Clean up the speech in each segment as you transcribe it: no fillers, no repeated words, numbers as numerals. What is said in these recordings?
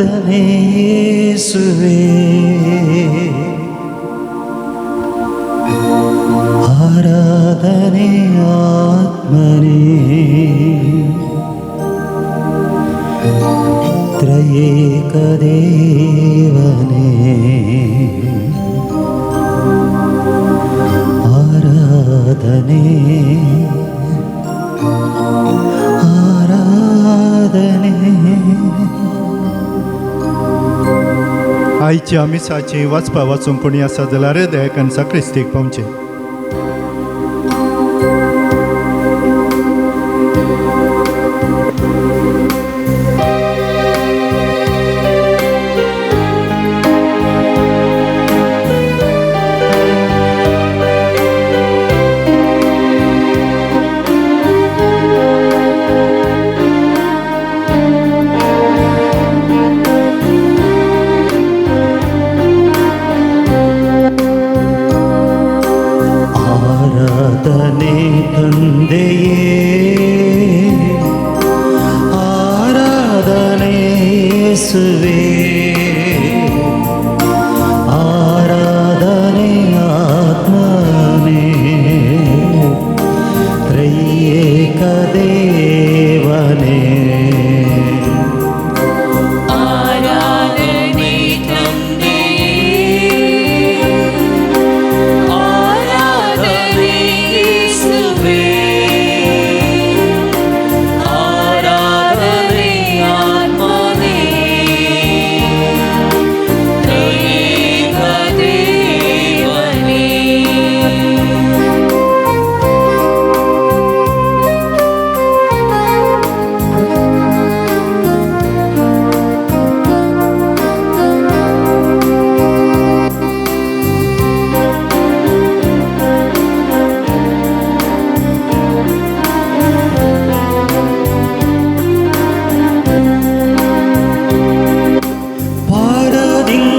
ಆರಾಧನೆ ಯೇಸುವೇ, ಆರಾಧನೆ ಆತ್ಮನೇ, ತ್ರಯೇಕ ದೇವನೇ. ಆರಾಧನೆ, ಆರಾಧನೆ. आयच्या मिसाची वाचपा वाचूंक कोणी आसा जाल्यार दयाकन साक्रिस्तीक पावचें. ಆರಾಧನೆ ತಂದೆಯೇ, ಆರಾಧನೆ ಯೇಸುವೇ, ಆರಾಧನೆ ಆತ್ಮನೇ, ತ್ರಯೇಕ ದೇವನೇ. ಆರಾಧನೆ ತಂದೆಯೇ, ಆರಾಧನೆ ಯೇಸುವೇ, ಆರಾಧನೆ ಆತ್ಮನೇ, ತ್ರಯೇಕ ದೇವನೇ.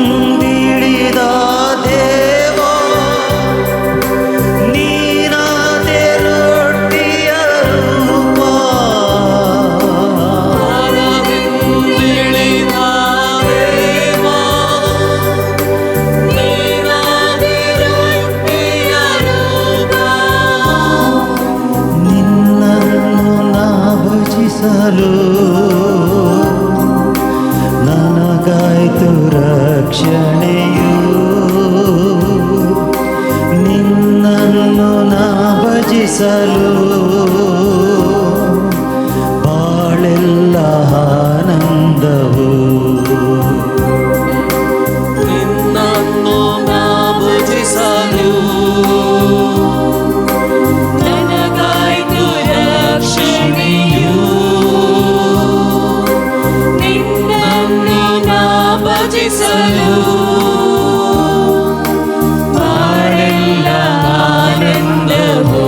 ಪರದಿಂದಿಳಿದ ದೇವ, ನೀನಾದೆ ರೊಟ್ಟಿಯ ರೂಪ. ಪರದಿಂದಿಳಿದ ದೇವ, ನೀನಾದೆ ರೊಟ್ಟಿಯ ರೂಪ. ನಿನ್ನನ್ನು ನಾ ಭಜಿಸಲು ನನಗಾಯ್ತು ರಕ್ಷಣೆಯು. ನಿನ್ನನ್ನು ನಾ ಭಜಿಸಲು ಬಾಳೆಲ್ಲ ಆನಂದವು. ನಿನ್ನನ್ನು ನಾ ಭಜಿಸಲು ನನಗಾಯ್ತು ರಕ್ಷಣೆಯು. ನಿನ್ನನ್ನು ನಾ ಭಜಿಸಲು ಬಾಳೆಲ್ಲ ಆನಂದವು.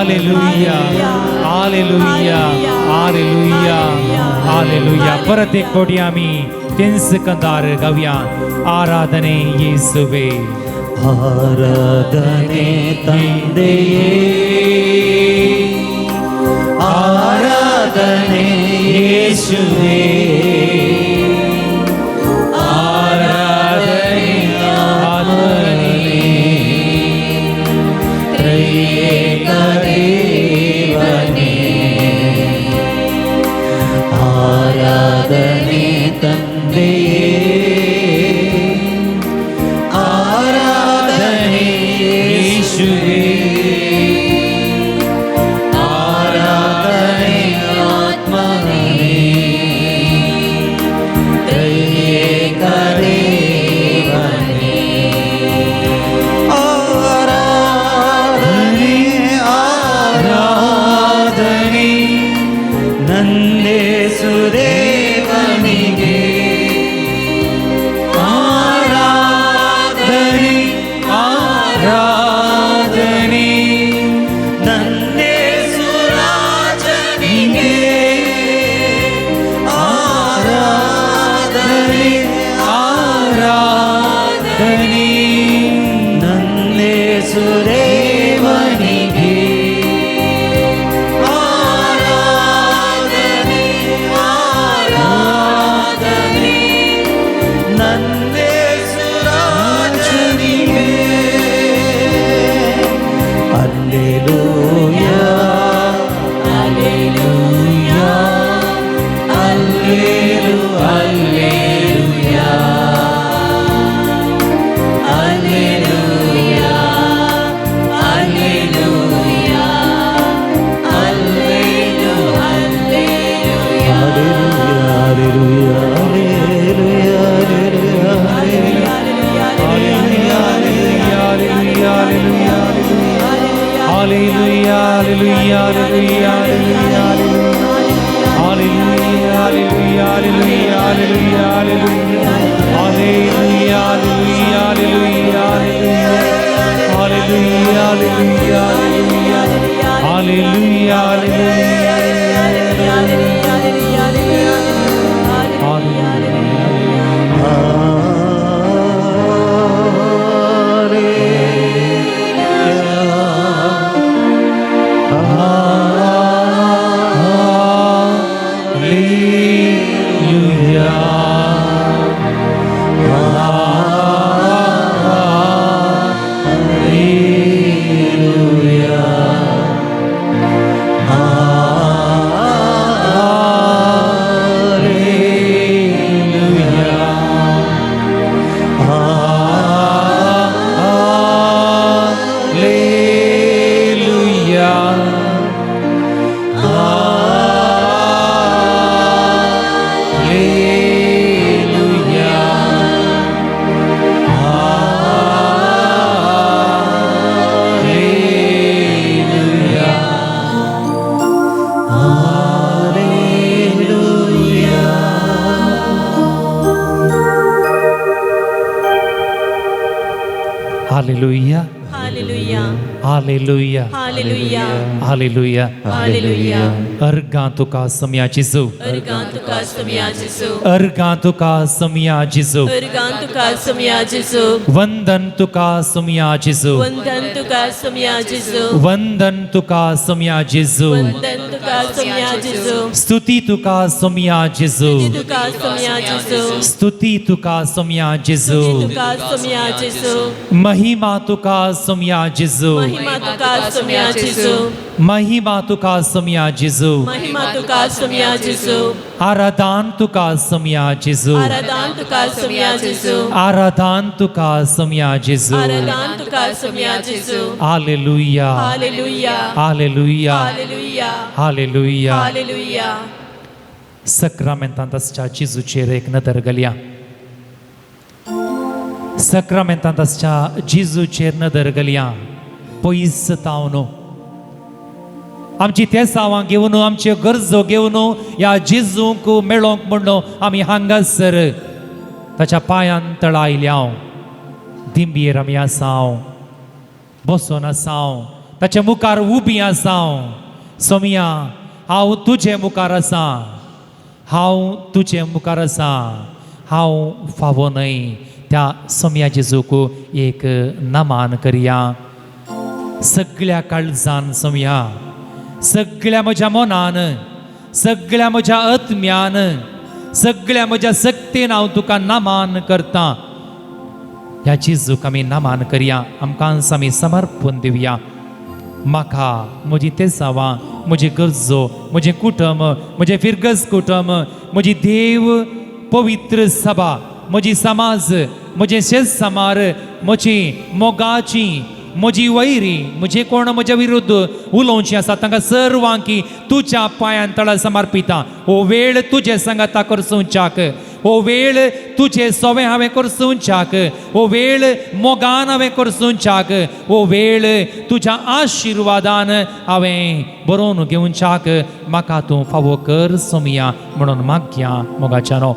Hallelujah, hallelujah, hallelujah, hallelujah. परत एक फावटी आमी तेंच कंदार गावया. आराधने येसुवे. ಆರಾಧನೆ ತಂದೆಯೇ, ಆರಾಧನೆ ಯೇಸುವೇ, ಆರಾಧನೆ ಆತ್ಮನೇ, ತ್ರಿಯೇಕ ದೇವನೇ. ಆರಾಧನೆ ತಂದೆಯೇ, ಆರಾಧನೆ ಯೇಸುವೇ, ಆರಾಧನೆ ಆತ್ಮನೇ, ತ್ರಿಯೇಕ ದೇವನೇ. ಆರಾಧನೆ, ಆರಾಧನೆ ನನ್ನೇಸುದೇವನಿಗೆ, ಆರಾಧನೆ, ಆರಾಧನೆ ನನ್ನೇಸುರಾಜನಿಗೆ, ಆರಾಧನೆ, ಆರಾಧನೆ ನನ್ನೇಸುದೇವನಿಗೆ, ಆರಾಧನೆ, ಆರಾಧನೆ ನನ್ನೇಸುರಾಜನಿಗೆ. ಅಲ್ಲೆಲೂಯಾ, ಅಲ್ಲೆಲೂಯಾ, ಅಲ್ಲೇಲು ಅಲ್ಲೆಲೂಯಾ, ಅಲ್ಲೆಲೂಯಾ, ಅಲ್ಲೆಲೂಯಾ, ಅಲ್ಲೇಲು alleluia. Hallelujah, hallelujah, hallelujah, hallelujah, hallelujah, hallelujah, hallelujah, hallelujah, hallelujah, hallelujah, hallelujah, hallelujah, hallelujah, hallelujah, hallelujah, hallelujah, hallelujah, hallelujah. Hallelujah. Hallelujah. Hallelujah. Hallelujah. Hallelujah. अर्गां तुका सोमया जेजू. अर्गां तुका सोमया जेजू. अर्गां तुका सोमया जेजू. अर्गां तुका सोमया जेजू. वंदन तुका सोमया जेजू. वंदन तुका सोमया जेजू. वंदन तुका सोमया जेजू. वंदन तुका सोमया जेजू. स्तुती तुका सोमया जेजू. तुका सोमया जेजू. स्तुती तुका सोमया जेजू. तुका सोमया जेजू. महिमा तुका सोमया जेजू. महिमा तुका सोमया जेजू. महिमा तुका सोमया जेजू. महिमा तुका सोमया जेजू. आराधन तुका सोमया जेजू. आराधन तुका सोमया जेजू. आराधन तुका सोमया जेजू. आराधन तुका सोमया जेजू. Hallelujah. Hallelujah. Hallelujah. Hallelujah. Hallelujah. Hallelujah. सक्रामेंतांत आसच्या जेजूचेर एक नदर घालया. सक्रामेंतांत आसच्या जेजूचेर नदर घालया. पयस तावन आमची तेसावां घेवन, आमच्यो गरजो घेवन ह्या जेजूंक मेळोंक म्हण आमी हांगासर ताच्या पांयान तळा आयल्या. दिंबयेर आमी आसाव, बसोन आसाव. ताच्या मुखार उबी आसा हांव. सोमया, हांव तुजे मुखार आसा, हांव तुजे मुखार आसा, हांव फावो न्हय. त्या सोमया जेजूक एक नमान करया सगळ्या काळजान. सोमया, सगळ्या म्हज्या मनान, सगळ्या म्हज्या आत्म्यान, सगळ्या म्हज्या सक्तेन हांव तुका नमान करता. ह्या जेजूक आमी नमान करया, आमकां आमी समर्पण दिवया. म्हाका म्हजी तेसावां, म्हजी गरजो, म्हजें कुटुंब, म्हजें फिरगज कुटुंब, म्हजी देव पवित्र सभा, म्हजी समाज, म्हजें शेत समार, म्हजी मोगाची, म्हजी वैरी, म्हजे कोण म्हज्या विरुद्ध उलोवची आसा तांकां सर्वांकी तुज्या पांयान तळा समर्पिता. हो वेळ तुजे सांगाता करसुंच्याक, हो वेळ तुजे सोवे हांवें करसुंच्याक, हो वेळ मोगान हांवें करसुंच्याक, हो वेळ तुज्या आशिर्वादान हांवें बरोवन घेवच्याक म्हाका तूं फावो कर सोमया म्हणून मागया मोगाच्यानो.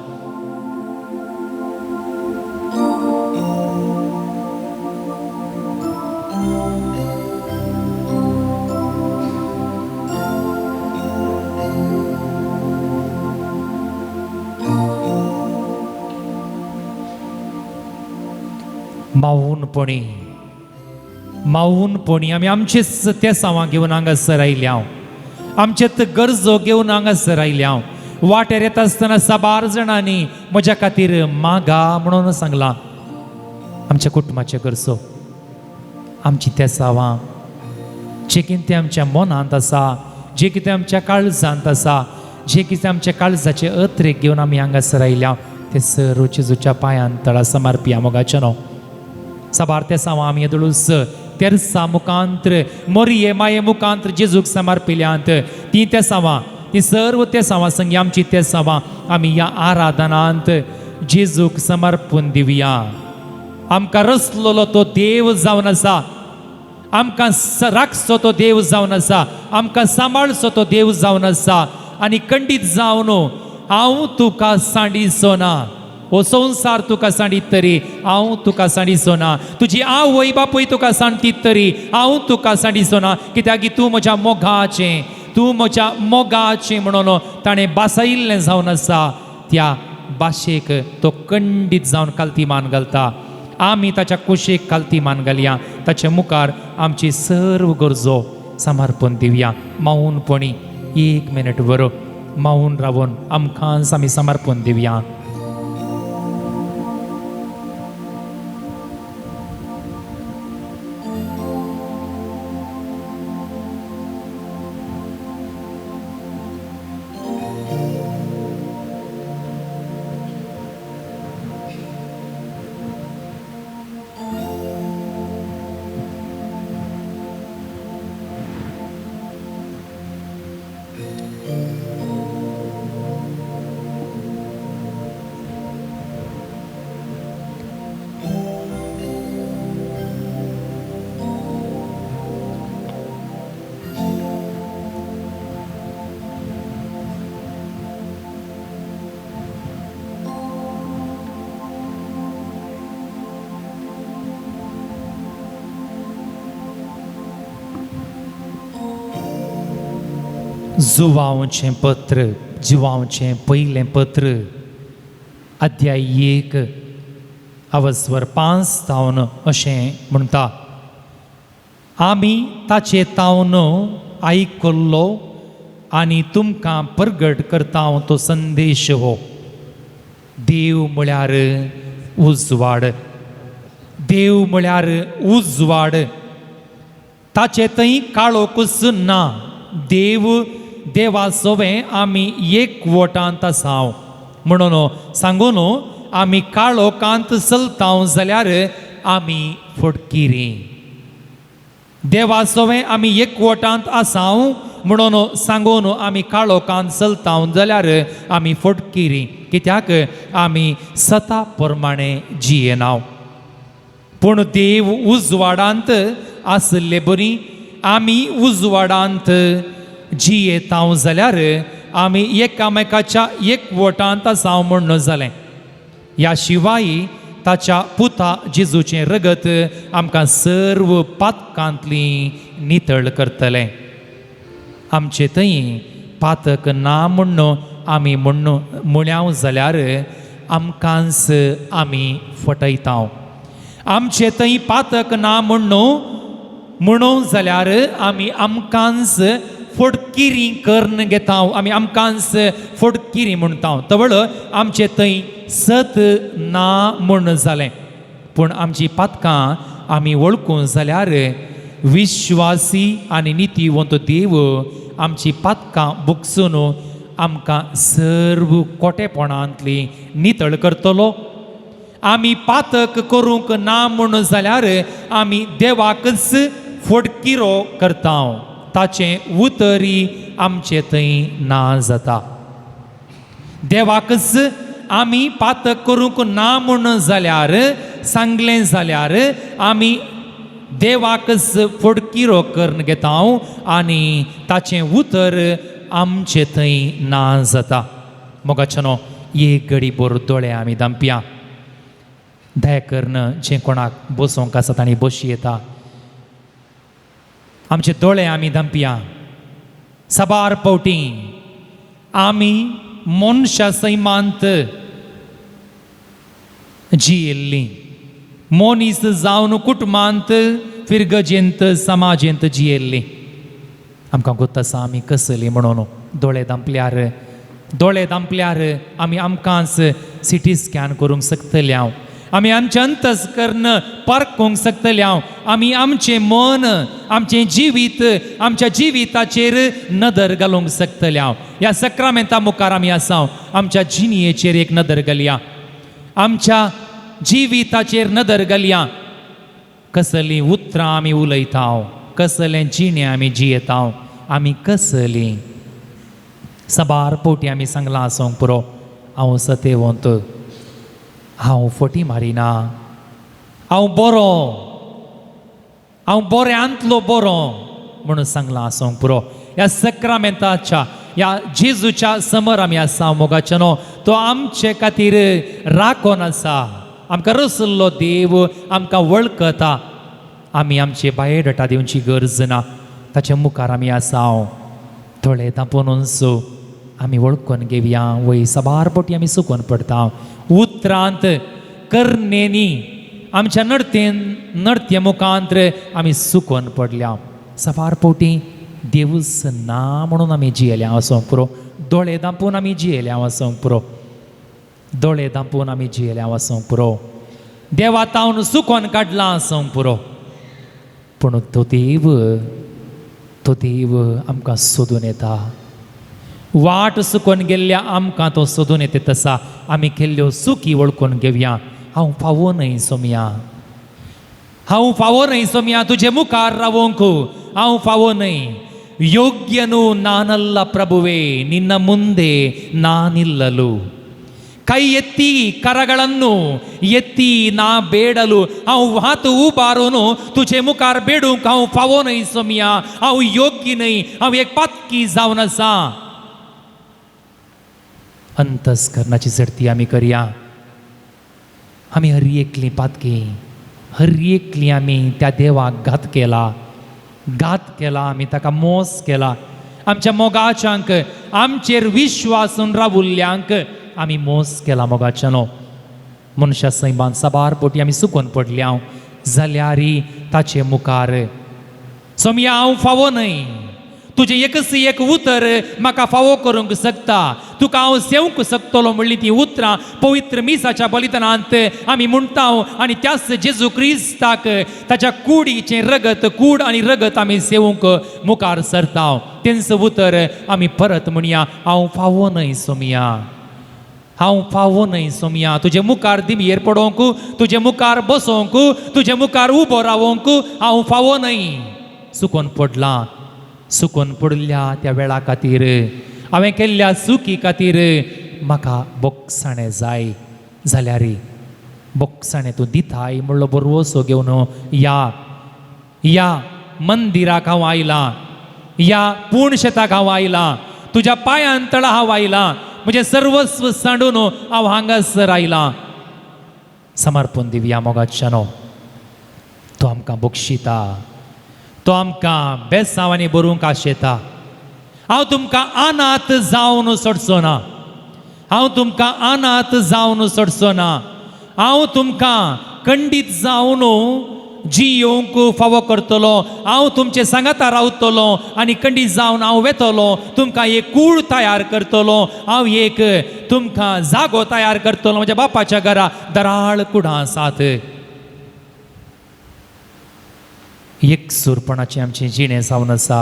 मावूनपणी मावूनपणी आमी आमचेच तेसांवां घेवन हांगासर आयल्या हांव, आमचेच गरजो घेवन हांगासर आयल्या हांव. वाटेर येता आसतना साबार जाणांनी म्हज्या खातीर मागा म्हणून सांगलां. आमच्या कुटुंबाचे गरजो, आमची तेसांवां, जें कितें आमच्या मनांत आसा, जें कितें आमच्या काळजांत आसा, जें कितें आमच्या काळजाचे अत्रेक घेवन आमी हांगासर आयल्या तें सर्व जेजूच्या पांयान तळा समर्पिया मोगाचें न्हू. साबार तेसांवां आमी येदोळूच तेरसा मुखांत्र, मोरये माये मुखांत्र जेजूक समर्पिल्यांत ती तेसांवां, ती सर्व तेसांवां संगी आमची तेसांवां आमी ह्या आराधनांत जेजूक समर्पून दिवया. आमकां रसलेलो तो देव जावन आसा, आमकां राखचो तो देव जावन आसा, आमकां सांबाळचो तो देव जावन आसा. आनी खंडीत जावन हांव तुका सांडिचो ना, हो संवसार तुका सांडीत तरी हांव तुका सांडिचो ना, तुजी आवय बापूय तुका सांडतीत तरी हांव तुका सांडिचो ना, कित्याक की तूं म्हज्या मोगाचें, तूं म्हज्या मोगाचें म्हणून ताणें भासायिल्लें जावन आसा. त्या भाशेक तो खंडीत जावन कालती मान घालता. आमी ताच्या कुशीक कालती मान घालया, ताचे मुखार आमची सर्व गरजो समर्पण दिवया. मावूनपणी एक मिनट बरो मावून रावून आमकांच आमी समर्पण दिवया. जुवांवचें पत्र, जुवांवचें पयलें पत्र, अध्याय 1 अवस्वर 5 तावन अशें म्हणटा, आमी ताचे तावन आयकल्लो आनी तुमकां परगट करता तो संदेश हो. देव म्हळ्यार उजवाड, देव म्हळ्यार उजवाड, ताचे थंय काळोखूच ना. देव देवा सोवें आमी एकवटांत आसा म्हणून सांगून आमी काळोखांत चलता जाल्यार आमी फटकिरी. देवा सोवें आमी एकवटांत आसा म्हणून सांगून आमी काळोखांत चलता जाल्यार आमी फटकिरी, कित्याक आमी सता प्रमाणे जियेना. पूण देव उजवाडांत आसले बरी आमी उजवाडांत जियेता जाल्यार आमी एकामेकाच्या एकवटांत आसा म्हूण जालें. ह्या शिवाय ताच्या पुता जेजूचें रगत आमकां सर्व पातकांतली नितळ करतले. आमचे थंय पातक ना म्हण्ण आमी म्हण्ण म्हळ्याव जाल्यार आमकांच आमी फटयता. आमचे थंय पातक ना म्हण्ण म्हणून जाल्यार आमी आमकांच फटकिरी करून घेता, आमी आमकांच फटकिरी म्हणटा. तवळ आमचे थंय सत ना म्हूण जालें. पूण आमची पातकां आमी वळखूं जाल्यार विश्वासी आनी नितीवंत देव आमची पातकां बुकसून आमकां सर्व कोटेपणांतली नितळ करतलो. आमी पातक करूंक ना म्हूण जाल्यार आमी देवाकच फटकिरो करता, ताचें उतरी आमचे थंय ना जाता. देवाकच आमी पातक करूंक ना म्हूण जाल्यार सांगलें जाल्यार आमी देवाकच फटकिरो करून घेता आनी ताचें उतर आमचे थंय ना जाता. मोगाच्यानो, एक घडी बोर दोळे आमी दांपया. दया करून जें कोणाक बसोवंक आसा तांणी बशी येता. आमचे दोळे आमी दांपया. साबार फावटी आमी मनशा सैमांत जियेल्लीं, मनीस जावन कुटुंबांत, फिरगजेंत, समाजेंत जियेल्लीं. आमकां गोत आसा आमी कसली म्हणून. दोळे दांपल्यार, दोळे दांपल्यार आमी आमकांच सिटी स्कॅन करूंक शकतले हांव. आमी आमचें अंतस्कर्ण पारखूंक शकतले हांव. आमी आमचें मन, आमचें जिवीत, आमच्या जिविताचेर नदर घालूंक शकतले हांव. ह्या सक्रामेंता मुखार आमी आसा. आमच्या जिणयेचेर एक नदर घालया, आमच्या जिविताचेर नदर घालया. कसलीं उतरां आमी उलयता, कसलें जिणें आमी जियेता, आमी कसलीं. साबार फावटी आमी सांगलां आसूंक पुरो, हांव सतेवंत, हांव फटी मारिना, हांव बरो, हांव बऱ्यांतलो बरो म्हणून सांगलां आसूंक पुरो. ह्या सक्रामेंताच्या, ह्या जेजूच्या समर आमी आसा मोगाच्यानो. तो आमचे खातीर राखोन आसा. आमकां रसल्लो देव आमकां वळखता. आमी आमचे बायोडाटा दिवची गरज ना. ताच्या मुखार आमी आसा. थोडे तापोवन आमी वळखून घेवया. वय, साबार फावटी आमी सुकोन पडटा. उतरांत, करणेनी, आमच्या नडतेन, नडत्या मुखांत आमी सुकोन पडल्या. साबार फावटी देवूच ना म्हणून आमी जियेल्या आसूंक पुरो. दोळे दांपून आमी जियेल्या आसूंक पुरो. दोळे दांपून आमी जियेल्या आसूंक पुरो. देवा तावन सुकोन काडलां आसूंक पुरो. पूण तो देव, तो देव आमकां सोदून येता. वाट सुकोन गेल्ल्या आमकां तो सोदून येता. तसा आमी केल्ल्यो चुकी वळखून घेवया. हांव फावो न्हय सोमया, हांव फावो न्हय सोमया तुजे मुखार रावोंक, हांव फावो न्हय. ಯೋಗ್ಯನು ನಾನಲ್ಲ ಪ್ರಭುವೇ, ನಿನ್ನ ಮುಂದೆ ನಾನಿಲ್ಲಲು. ಕೈ ಎತ್ತಿ, ಕರಗಳನ್ನು ಎತ್ತಿ ನಾ ಬೇಡಲು, हांव हात उबारून तुजे मुखार बेडूंक हांव फावो न्हय सोमया. हांव योग्य न्हय, हांव एक पातकी जावन आसा. अंतस्करणाची झडती आमी करया. आमी हर एकली पातकी, हर एकली आमी त्या देवाक घात केला, घात केला. आमी ताका मोस केला. आमच्या मोगाच्यांक, आमचेर विश्वासून रावुल्ल्यांक आमी मोस केला. मोगाच्यानो, मनशा सैमान साबार फावटी आमी सुकोन पडल्या जाल्यार ताचे मुखार, सोमया, हांव फावो न्हय, तुजें एकच एक उतर म्हाका फावो करूंक शकता, तुका हांव सेवंक शकतलो म्हणली ती उतरां पवित्र मिसाच्या बलिदानांत आमी म्हणटा आनी त्याच जेजू क्रिस्ताक ताच्या कुडीचें रगत, कूड आनी रगत आमी सेवंक मुखार सरता. तेंच उतर आमी परत म्हणया. हांव फावो न्हय सोमया, हांव फावो न्हय सोमया तुजे मुखार दिमयेर पडोवंक, तुजे मुखार बसोवंक, तुजे मुखार उबो रावोंक हांव फावो न्हय. चुकोन पडलां. चुकोन पडिल्ल्या त्या वेळा खातीर, हांवें केल्ल्या चुकी खातीर म्हाका बोगसाणें जाय जाल्यार बोगसाणें तूं दिताय म्हणलो भरवसो घेवन ह्या ह्या मंदिराक हांव आयलां, ह्या पूण शेताक हांव आयलां, तुज्या पांयान तळा हांव आयलां. म्हजें सर्वस्व सांडून हांव हांगासर आयलां. समर्पण दिवया मोगाच्यानो. तो आमकां बक्षिता. तो आमकां बेसांवांनी बरोवंक आशेता. हांव तुमकां अनाथ जावन सोडचो ना, हांव तुमकां अनाथ जावन सोडचो ना, हांव तुमकां खंडीत जावन जियोवंक फावो करतलो, हांव तुमचे सांगाता रावतलो आनी खंडीत जावन हांव वेतलो, तुमकां एक कूळ तयार करतलो, हांव एक तुमकां जागो तयार करतलो. म्हज्या बापाच्या घरा दराळ कुडां आसात. एकसूरपणाचें आमचें जिणें जावन आसा.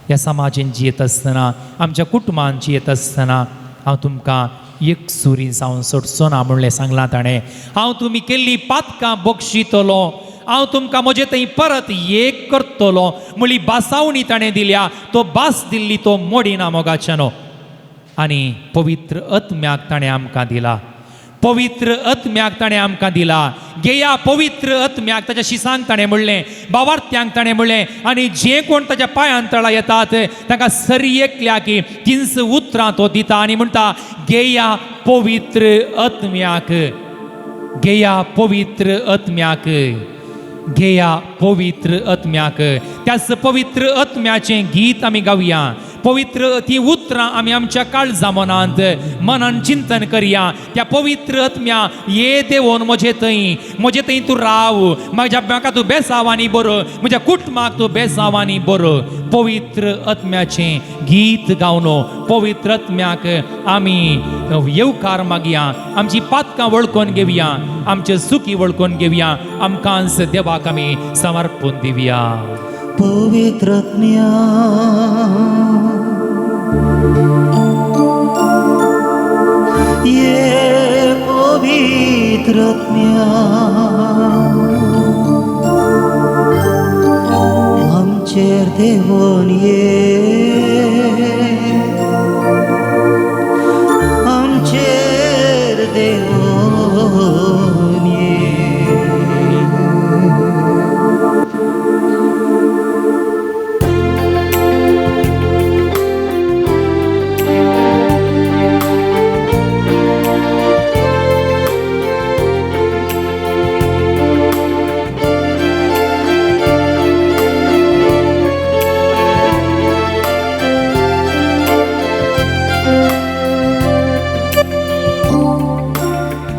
ह्या समाजेन जियेत आसतना, आमच्या कुटुंबान जियेत आसतना हांव तुमकां एकसुरी जावन सोडचो ना म्हणलें सांगलां ताणें. हांव तुमी केल्ली पातकां बक्षितलो, हांव तुमकां म्हजे थंय परत एक करतलो म्हणली बासावणी ताणें दिल्या. तो बास दिल्ली तो मोडिना मोगाच्यानो. आनी पवित्र आत्म्याक ताणें आमकां दिला, पवित्र आत्म्याक ताणें आमकां दिला. घेया पवित्र आत्म्याक. ताच्या शिसांक ताणें म्हणलें, बावार्थ्यांक ताणें म्हणलें, आनी जे कोण ताच्या पांयान तळा येतात तांकां सरी एकल्या की तीनस उतरां तो दिता आनी म्हणटा, घेया पवित्र आत्म्याक, घेया पवित्र आत्म्याक, घेया पवित्र आत्म्याक. त्याच पवित्र आत्म्याचें गीत आमी गावया. पवित्र ती उतरां आमी आमच्या काळजा मनांत मनान चिंतन करया. त्या पवित्र आत्म्या ये देवोन म्हजे थंय, म्हजे थंय तूं राव, म्हज्या म्हाका तूं बेसावानी बरो, म्हज्या कुटुंबाक तूं बेसावानी बरो. पवित्र आत्म्याचें गीत गावन पवित्र आत्म्याक आमी येवकार मागया. आमची पातकां वळखून घेवया, आमचे सुखी वळखून घेवया, आमकांच देवाक आमी समर्पून दिवया. पवित्र आत्म्या ये पवित्र आत्म्या आमचेर देवोन ये, आमचेर देवोन ये.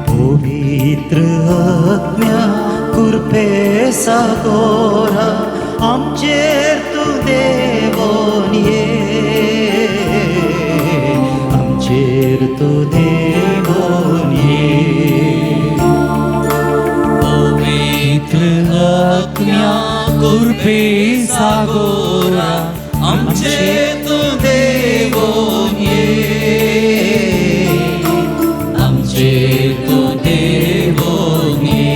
पवित्र आत्म्या कृपे सागोरा आमचेर तूं देवोन ये, आमचेर तूं देवोन ये. पवित्र आत्म्या कृपे सागोरा आमचे तूं देवोन ये, आमचे तूं देवोन ये.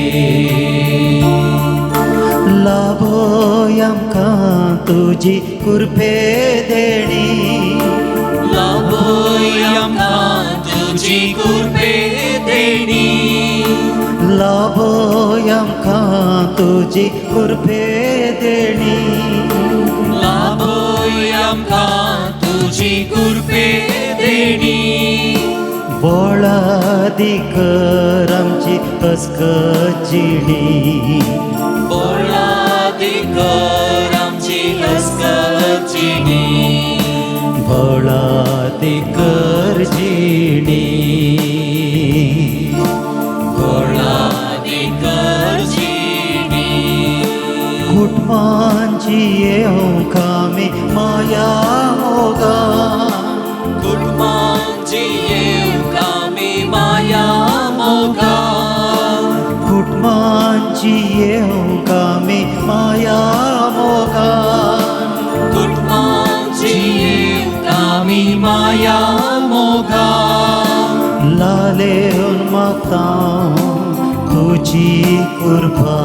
लाभोय आमकां तुजी कृपे देणी, लाभोय आमकां तुजी कृपे देणी, लाभोय आमकां तुजी कृपे देणी, लाभोय आमकां तुजी कृपे देणी. बोळादिकर आमची अस्कत जिणी, बोळादिकर आमची अस्कत जिणी, बोळादिकर जिणी, बोळादिकर जिणी. कुटुंबांची येवंक आमी माया मोगा, कुटुंबांची येवंक आमी माया मोगा, कुटुंबांची येवंक आमी माया मोगा, कुटुंबांची येवंक आमी माया मोगा. लालेवन मागता तुजी कृपा,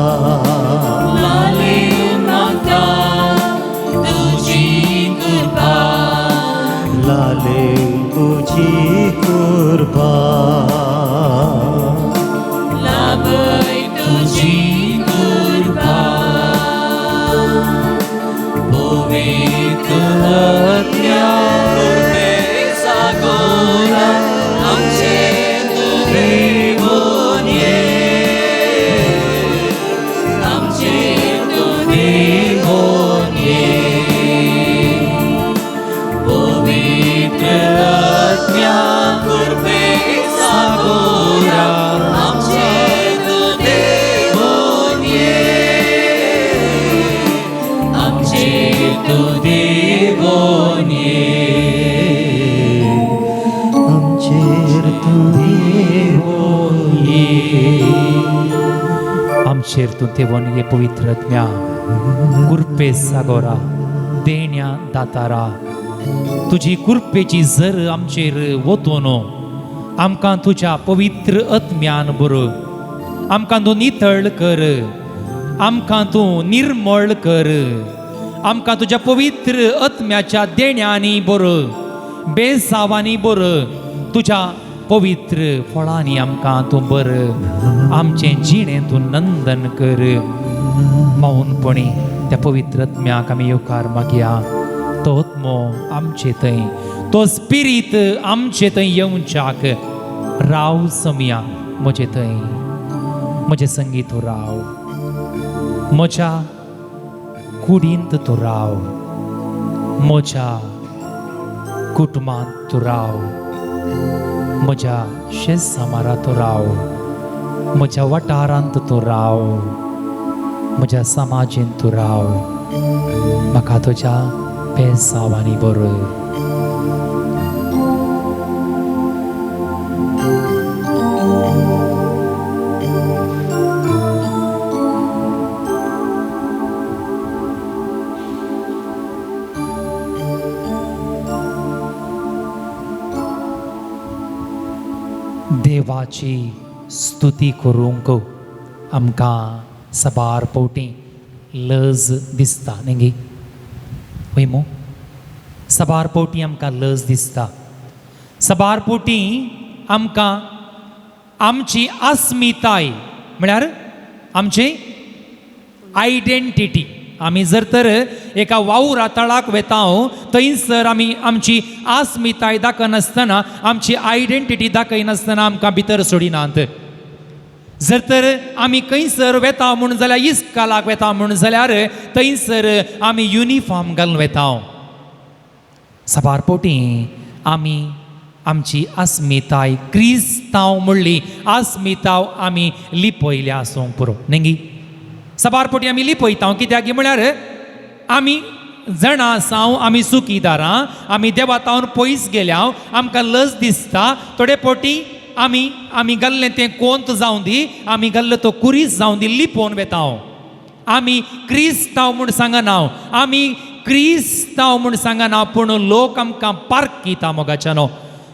लालेवन मागता तुजी कृपा, लालेवन तुजी कृपा, लाभय तुजी कृपा. पवित्र आत्म्या कृपे सागोरा आमचे तूं देवोन ये, आमचे तूं देवोन आमचेर तूं तेवून ये पवित्र आत्म्या कुरपे सागोरा देण्या दातारा तुजी कुरपेची जर आमचेर वतून आमकां तुज्या पवित्र आत्म्यान बर आमकां तूं नितळ कर आमकां तूं निर्मळ कर आमकां तुज्या पवित्र आत्म्याच्या देण्यांनी बर बेसावांनी बर तुज्या पवित्र फळांनी आमकां तूं बर आमचें जिणें तूं नंदन कर. मौनपणी त्या पवित्र आत्म्याक आमी येवकार मागया. तो आत्मो आमचे थंय तो स्पिरीत आमचे थंय येवच्याक राव समया म्हजे थंय म्हजें संगीत तूं राव म्हज्या कुडींत तूं राव म्हज्या कुटुंबांत तूं राव म्हज्या शेजसामारा तूं राव म्हज्या वाठारांत तूं राव म्हज्या समाजेंत तूं राव म्हाका तुज्या पेसावांनी बरय. देवाची स्तुती करूंक आमकां साबार फावटी लज दिसता न्ही गी वय मू साबार फावटी आमकां लज दिसता. साबार फावटी आमकां आमची अस्मिताय म्हळ्यार आमची आयडेंटिटी आमी जर तर एका वावरा तळाक वेता थंयसर आमी आमची अस्मिताय दाखयनासतना आमची आयडेंटिटी दाखयनासतना आमकां भितर सोडिनात. जर तर आमी खंयसर वेता म्हूण जाल्यार इस्कालाक वेता म्हूण जाल्यार थंयसर आमी युनिफॉर्म घालून वेता. साबार फावटी आमी आमची अस्मिताय क्रिस्तांव म्हणली अस्मिताय आमी लिपयल्या आसूंक पुरो न्ही गी. साबार फावटी आमी लिपयता कित्याक म्हळ्यार आमी जाणा आसाव आमी चुकीदारां आमी देवातावन पयस गेल्या आमकां लज दिसता. थोडे फावटी आमी आमी घाल्लें तें कोंत जावं दी आमी घाल्लो तो कुरीस जावं दी लिपोवन वेता. आमी क्रिस्तांव म्हूण सांगना आमी क्रिस्तांव म्हूण सांगना पूण लोक आमकां पारखिता मोगाच्यानो.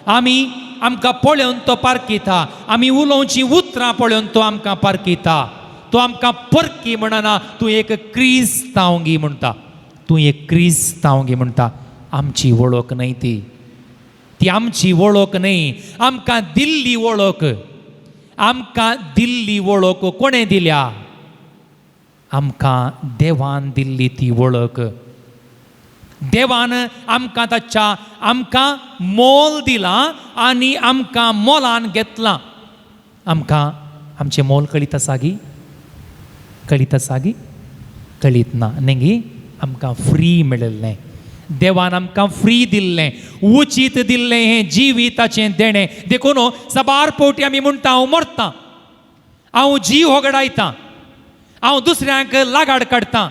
आमी आमकां पळोवन तो पारखिता आमी उलोवचीं उतरां पळोवन तो आमकां पारखिता. तो आमकां परकी म्हणना तूं एक क्रिस्तांवगी म्हणटा तूं एक क्रिस्तांवगी म्हणटा. आमची वळख न्हय ती ती आमची वळख न्हय आमकां दिल्ली वळख आमकां दिल्ली वळख कोणें दिल्या आमकां देवान दिल्ली ती वळख. देवान आमकां ताच्या आमकां मोल दिलां आनी आमकां मोलान घेतलां. आमकां आमचें मोल कळीत आसा गी कळीत आसा गी कळीत ना न्ही गी. आमकां फ्री मेळिल्लें देवान आमकां फ्री दिल्लें उचीत दिल्लें हें जिविताचें देणें. देखून साबार फावटी आमी म्हणटा हांव मरतां हांव जीव होगडायतां हांव दुसऱ्यांक लागाड काडटां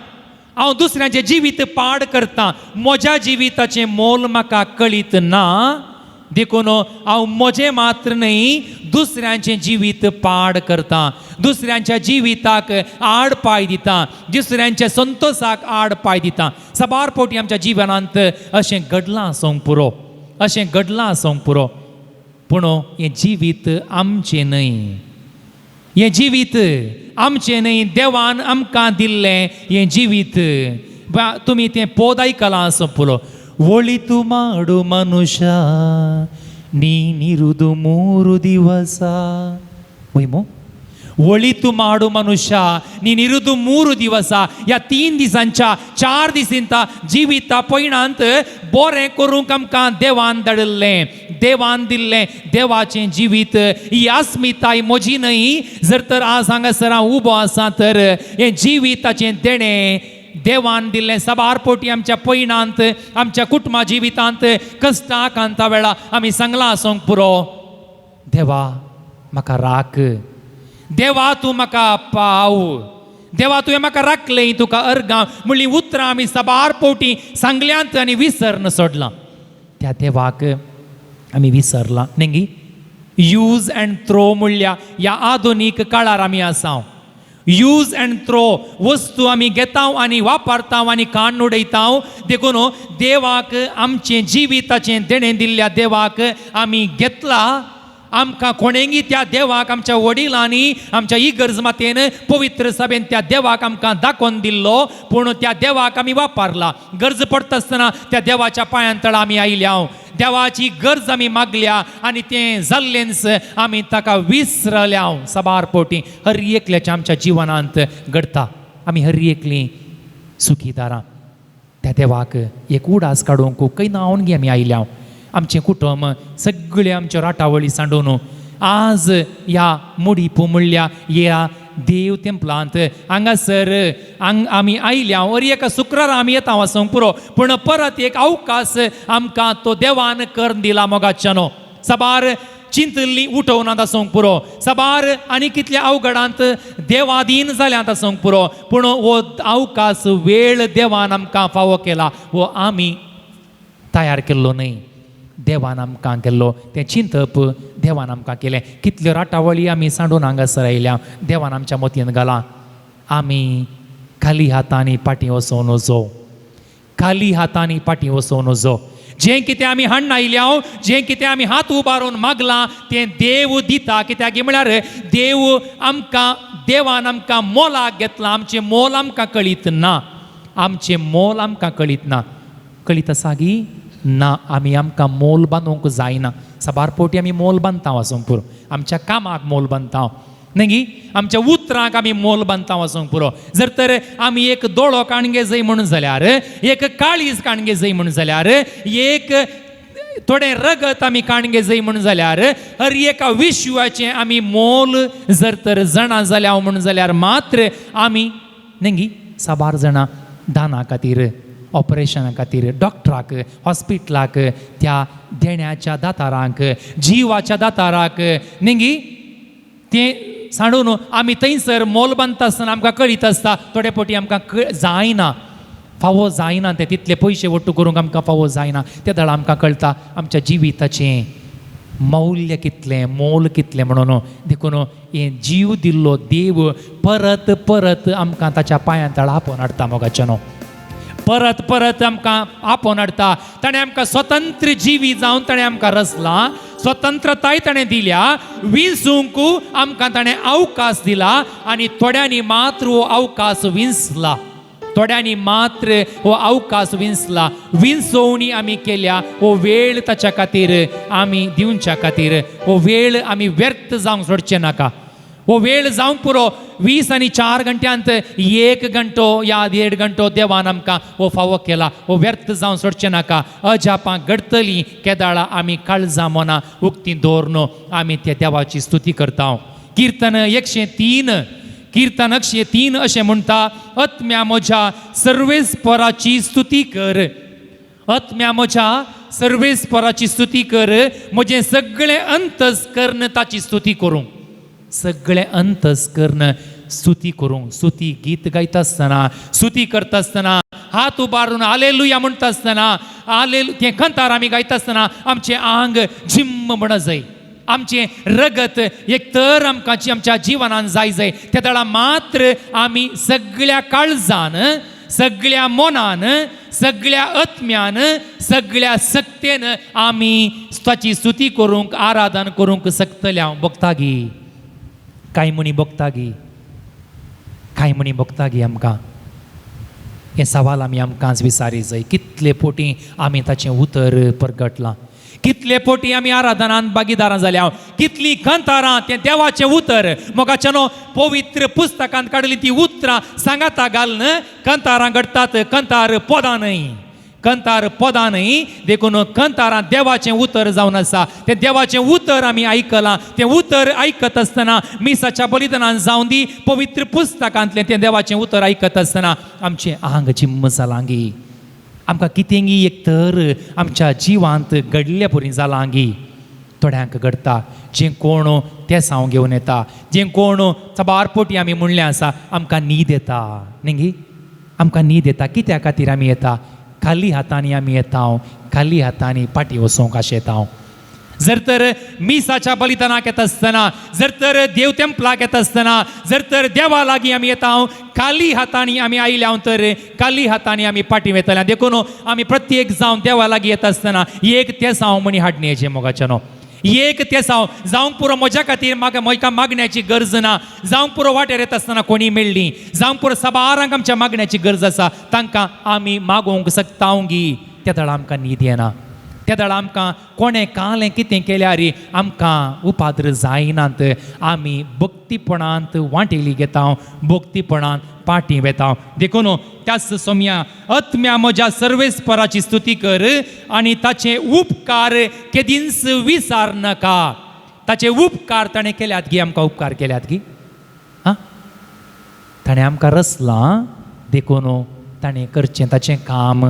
हांव दुसऱ्यांचें जिवीत पाड करतां म्हज्या जिविताचें मोल म्हाका कळीत ना देखून हांव म्हजें मात्र न्हय दुसऱ्यांचें जिवीत पाड करतां दुसऱ्यांच्या जिविताक आड पांय दिता दुसऱ्यांच्या संतोसाक आड पांय दिता. साबार फावटी आमच्या जिवनांत अशें घडलां आसूंक पुरो अशें घडलां आसूंक पुरो पूण हें जिवीत आमचें न्हय हें जिवीत आमचें न्हय देवान आमकां दिल्लें हें जिवीत. तुमी तें पोद आयकलां आसूंक पुरो ಒಳಿತು ಮಾಡು ಮನುಷ್ಯ ನೀನಿರುದು 3 ದಿವಸ वय ಒಳಿತು ಮಾಡು ಮನುಷ್ಯ ನೀನಿರುದು 3 ದಿವಸ. ह्या 3 दिसांच्या 4 दिसांच्या जिविता पयणांत बरें करूंक आमकां देवान धाडिल्लें देवान दिल्लें देवाचें जिवीत ही अस्मिताय म्हजी न्हय. जर तर आज हांगासर हांव उबो आसा तर हें जिविताचें देणें देवान दिल्लें. साबार फावटी आमच्या पयणांत आमच्या कुटुंबा जिवितांत कश्टां आकांता वेळा आमी सांगलां आसूंक पुरो देवा म्हाका राख देवा तूं म्हाका पाव देवा तुवें म्हाका राखलें तुका अर्गां म्हणली उतरां आमी साबार फावटी सांगल्यांत आनी विसरन सोडलां. त्या देवाक आमी विसरलां न्ही गी. यूज अँड थ्रो म्हणल्या ह्या आधुनीक काळार आमी आसा. यूज अँड थ्रो वस्तू आमी घेता आनी वापरता आनी काण उडयता. देखून देवाक आमचें जिविताचें देणें दिल्ल्या देवाक आमी घेतला. आमकां कोणेंगी त्या देवाक आमच्या वडिलांनी आमच्या इगर्ज मातेन पवित्र सभेन त्या देवाक आमकां दाखोवन दिल्लो, पूण त्या देवाक आमी वापरला. गरज पडटा आसतना त्या देवाच्या पांयां तळा आमी आयल्या, देवाची गरज आमी मागल्या आनी तें जाल्लेंच आमी ताका विसरल्या. साबार पोटी हर एकल्याच्या आमच्या जिवनांत घडटा. आमी हर एकलीं सुखीदारां त्या देवाक एक उडास काडूंक खंय नावन गे आमी आयल्या. आमचें कुटुंब सगळें आमच्यो राटावळी सांडून आज ह्या मुडीपू म्हणल्या ह्या देव तेंपलांत हांगासर आमी आयल्या. वर एका शुक्रारा आमी येता वचूंक पुरो, पूण परत एक अवकाश आमकां तो देवान करून दिला मोगाच्यानो. साबार चिंतल्ली उठोवनात आसूंक पुरो, साबार आनी कितल्या अवघडांत देवाधीन जाल्यात आसूंक पुरो, पूण हो अवकाश वेळ देवान आमकां फावो केला. हो आमी तयार केल्लो न्हय, देवान आमकां केल्लो. तें चिंतप देवान आमकां केलें. कितल्यो राटावळी आमी सांडून हांगासर आयल्या, देवान आमच्या मोतयेन घालां. आमी खाली हातांनी फाटीं वचों नजो, खाली हातांनी फाटीं वचों नजो. जें कितें आमी हाडून आयल्या, जें कितें आमी हात उबारून मागलां तें देव दिता. कित्याक म्हळ्यार देव आमकां, देवान आमकां मोलाक घेतलां. आमचें मोल आमकां कळीत ना, आमचें मोल आमकां कळीत ना. कळीत आसा गी ना? आमी आमकां मोल बांदूंक जायना. साबार पोटी आमी मोल बांदता वचूंक पुरो, आमच्या कामाक मोल बांदता न्ही गी, आमच्या उतरांक आमी मोल बांदता वचूंक पुरो. जर तर आमी एक दोळो काणगे जाय म्हणून जाल्यार, एक काळीज काणगे जाय म्हणून जाल्यार, एक थोडें रगत आमी काणगे जाय म्हणून जाल्यार, हर एका विश्वाचें आमी मोल जर तर जाणा जाल्या म्हणून जाल्यार मात्र आमी न्ही गी साबार जाणां दाना खातीर, ऑपरेशना खातीर, डॉक्टराक, हॉस्पिटलाक, त्या देण्याच्या दातारांक, जिवाच्या दाताराक न्ही गी तें सांडून आमी थंयसर मोल बांदता आसतना आमकां कळीत आसता थोडे पोटी आमकां जायना, फावो जायना ते तितले पयशे वट्टू करूंक आमकां फावो जायना. ते दळ आमकां कळटा आमच्या जिविताचें मौल्य कितलें, मोल कितलें म्हणून. देखून हें जीव दिल्लो देव परत परत आमकां ताच्या पांयां तळा आपोवन हाडटा मोगाच्यानो, परत परत आमकां आपोवन हाडटा. ताणें आमकां स्वतंत्र जिवी जावन ताणें आमकां रचलां, स्वतंत्रताय ताणें दिल्या, विंचूंक आमकां ताणें अवकाश दिला आनी थोड्यांनी मात्र हो अवकाश विंचला, थोड्यांनी मात्र हो अवकाश विंचला. विंचोवणी आमी केल्या. हो वेळ ताच्या खातीर आमी दिवच्या खातीर हो वेळ आमी व्यर्थ जावंक सोडचें नाका. हो वेळ जावंक पुरो. 20 आनी 4 घंट्यांत 1 घंटो या 1.5 घंटो देवान आमकां हो फावो केला, हो व्यर्थ जावन सोडचें नाका. अजापां घडटलीं केदाळा आमी काळजां मनां उक्ती दवरून आमी त्या देवाची स्तुती करता. किर्तन 103, किर्तन 103 अशें म्हणटा, आत्म्या म्हज्या सर्वेस्पराची स्तुती कर, आत्म्या म्हज्या सर्वेस्पराची स्तुती कर, म्हजें सगळें अंतस्कर्ण ताची स्तुती करूं, सगळें अंतस्कर्ण स्तुती करूंक. स्तुती गीत गायता आसतना, स्तुती करता आसतना, हात उबारून हालेलुया म्हणटा आसतना, हालेलु तें कंतार आमी गायता आसतना आमचें आंग झिम्म म्हणत जाय, आमचें रगत एक तर आमकां आमच्या जिवनान जाय जाय. त्या दळा मात्र आमी सगळ्या काळजान, सगळ्या मनान, सगळ्या आत्म्यान, सगळ्या सक्तेन आमी ताची स्तुती करूंक, आराधन करूंक शकतले. हांव भोगता गी कांय म्हणी भोगता गी, कांय म्हणी भोगता गी आमकां हें सवाल आमी आमकांच विचारी जाय. कितले पोटी आमी ताचें उतर परगटलां, कितले पोटी आमी आराधनान भागीदारां जाल्या, कितलीं कंतारां तें देवाचें उतर मोगाच्यानो पवित्र पुस्तकांत काडली ती उतरां सांगाता घालून कंतारां घडटात. कंतार पदां न्हय, कंतार पदां न्हय, देखून कंतारां देवाचें उतर जावन आसा. तें देवाचें उतर आमी आयकलां. तें उतर आयकत आसतना मिसाच्या बलिदानान जावन दी पवित्र पुस्तकांतलें तें देवाचें उतर आयकत आसतना आमचें आंग जिम्म जालां गी, आमकां कितेंगी एक तर आमच्या जिवांत घडल्या परी जालां गी. थोड्यांक घडटा, जें कोण तेसांव घेवन येता, जें कोण साबार पोटी आमी म्हणलें आसा आमकां न्हीद येता न्ही गी, आमकां न्हीद येता. कित्या खातीर आमी येता? खाली हातांनी आमी येता, खाली हातांनी फाटीं वचोंक आशेता. जर तर मिसाच्या बलिदानाक येता आसतना, जर तर देव तेंपलाक येता आसतना, जर तर देवा लागीं आमी येता, खाली हातांनी आमी आयल्या तर खाली हातांनी आमी फाटीं वेतले. देखून आमी प्रत्येक जावन देवा लागीं येता आसतना एक तेसांव म्हणी हाडणेचें मोगाच्यानो, एक तेसांव जावंक पुरो. म्हज्या खातीर म्हाका म्हाका मागण्याची गरज ना. जावंक पुरो वाटेर येता आसतना कोणी मेळ्ळी, जावंक पुरो साबारांक आमच्या मागण्याची गरज आसा, तांकां आमी मागोवंक शकता गी. त्या दळा आमकां न्हीद येना, त्या दळा आमकां कोणें कालें कितें केल्यार आमकां उपाद्र जायनात. आमी भक्तीपणांत वांटेली घेता, भक्तीपणांत पाटी वेता. देखून त्याच सोम्या आत्म्या म्हज्या सर्वेस्पराची स्तुती कर आनी ताचे उपकार केदींच विसार नाका. ताचे उपकार ताणें केल्यात गी, आमकां उपकार केल्यात गी. आं, ताणें आमकां रचलां, देखून ताणें करचें ताचें काम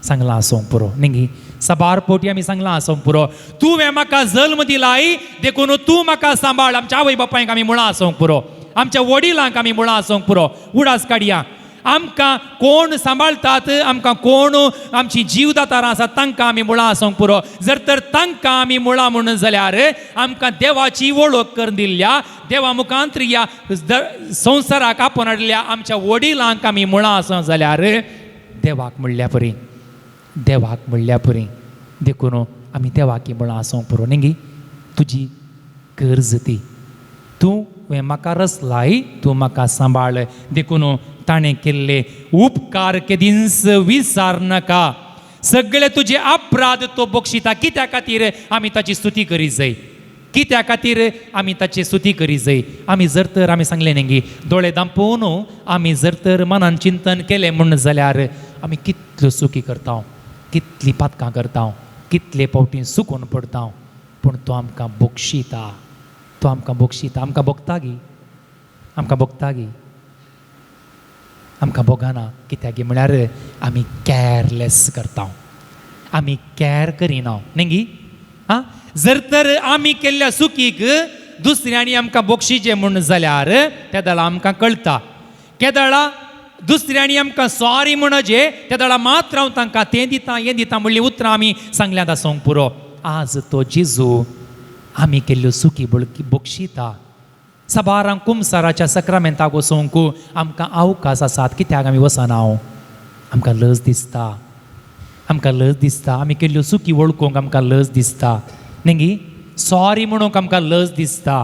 सांगलां आसूंक पुरो न्ही. साबार पोटी आमी सांगलां आसूंक पुरो, तुवें म्हाका जल्म दिलाय देखून तूं म्हाका सांबाळ. आमच्या आवय बापायक आमी मुळां आसूंक पुरो, आमच्या वडिलांक आमी मुळां आसूंक पुरो. उडास काडया, आमकां कोण सांबाळटात, आमकां कोण आमची जीवदातारां आसात तांकां आमी मुळां आसूंक पुरो. जर तर तांकां आमी मुळां म्हणून जाल्यार आमकां देवाची वळख करून दिल्ल्या, देवा मुखांत ह्या संवसाराक आपोवन हाडल्या आमच्या वडिलांक आमी मुळां आसूं जाल्यार देवाक म्हणल्या परी, देवाक म्हणल्या परी. देखून आमी देवाक मुळां आसूंक पुरो न्ही. तुजी गरज ती, तूं म्हाका रचलाय, तूं म्हाका सांबाळ. देखून ताणें केल्ले उपकार केदींच विसार नाका. सगळे तुजे अपराध तो बक्षिता. कित्या खातीर आमी ताची स्तुती करी जाय? कित्या खातीर आमी ताची स्तुती करी जाय? आमी जर तर आमी सांगलें न्ही, दोळे दांपोवन आमी जर तर मनान चिंतन केलें म्हूण जाल्यार आमी कितल्यो चुकी करता, कितलीं पातकां करता, कितले फावटी चुकून पडटा, पूण तो आमकां बक्षिता, तो आमकां बक्षिता. आमकां भोगता गी, आमकां भोगता गी, आमकां भोगना. कित्याक म्हळ्यार आमी कॅरलेस करता, आमी कॅर करिना न्ही गी. आं, जर तर आमी केल्ल्या चुकीक दुसऱ्यांनी आमकां बक्षिचें म्हूण जाल्यार तेदळा आमकां कळटा. केदळा दुसऱ्यांनी आमकां सॉरी म्हणचे तेदळा मात्र हांव तांकां तें दिता हें दिता म्हणलीं उतरां आमी सांगल्यात आसूंक पुरो. आज तो जेजू आमी केल्ल्यो चुकी बक्षिता. साबारांक कुमसाराच्या सक्रामेंताक वचूंक आमकां अवकाश आसात, कित्याक आमी वचना? आमकां लज दिसता, आमकां लज दिसता. आमी केल्ल्यो चुकी वळखूंक आमकां लज दिसता न्ही गी. सॉरी म्हणूंक आमकां लज दिसता,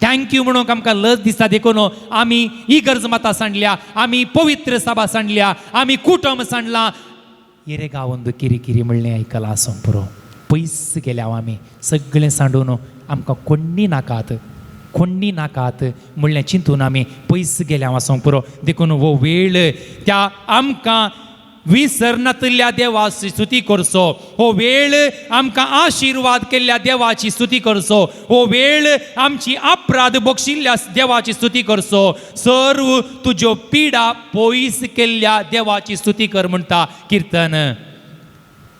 thank you म्हणूंक आमकां लज दिसता. देखून आमी इगर्ज माता सांडल्या, आमी पवित्र सभा सांडल्या, आमी कुटुंब सांडलां. येरे गांवंद किरी किरी म्हणलें आयकलां आसूंक पुरो. पयस गेल्या आमी सगळें सांडून, आमकां कोण्णी नाकात, कोण्णी नाकात म्हणलें चिंतून आमी पयस गेल्या आसूंक पुरो. देखून हो वेळ त्या आमकां विसरनातल्या देवाची स्तुती करचो, हो वेळ आमकां आशिर्वाद केल्ल्या देवाची स्तुती करचो, हो वेळ आमची अपराध बक्षिल्ल्या देवाची स्तुती करचो. सर्व तुज्यो पिडा पयस केल्ल्या देवाची स्तुती कर म्हणटा किर्तन.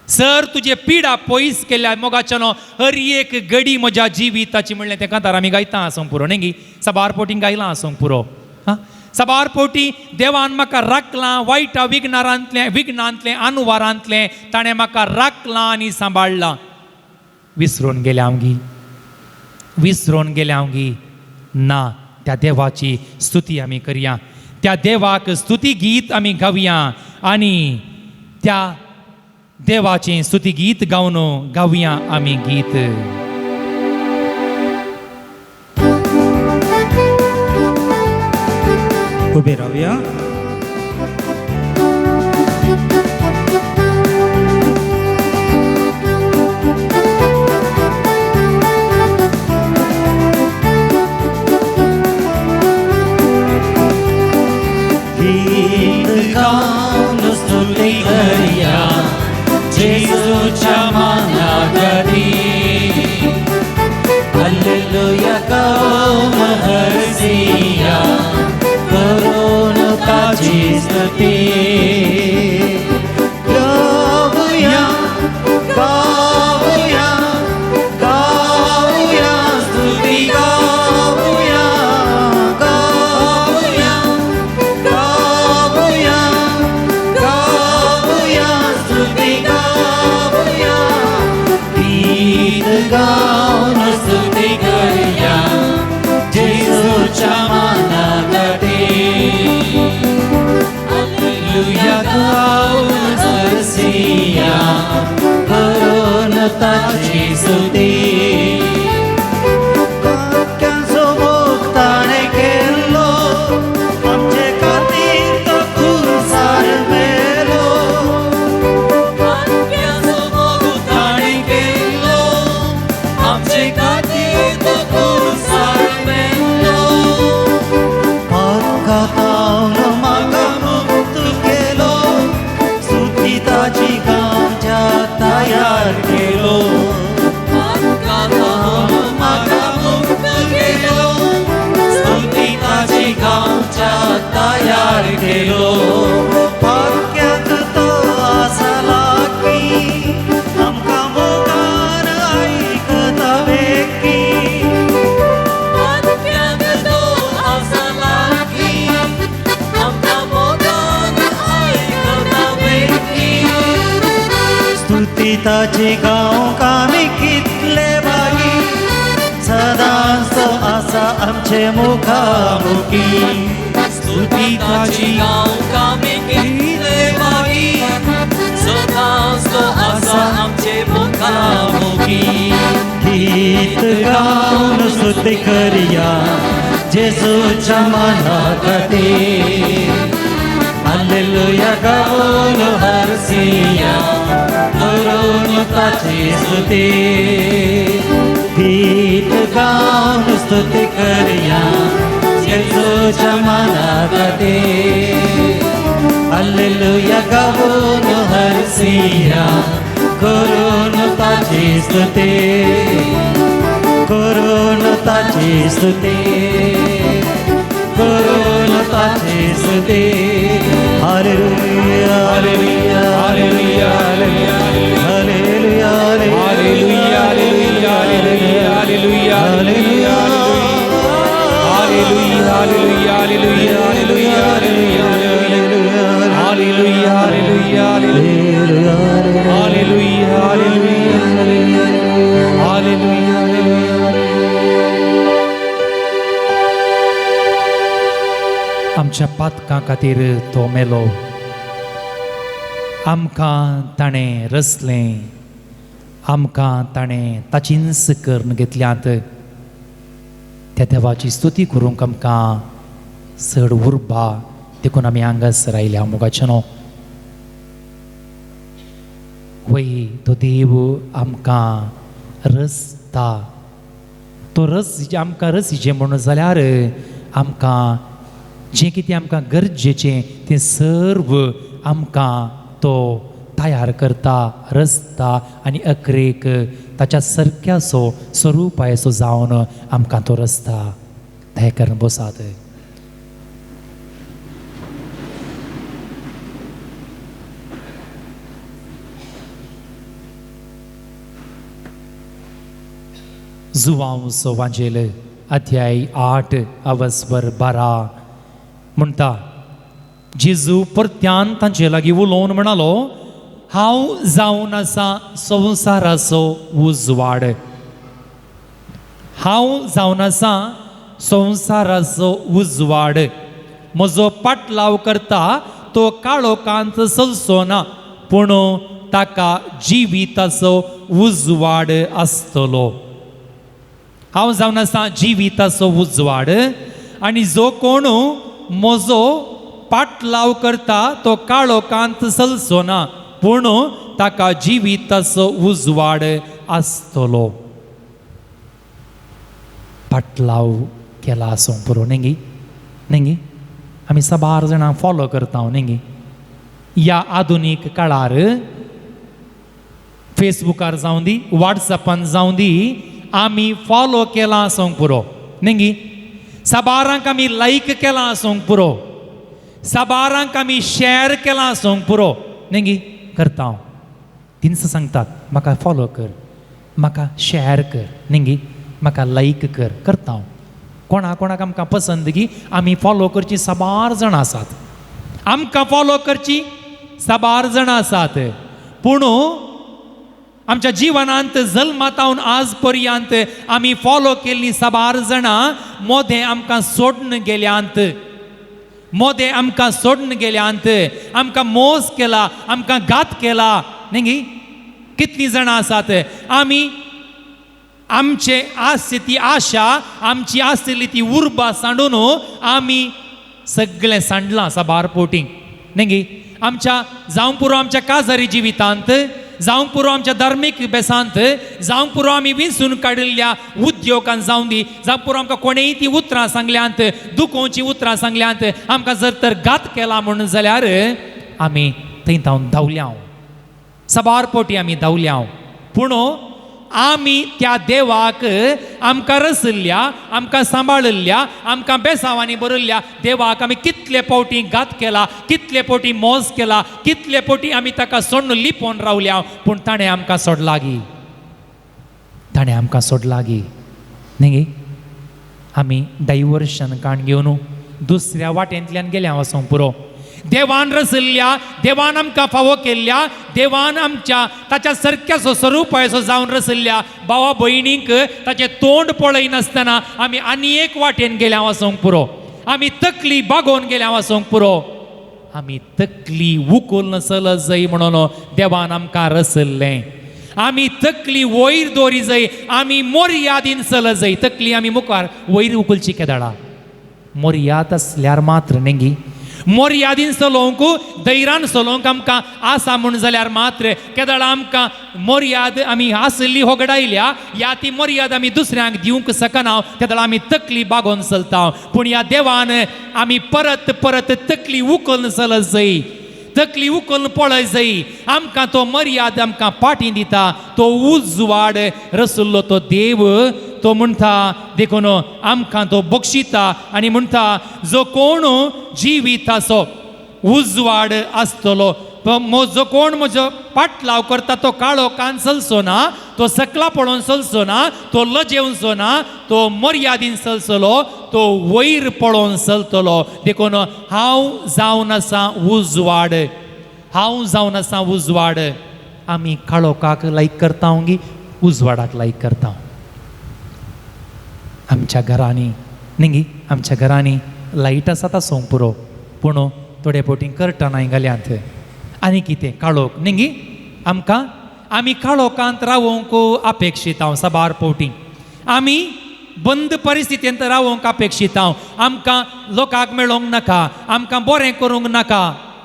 सर तुजे पिडा पयस केल्या मोगाच्यानो, हर एक घडी म्हज्या जिविताची म्हणलें तें कांतार आमी गायता आसूंक पुरो न्ही गी. साबार पोटी गायलां आसूंक पुरो. आं, साबार पोटी देवान म्हाका राखलां वायटा विघ्नारांतलें, विघ्नांतलें, अनुवारांतलें ताणें म्हाका राखलां आनी सांबाळ्ळां. विसरून गेल्या हांव गी, विसरून गेल्या हांव गी. ना, त्या देवाची स्तुती आमी करया, त्या देवाक स्तुती गीत आमी गावया आनी त्या देवाचें स्तुती गीत गावन गावया आमी गीत. उबे रावया. गीत गावन स्तुती करया जेजूच्या मानाखातीर. हालेलुया गावन हरसिया करून ताची स्तुती. गावया गावया गावया स्तुती गावया गावया गावया गावया स्तुती गावया. गीत ताची गांवच्या तयार केलो, म्हाका मुक्त केलो, स्तुती ताची गांवच्या तयार केलो। पाक्याक तो आसा लागीं, आमकां मोगान आयकता बेगीन। पाक्याक तो आसा लागीं, आमकां मोगान आयकता बेगीन। स्तुती ताची गावंक आमी कितले भागी, सदांच तो आसा आमचे मुखामुखी। स्तुती ताची गावंक आमी कितले भागी, सदांच तो आसा आमचे मुखामुखी। गीत गावन स्तुती करया जेजूच्या मना खातीर, हालेलुया गावन हरसिया करून ताची स्तुती। गीत गावन स्तुती करया जेजूच्या मना खातीर, हालेलुया गावन हरसिया करून ताची स्तुती, करून ताची स्तुती, करून ताची स्तुती। Hallelujah hallelujah hallelujah hallelujah hallelujah hallelujah hallelujah hallelujah hallelujah hallelujah hallelujah hallelujah hallelujah hallelujah hallelujah hallelujah hallelujah. आमच्या पातकां खातीर तो मेलो, आमकां ताणें रचलें, आमकां ताणें ताचींच करून घेतल्यात। त्या देवाची स्तुती करूंक आमकां चड उर्बा देखून आमी हांगासर आयल्या मोगाचें न्हू। वय तो देव आमकां रचता, तो रस आमकां रसीचें म्हणून जाल्यार आमकां जें कितें आमकां गरजेचें तें सर्व आमकां तो तयार करता, रचता आनी अकरेक ताच्या सारक्याचो स्वरुपायचो जावन आमकां तो रचता। दया करून बसात। जुवांवचो वांजेल अध्याय 8 अवस्वर 12 म्हणटा, जेजू परत्यान तांचे लागीं उलोवन म्हणालो, हांव जावन आसा संवसाराचो उजवाड, हांव जावन आसा संवसाराचो उजवाड, म्हजो पाटलाव करता तो काळोखांत चलचो ना, पूण ताका जिविताचो उजवाड आसतलो। हांव जावन आसा जिविताचो उजवाड आनी जो कोण म्हजो पाटलाव करता तो काळोखांत चलचो ना, पूण ताका जिविताचो उजवाड आसतलो। पाटलाव केला आसूंक पुरो न्ही गी, न्ही गी? आमी साबार जाणां फॉलो करता न्ही गी? ह्या आधुनीक काळार फेसबुकार जावं दी, वॉट्सएपान जावं दी, आमी फॉलो केलां आसूंक पुरो न्ही गी? साबारांक आमी लायक केलां आसूंक पुरो, साबारांक आमी शॅर केलां आसूंक पुरो न्ही गी? करता हांव तिनसां सांगतात म्हाका फॉलो कर, म्हाका शॅर कर न्ही गी, म्हाका लायक कर, करता हांव। कोणा कोणाक आमकां पसंदगी आमी फॉलो करची साबार जाणां आसात, आमकां फॉलो करची साबार जाणां आसात, पूण आमच्या जिवनांत जल्मातावन आज पर्यंत आमी फॉलो केल्ली साबार जाणां मोदें आमकां सोडून गेल्यांत, मोदें आमकां सोडून गेल्यांत, आमकां मोस केला, आमकां घात केला न्ही गी? कितलीं जाणां आसात आमी आमचे आसली ती आशा, आमची आसली ती उर्बा सांडून आमी सगळें सांडलां साबार पोटींक न्ही गी? आमच्या जावं पुरो आमच्या काजारी जिवितांत, जावं पुरो आमच्या धार्मीक बेसांत, जावं पुरो आमी विंचून काडिल्ल्या उद्योगान जावं दी, जावं पुरो आमकां कोणेय ती उतरां सांगल्यांत, दुखोवची उतरां सांगल्यांत, आमकां जर तर घात केला म्हणून जाल्यार आमी थंय धांवन धांवल्या। साबार पोटी आमी धांवल्या. पूण आमी त्या देवाक आमकां रसल्ल्या, आमकां सांबाळिल्ल्या, आमकां बेसांवांनी बरयल्ल्या देवाक आमी कितले फावटी घात केला, कितले फावटी मोस केला, कितले फावटी आमी ताका सोडून लिपोवन रावल्या. पूण ताणें आमकां सोडलागी, ताणें आमकां सोडलागी न्ही गे. आमी डायवर्शन काण घेवन दुसऱ्या वाटेंतल्यान गेल्या वचोंक पुरो. देवान रचल्ल्या, देवान आमकां फावो केल्ल्या, देवान आमच्या ताच्या सारक्याचो स्वरूपाचो जावन रचल्ल्या भावा भयणींक ताचें तोंड पळयनासतना आमी आनी एक वाटेन गेल्या वचोंक पुरो. आमी तकली बागोवन गेल्या वचोंक पुरो. आमी तकली उखलून चलत जाय म्हणून देवान आमकां रचल्लें. आमी तकली वयर दवरी जाय, आमी मोर्यादीन चलत जाय. तकली आमी मुखार वयर उखलची केदाळा मोर्याद आसल्यार मात्र न्ही. मोर्यादीन चलोवंक, धैर्यान चलोवंक आमकां आसा म्हूण जाल्यार मात्र केदळा आमकां मोर्याद आमी आसली होगडायल्या या ती मोर्याद आमी दुसऱ्यांक दिवंक शकना, तेदळा आमी तकली बागोवन चलता. पूण ह्या देवान आमी परत परत तकली उखलून चलत जाय, तकली उखलून पळय जाय. आमकां तो मर्याद आमकां पाटी दिता, तो उजवाड रसुल्लो तो देव तो म्हणटा. देखून आमकां तो बक्षिता आनी म्हणटा जो कोण जिविताचो उजवाड आसतलो, जो कोण म्हजो पाटलाव करता तो काळो कान चलचो ना, तो सकला पळोवन चलचो ना, तो लजेवचो ना, तो मर्यादीन चलचलो, तो वयर पळोवन चलतलो. देखून हांव जावन आसा उजवाड, हांव जावन आसा उजवाड. आमी काळोखाक लायक करता गी उजवाडाक लायक करता? आमच्या घरांनी न्ही गी, आमच्या घरांनी लायट आसा आसूंक पुरो, पूण थोडे फावटी करटनाय घाल्यांत आनी कितें काळोख न्ही गी. आमकां आमी काळोखांत रावोंक अपेक्षीत हांव. साबार फावटी आमी बंद परिस्थितींत रावोंक अपेक्षीत हांव. आमकां लोकांक मेळोंक नाका, आमकां बरें करूंक नाका,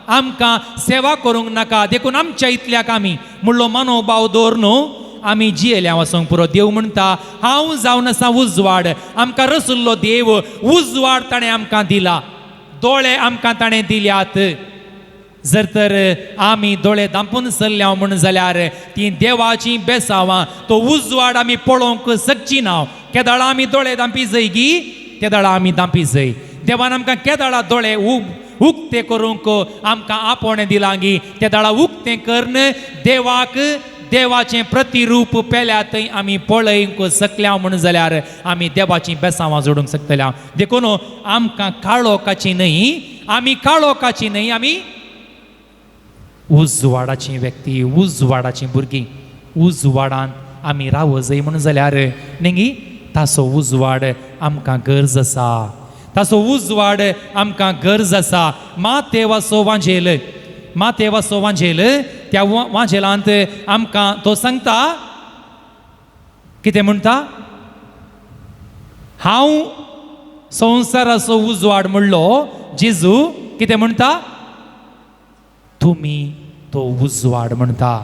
आमकां सेवा करूंक नाका. देखून आमच्या इतल्याक आमी म्हणलो मनोभाव दवर न्हू आमी जियेल्या वचोंक पुरो. देव म्हणटा हांव जावन आसा उजवाड. आमकां रसुल्लो देव उजवाड ताणें आमकां दिला, दोळे आमकां ताणें दिल्यात. जर तर आमी दोळे धांपून चल्ल्या म्हूण जाल्यार ती देवाची बेसावां, तो उजवाड आमी पळोवंक शकची ना. केदाळा आमी दोळे धांपी जाय गी, तेदाळा आमी धांपी जाय. देवान आमकां केदाळा दोळे उक्ते करूंक आमकां आपोवणें दिलां गी, तेदाळा उक्तें करून देवाक देवाचें प्रतिरूप पेल्या थंय आमी पळयंक शकल्या म्हूण जाल्यार आमी देवाचीं बेसावां जोडूंक शकतल्या. देखून आमकां काळोखाची न्हय, आमी काळोखाची न्हय, आमी उजवाडाची व्यक्ती, उजवाडाची भुरगीं. उजवाडान आमी रावो जाय म्हूण जाल्यार न्ही ताचो उजवाड आमकां गरज आसा, ताचो उजवाड आमकां गरज आसा. मातेवाचो वांजेल, मातेवाचो वांजेल, त्या वांजेलांत आमकां तो सांगता कितें म्हणटा, हांव संवसाराचो उजवाड म्हणलो जेजू. कितें म्हणटा, तुमी तो उजवाड म्हणटा.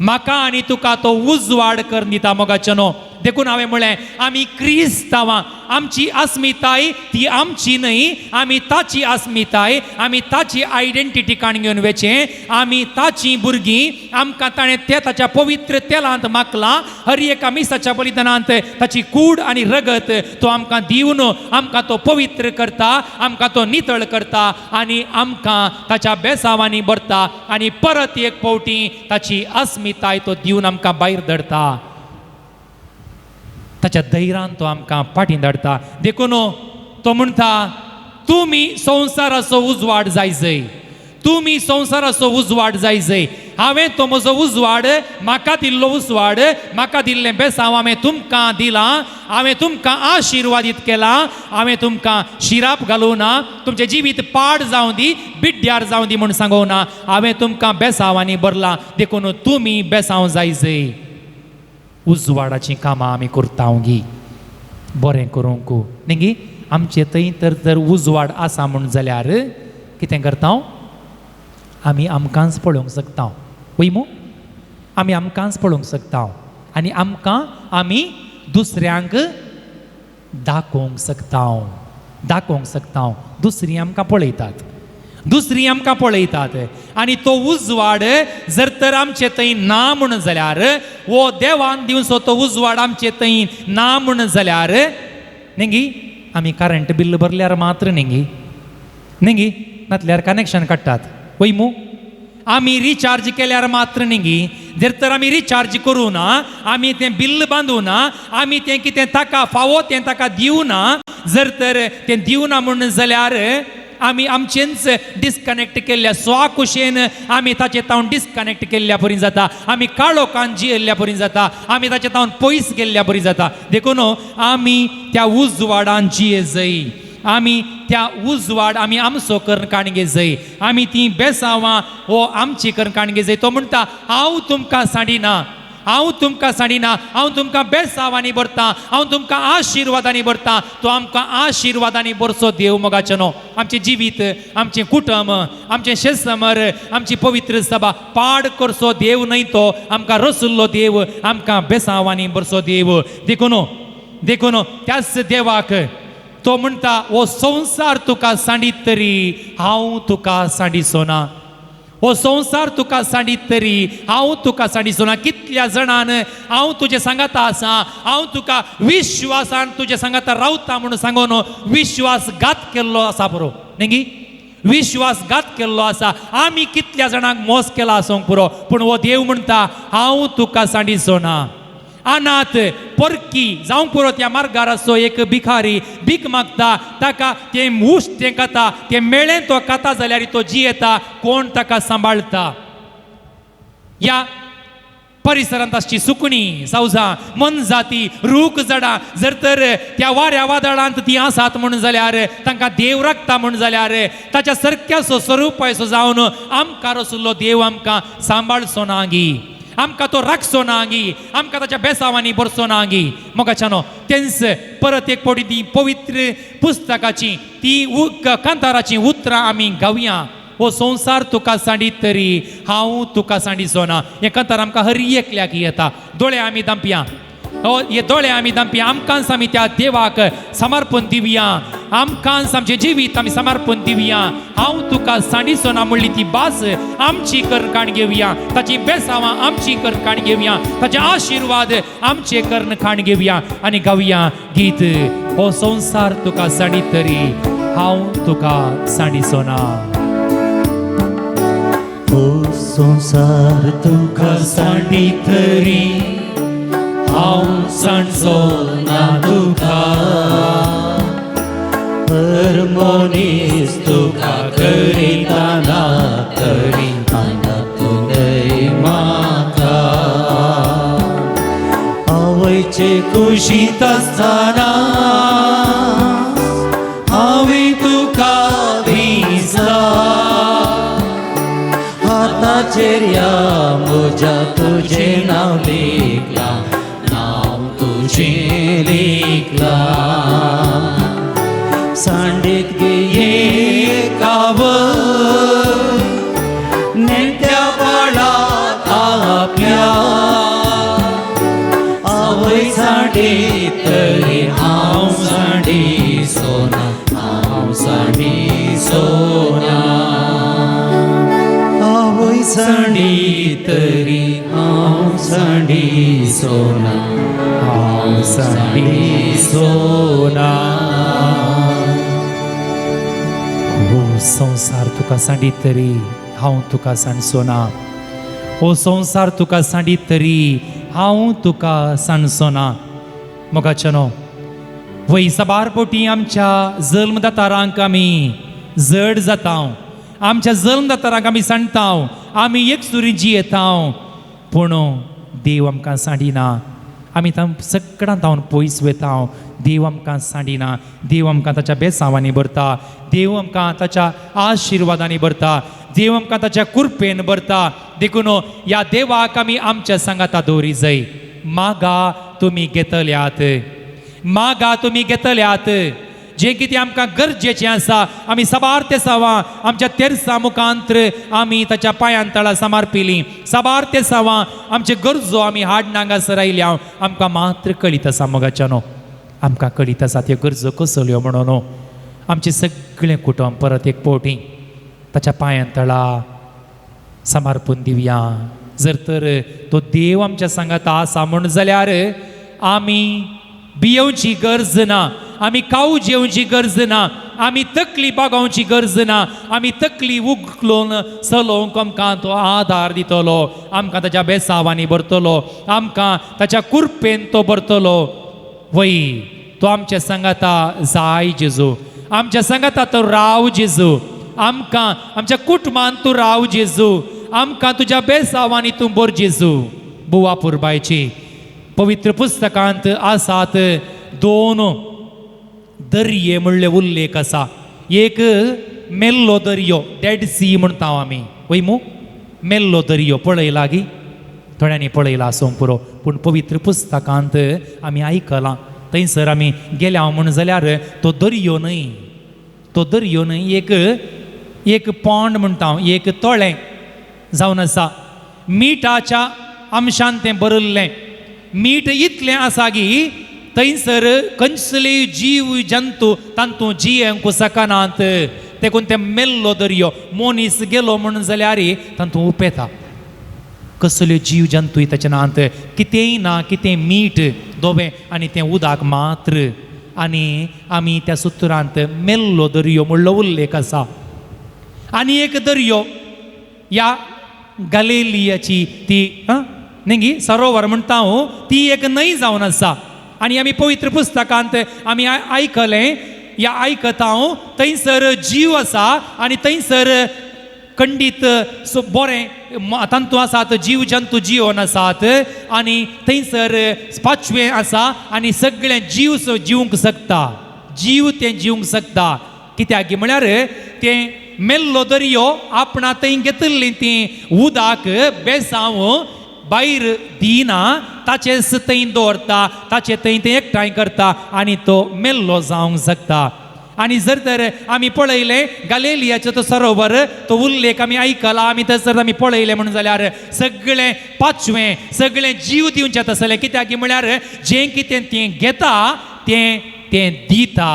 म्हाका आनी तुका तो उजवाड करून दिता मोगाचें न्हू. देखून हांवें म्हणलें आमी क्रिस्तांवां, आमची अस्मिताय ती आमची न्हय, आमी ताची अस्मिताय, आमी ताची आयडेंटिटी काण घेवन वेचें. आमी ताची भुरगीं, आमकां ताणें ते ताच्या पवित्र तेलांत माखलां. हर एका मिसाच्या बलिदानांत ताची कूड आनी रगत तो आमकां दिवन आमकां तो पवित्र करता, आमकां तो नितळ करता आनी आमकां ताच्या बेसावांनी भरता आनी परत एक फावटी ताची अस्मिताय तो दिवन आमकां भायर धरता. ताच्या धैर्यान तो आमकां फाटीं धाडटा. देखून तो म्हणटा तुमी संवसाराचो उजवाड जाय जय, तुमी संवसाराचो उजवाड जाय जय. हांवें तो म्हजो उजवाड, म्हाका दिल्लो उजवाड, म्हाका दिल्लें बेसांव हांवें तुमकां दिलां, हांवें तुमकां आशिर्वादीत केलां, हांवें तुमकां शिराप घालूं ना, तुमचें जिवीत पाड जावं दी, बिड्ड्यार जावं दी म्हूण सांगूं ना. हांवें तुमकां बेसांवांनी भरलां, देखून तुमी बेसांव जाय जय. उजवाडाचीं कामां आमी करता गी बरें करूंक न्ही गी. आमचे थंय तर जर उजवाड आसा म्हूण जाल्यार कितें करता आमी, आमकांच पळोवंक शकता वय मू, आमी आमकांच पळोवंक शकता आनी आमकां आमी दुसऱ्यांक दाखोवंक शकता, दाखोवंक शकता. दुसरीं आमकां पळयतात. दुसरी आमकां पळयतात आनी तो उजवाड जर तर आमचे थंय ना म्हूण जाल्यार, वो देवान दिवचो तो उजवाड आमचे थंय ना म्हूण जाल्यार न्ही, आमी करंट बिल भरल्यार मात्र न्ही न्ही, नातल्यार कनेक्शन काडटात वय मू. आमी रिचार्ज केल्यार मात्र न्ही, जर तर आमी रिचार्ज करूं ना, आमी तें बिल्ल बांदू ना, आमी तें कितें ताका फावो तें ताका दिवना, जर तर तें दिवना म्हूण जाल्यार आमी आमचेंच डिस्कनेक्ट केल्ल्या स्वाकुशेन आमी ताचे तावन डिस्कनेक्ट केल्ल्या परी जाता, आमी काळोखान जियेल्ल्या परी जाता, आमी ताचे तावन पयस गेल्ल्या परी जाता. देखून आमी त्या उजवाडान जिये जय, आमी त्या उजवाड आमी आमचो करून काणगे जय, आमी ती बेसावां हो आमची करून काणगे जय. तो म्हणटा हांव तुमकां सांडिना, हांव तुमकां सांडिना, हांव तुमकां बेसावांनी भरता, हांव तुमकां आशिर्वादांनी भरता. तो आमकां आशिर्वादांनी भरचो देव मोगाचो न्हू. आमचें जिवीत, आमचें कुटुंब, आमचें शेजमर, आमची पवित्र सभा पाड करचो देव न्हय तो, आमकां रसुल्लो देव, आमकां बेसावांनी भरचो देव. देखून देखून त्याच देवाक तो म्हणटा हो संवसार तुका सांडीत तरी हांव तुका सांडिचो ना, हो संवसार तुका सांडीत तरी हांव तुका सांडिचो ना. कितल्या जाणान हांव तुजें सांगाता आसा, हांव तुका विश्वासान तुजें सांगाता रावता म्हणून सांगून विश्वासघात केल्लो आसा पुरो न्ही, विश्वासघात केल्लो आसा. आमी कितल्या जाणांक मोस केला आसूंक पुरो, पूण हो देव म्हणटा हांव तुका सांडिचो ना. अनाथ परकी जावंक पुरो त्या मार्गार आसो एक भिखारी भीक मागता, ताका तें ऊस तें खाता, तें मेळ्ळें तो खाता जाल्यार तो जियेता, कोण ताका सांबाळटा. ह्या परिसरांत आसची सुकणीं, सावजां, मोनजाती, रूख झाडां जर तर त्या वाऱ्या वादळांत ती आसात म्हूण जाल्यार तांकां देव राखता म्हूण जाल्यार ताच्या सारक्याचो स्वरुपाचो जावन आमकां रसुल्लो देव आमकां सांबाळचो ना गी, आमकां तो राखचो ना गी, आमकां ताच्या बेसावांनी भरचो ना गी. मोगाच्यानो तेंच परत एक फावटी ती पवित्र पुस्तकाची ती कांताराची उतरां आमी गावया. हो संवसार तुका सांडीत तरी हांव तुका सांडिचो ना. हें कांतार आमकां हर एकल्याक येता. दोळे आमी दांपया, हे दोळे आमी दांपया, आमकांच आमी त्या देवाक समर्पण दिवया, आमकांच आमचें जिवीत आमी समर्पण दिवया. हांव तुका सांडिचो ना म्हणली ती भास आमची करून काण घेवया, ताची बेसावां आमची करून काण घेवया, ताचे आशिर्वाद आमचे करून काण घेवया आनी गावया गीत हो संवसार तुका सांडीत तरी हांव तुका सांडिचो ना. हो संवसार तुका सांडीत तरी हांव सांडचो ना तुका, हर मनीस तुका करिता ना तरी तूं न्हय म्हाका. आवयचे कुशींत आसतना हांवें तुका दिसला, हाताचेर ह्या म्हज्या तुजें नांव लिखलां, नांव तुजें लिखलां. सांडीत गे कावय नेण्ट्या बाळाक आपल्या, आवय सांडीत तरी हांव सांडिचो ना, हांव सांडिचो ना. आवय सांडीत तरी हांव सांडिचो ना, हांव सांडिचो ना. हो संवसार तुका सांडीत तरी हांव तुका सांडचो ना, हो संवसार तुका सांडीत तरी हांव तुका सांडचो ना. मोगाच्यानो वय साबार पोटी आमच्या जल्मदातारांक आमी जड जाता, आमच्या जल्मदातारांक आमी सांडता, आमी एकसुरी जियेता, पूण देव आमकां सांडिना. आमी सगळ्यां धांवन पयस वयता, देव आमकां सांडिना. देव आमकां ताच्या बेसावांनी भरता, देव आमकां ताच्या आशिर्वादांनी भरता, देव आमकां ताच्या कृपेन भरता. देखून ह्या देवाक आमी आमच्या सांगाता दवरी जाय. मागा तुमी घेतल्यात, मागा तुमी घेतल्यात. जें कितें आमकां गरजेचें आसा आमी साबार तेसावां आमच्या तेरसां मुखांत्र आमी ताच्या पांयान तळा समर्पिली. साबार तेसावां आमचे गरजो आमी हाड हांगासर आयल्या. आमकां मात्र कळीत आसा मोगाच्यानो, आमकां कळीत आसा त्यो गरजो कसल्यो म्हणून. आमचें सगळें कुटुंब परत एक फावटी ताच्या पांयां तळा समर्पून दिवया. जर तर तो देव आमच्या सांगाता आसा म्हूण जाल्यार आमी भियोवची गरज ना, आमी काव जेवची गरज ना, आमी तकली बागोवची गरज ना, आमी तकली उखलून चलोवंक आमकां तो आदार दितलो, आमकां ताच्या बेसावांनी भरतलो, आमकां ताच्या कुरपेन तो भरतलो. वय तो आमच्या सांगाता जाय जेजू, आमच्या सांगाता तो राव जेजू, आमकां आमच्या कुटुंबान तूं राव जेजू, आमकां तुज्या बेसावांनी तूं बर जेजू. बुवा पुरबायची पवित्र पुस्तकांत आसात दोन दर्ये म्हणले उल्लेख आसा. एक मेल्लो दर्यो, डेड सी म्हणटा आमी, वय मू मेल्लो दर्यो पळयला गी, थोड्यांनी पळयला आसूंक पुरो, पूण पवित्र पुस्तकांत आमी आयकलां. थंयसर आमी गेल्या म्हूण जाल्यार तो दर्यो न्हय, तो दर्यो न्हय, एक एक पोंड म्हणटा हांव, एक तळें जावन आसा, मिठाच्या अंशान तें भरिल्लें. मीठ इतलें आसा की थंयसर कसलेय जीव जंतू तांतू जियेवंक शकनात, देखून तें मेल्लो दर्यो. मनीस गेलो म्हूण जाल्यार तांतू उपेता, कसल्यो जीव जंतूय ताच्या नात, कितेंय ना, कितें मीठ धवें आनी तें उदक मात्र. आनी आमी त्या सुत्रांत मेल्लो दर्यो म्हणलो उल्लेख आसा. आनी एक दर्यो ह्या गलेलियाची ती न्ही सरोवर म्हणटा हांव, ती एक न्हंय जावन आसा. आनी आमी पवित्र पुस्तकांत आमी आयकलें या आयकता हांव, थंयसर जीव आसा आनी थंयसर खंडीत बरें तांतू आसात जीव जंतू जिवन आसात, आनी थंयसर पाचवें आसा आनी सगळें जीव जिवंक शकता, जीव तें जिवंक शकता. कित्याक म्हळ्यार तें मेल्लो दर्यो आपणा थंय घेतिल्ली ती उदक बेसांव भायर दिना, ताचेच थंय दवरता, ताचे थंय तें एकठांय करता आनी तो मेल्लो जावंक शकता. आनी जर तर आमी पळयलें गलेलियाचो तो सरोवर, तो उल्लेख आमी आयकला, आमी थंयसर आमी पळयलें म्हणून जाल्यार सगळें पाचवें सगळें जीव दिवचें तसलें. कित्याक म्हळ्यार जें कितें तें घेता तें तें दिता,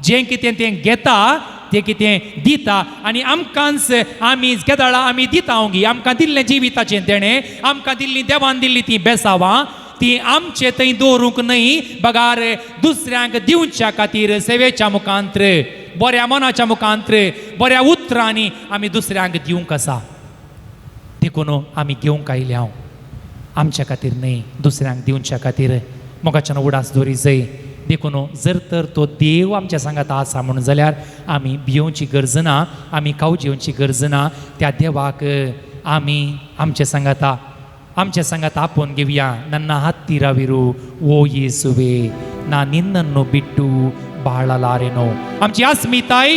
जें कितें तें घेता तें कितें दिता. आनी आमकांच आमी केदाळा आमी दिता गी, आमकां दिल्लें जिविताचें तेणें, आमकां दिल्ली देवान दिल्ली ती बेसावां ती आमचे थंय दवरूंक न्हय, बगार दुसऱ्यांक दिवच्या खातीर सेवेच्या मुखांत्र, बऱ्या मनाच्या मुखांत्र, बऱ्या उतरांनी आमी दुसऱ्यांक दिवंक आसा. देखून आमी घेवंक आयल्या हांव आमच्या खातीर न्हय, दुसऱ्यांक दिवच्या खातीर. मोगाच्यान उडास दवरी जाय. देखून जर तर तो देव आमच्या सांगाता आसा म्हणून जाल्यार आमी भियोवची गरज ना, आमी कावजेवची गरज ना. त्या देवाक आमी आमच्या सांगाता आमच्या सांगाता आपोवन घेवया. नन्ना हत्तीराविरू ओ येसुवे ना निन्नन्नो बिट्टू बाळलारेनो. आमची अस्मिताय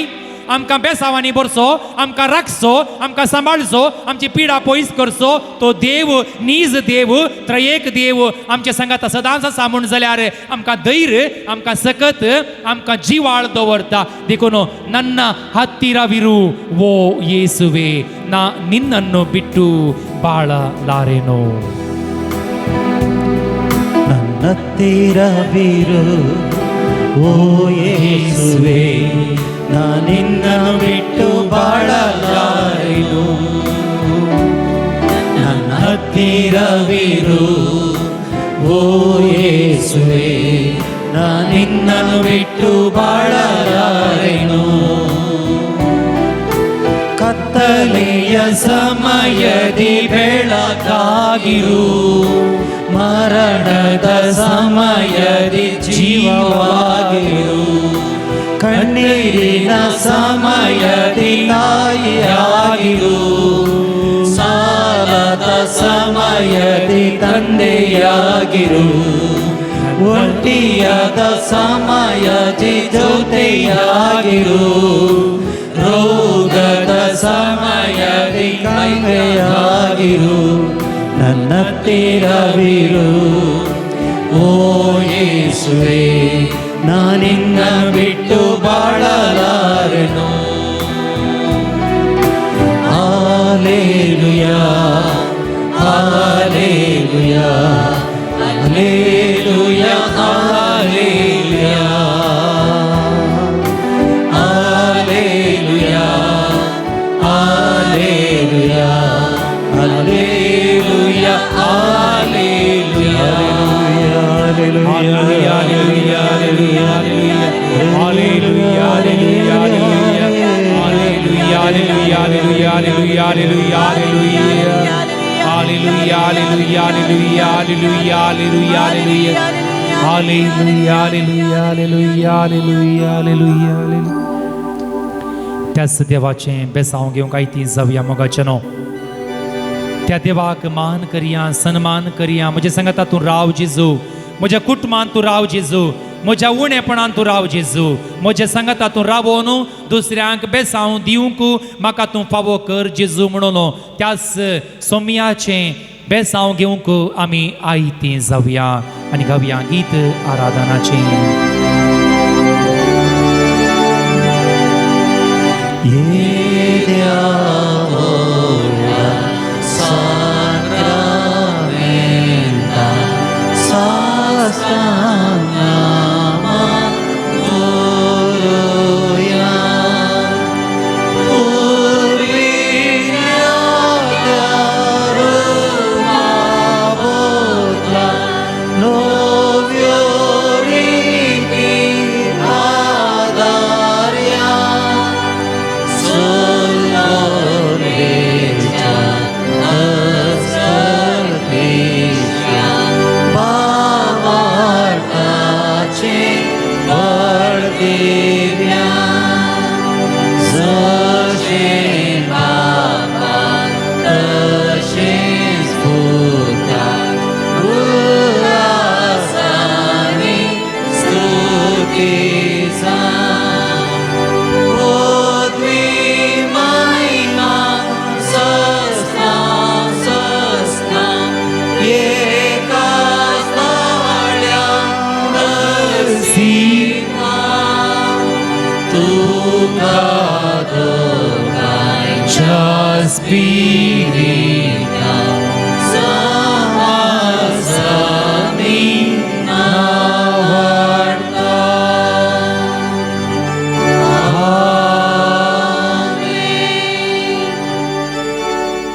आमकां बेसावांनी भरचो, आमकां राखचो, आमकां सांबाळचो, आमची पिडा पयस करचो तो देव, नीज देव, त्रयेक देव आमच्या सांगाता सदांच आसा म्हूण जाल्यार आमकां धैर्य, आमकां सकत, आमकां जिवाळ दवरता. देखून नन्ना हत्तीराविरू वो येसुवे ना निन्नन्नो बिट्टू ಬಾಳಲಾರೆನೋ. ನನ್ನತ್ತಿರವಿರು ಓ ಯೇಸುವೆ, ನಾನಿನ್ನನ್ನು ಬಿಟ್ಟು ಬಾಳಲಾರೆನು. ನನ್ನ ಹತ್ತಿರವಿರು ಓ ಯೇಸುವೆ, ನಾನಿನ್ನನ್ನು ಬಿಟ್ಟು ಬಾಳಲಾರೆನು. ಕತ್ತಲೆಯ ಸಮಯದಿ ಬೆಳಕಾಗಿರು, ಮರಣದ ಸಮಯದಿ ಜೀವವಾಗಿರು, ಕಣ್ಣೀರಿನ ಸಮಯದಿ ತಾಯಿಯಾಗಿರು, ಸಾಲದ ಸಮಯದಿ ತಂದೆಯಾಗಿರು, ಒಂಟಿಯಾದ ಸಮಯದಿ ಜೊತೆಯಾಗಿರು, ರೋಗದ ಸಮಯದಿ ಕೈಯಾಗಿರು, ನನ್ನ ಹತ್ತಿರವಿರು ಓ ಯೇಸುವೆ, ನಾನಿನ್ನ ಬಿಟ್ಟು ಬಾಳಲಾರೆನು. Hallelujah, hallelujah, hallelujah, hallelujah, hallelujah, Hallelujah, hallelujah, hallelujah, hallelujah, hallelujah, hallelujah, hallelujah, hallelujah, hallelujah, hallelujah, hallelujah, hallelujah, hallelujah. त्याच देवाचें बेसांव घेवंक आयती जावया मोगाचें न्हू. त्या देवाक मान करया, सन्मान करया. म्हज्या सांगाता तूं राव जेजू, म्हज्या कुटुंबान तूं राव जेजू, म्हज्या उणेपणान तूं राव जेजू, म्हज्या सांगाता तूं रावोन दुसऱ्यांक बेसांव दिवंक म्हाका तूं फावो कर जेजू म्हणून त्याच सोमयाचें बेसांव घेवंक आमी आयती जावया आनी गावया गीत आराधनाचें.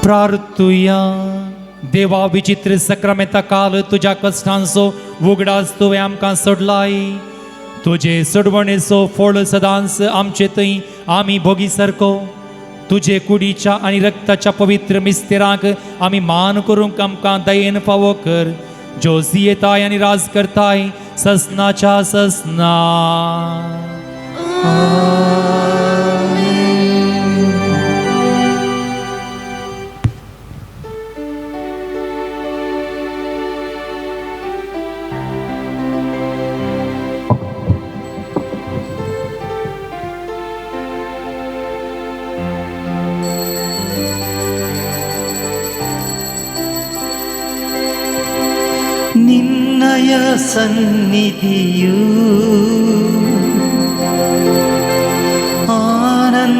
प्रार्थुया. देवा विचित्र सक्रामेंता काल तुज्या कश्टांचो उगडास तुवें आमकां सोडलाय. तुजे सोडवणेचो फळ सदांच आमचे थंय आमी भोगी सारको. तुजे कुडीच्या आनी रक्ताच्या पवित्र मिस्तेरांक आमी मान करूंक आमकां दयेन फावो कर, जो जियेताय आनी राज करताय ससनाच्या ससना. ನಿನ್ನಯ ಸನ್ನಿಧಿಯು ಆನಂದದಾಯಕವು,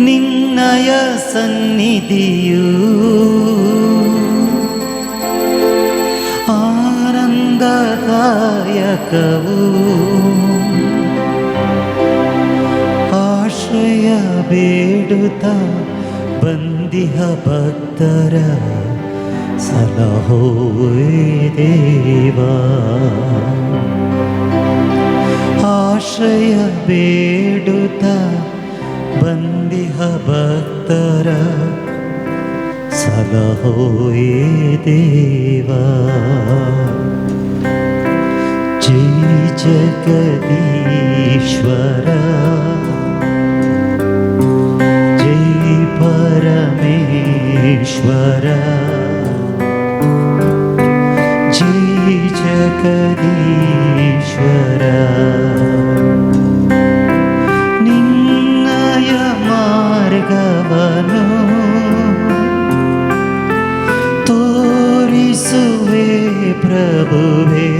ನಿನ್ನಯ ಸನ್ನಿಧಿಯು ಆನಂದದಾಯಕವು. ಆಶ್ರಯ ಬೇಡುತ್ತ ಬಂದಿಹ ಭಕ್ತರ ಸಲಹೋಯೇ ದೇವಾ, ಆಶ್ರಯ ಬೇಡುತ್ತ ಬಂದಿಹ ಭಕ್ತರ ಸಲಹೋಯೇ ದೇವಾ. ಜೈ ಜಗದೀಶ್ವರ, ಜೈ ಪರಮೇಶ್ವರ, ಜೈ ಜಗದೀಶ್ವರ. ನಿನ್ನಯ ಮಾರ್ಗವನ್ನು ತೋರಿಸುವೆ ಪ್ರಭುವೇ,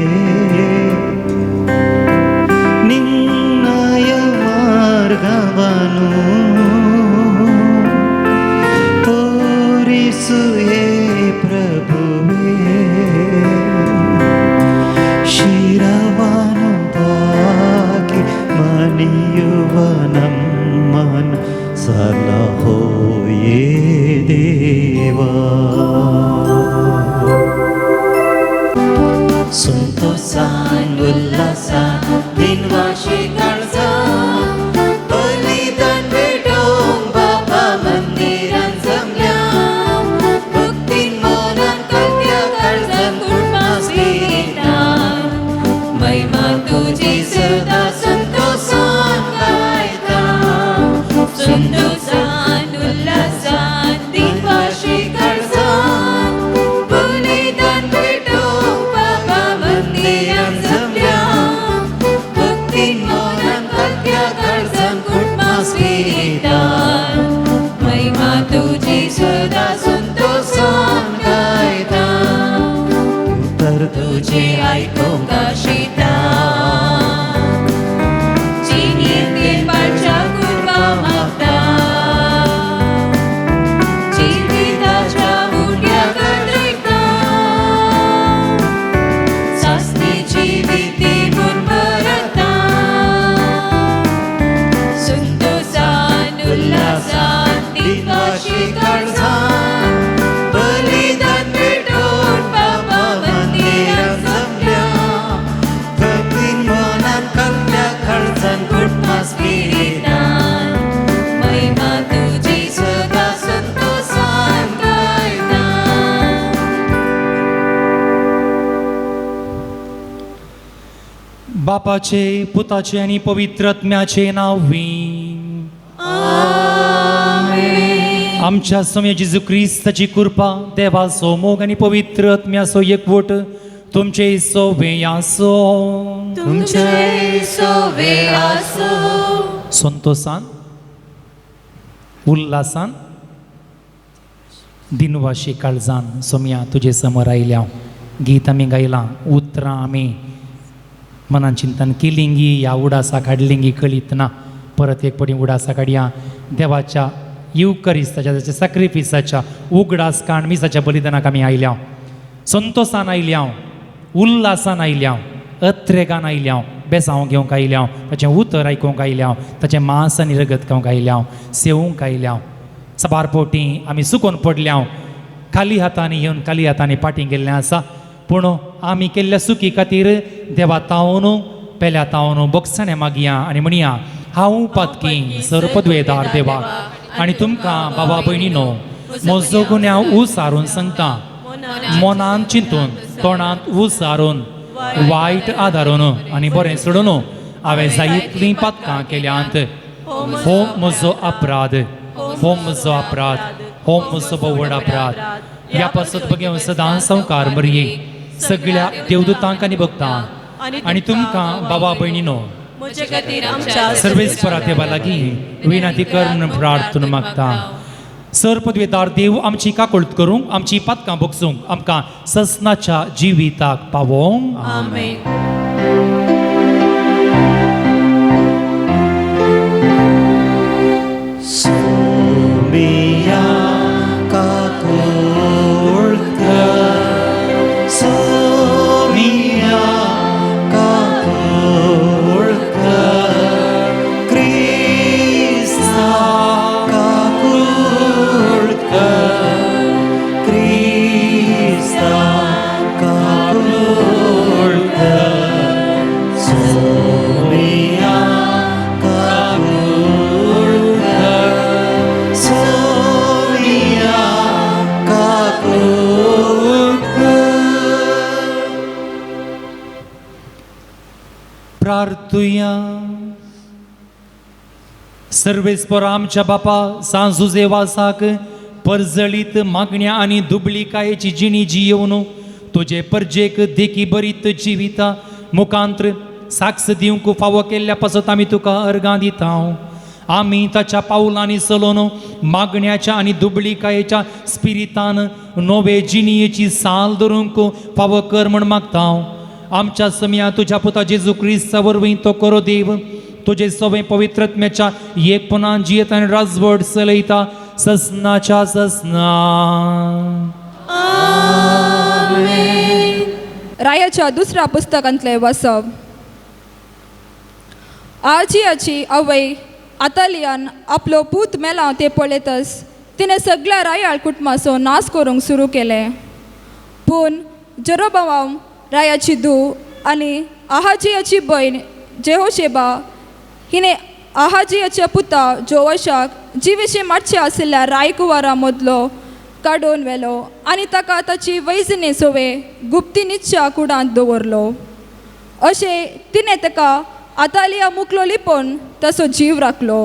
ನಿನ್ನಯ ಮಾರ್ಗವನ್ನು ತೋರಿಸುವೆ ಪ್ರಭುವೇ. ಶಿರವನ್ನು ಬಾಗಿಸಿ मनान कालक्या काळजान कुटुंबा स्पिरितान महिमा तुजी सदा संतोषान गायता उतर तुझे आयकूंक आशिता जिणेंत देवाच्या कृपा मागता जिविताच्या उड्या करता सासणी जिविती म्हूण भरता संतोषान उल्हासान दिनवाशी काळजान बलिदान पेटोवन बाबा मंदिरान जमल्या भक्तीन मनान कालक्या काळजान कुटुंबा स्पिरितान महिमा तुजी सदा संतोषान गायता. बापाचे पुताचे आनी पवित्र आत्म्याचे नांव आमच्या स्वामी जेजू क्रिस्ताची कृपा देवाचो मोग आनी पवित्र आत्म्याचो एकवट तुमचे सोवे आसो. तुमचे सोवे आसो. संतोषान उल्हासान दिनवाशी काळजान सोम्या तुजे समोर आयल्या. गीत आमी गायलां, उतरां आमी मनान चिंतन केलिंगी ह्या उडासा काडलिंगी कळीत ना. परत एक पटी उडासा काडया. देवाच्या युकरिस्ताच्या ताच्या सॅक्रिफिसाच्या उगडास काण मिसाच्या बलिदानाक आमी आयल्या. संतोषान आयल्या, उल्हासान आयल्या, अत्रेगान आयल्या, बेसांव घेवंक आयल्या, ताचें उतर आयकूंक आयल्या, ताचें मांस आनी रगत खावंक आयल्या, सेवूंक आयल्या. साबार पोटी आमी सुकोन पडल्या, खाली हातांनी येवन खाली हातांनी पाटी गेल्लें आसा. पूण आमी केल्ल्या सुकी खातीर देवा तावन पेल्या तावन बोगसणें मागया आनी म्हणया, हांव पातकी सर्पद्वेदार देवा आनी तुमकां बाबा भयणीनो म्हजो गुन्यांव उसारून सांगता. मनान चिंतून तोंडांत उसारून वायट आदारून आनी बरें सोडून हांवें जायतलीं पातकां केल्यांत. हो म्हजो अपराध, हो म्हजो अपराध, हो म्हजो व्हड अपराध. ह्या पासत बघेवन सदां संवकार मरये सगळ्या देवदूतांक आनी भक्तांक आनी तुमकां बाबा भयणीनो म्हजे खातीर आमच्या सर्वेस्परा देवा लागीं विनंती कर म्हणून प्रार्थना मागता. सर पदवेदार देव आमची काकुळट करूंक, आमची पातकां भोगसूंक, आमकां ससनाच्या जिविताक पावोवंक. आमेन. सोमिया काकुळकर, सोमिया काकुळकर, क्रिस्ता काकुळकर, क्रिस्ता काकुळकर, सोमिया काकुळकर, सोमिया काकुळकर. प्रार्थुया. सर्वेस्पर आमच्या बापा सांजुजे वासाक परजळीत मागण्या आनी दुबळीकायेची जिणी जियोवन तुजे परजेक देखी बरीत जिविता मुखांत्र साक्ष दिवंक फावो केल्ल्या पासत आमी तुका अर्गां दिता. आमी ताच्या पावलांनी चलोवन मागण्याच्या आनी दुबळीकायेच्या स्पिरितान नवे जिणयेची साल धरूंक फावो कर म्हण मागता. आमच्या समया तुज्या पुता जेजू क्रिस्ता वरवीं तो करो देव तुजे सवे पवित्रत्म्याच्या एकपणान जियेत आनी राजवट चलयता ससनाच्या ससना. रायाच्या दुसऱ्या पुस्तकांतले वाचप. आजियाची आवय आतालियान आपलो पूत मेला ते पळयतच तिणें सगळ्या रायाळ कुटुंबाचो नाश करूंक सुरू केलें. पूण जेरोबावाम रायाची धूव आनी आहाजियाची भयण जेहोशेबा हिणें आहाजियाच्या पुता जोवशाक जिविशी मातशें आशिल्ल्या रायकुवारा मदलो काडून व्हेलो आनी ताका ताची वैजने सोवे गुप्तिनीच्या कुडांत दवरलो. अशें तिणें ताका आतालिया मुकलो लिपोवन ताचो जीव राखलो.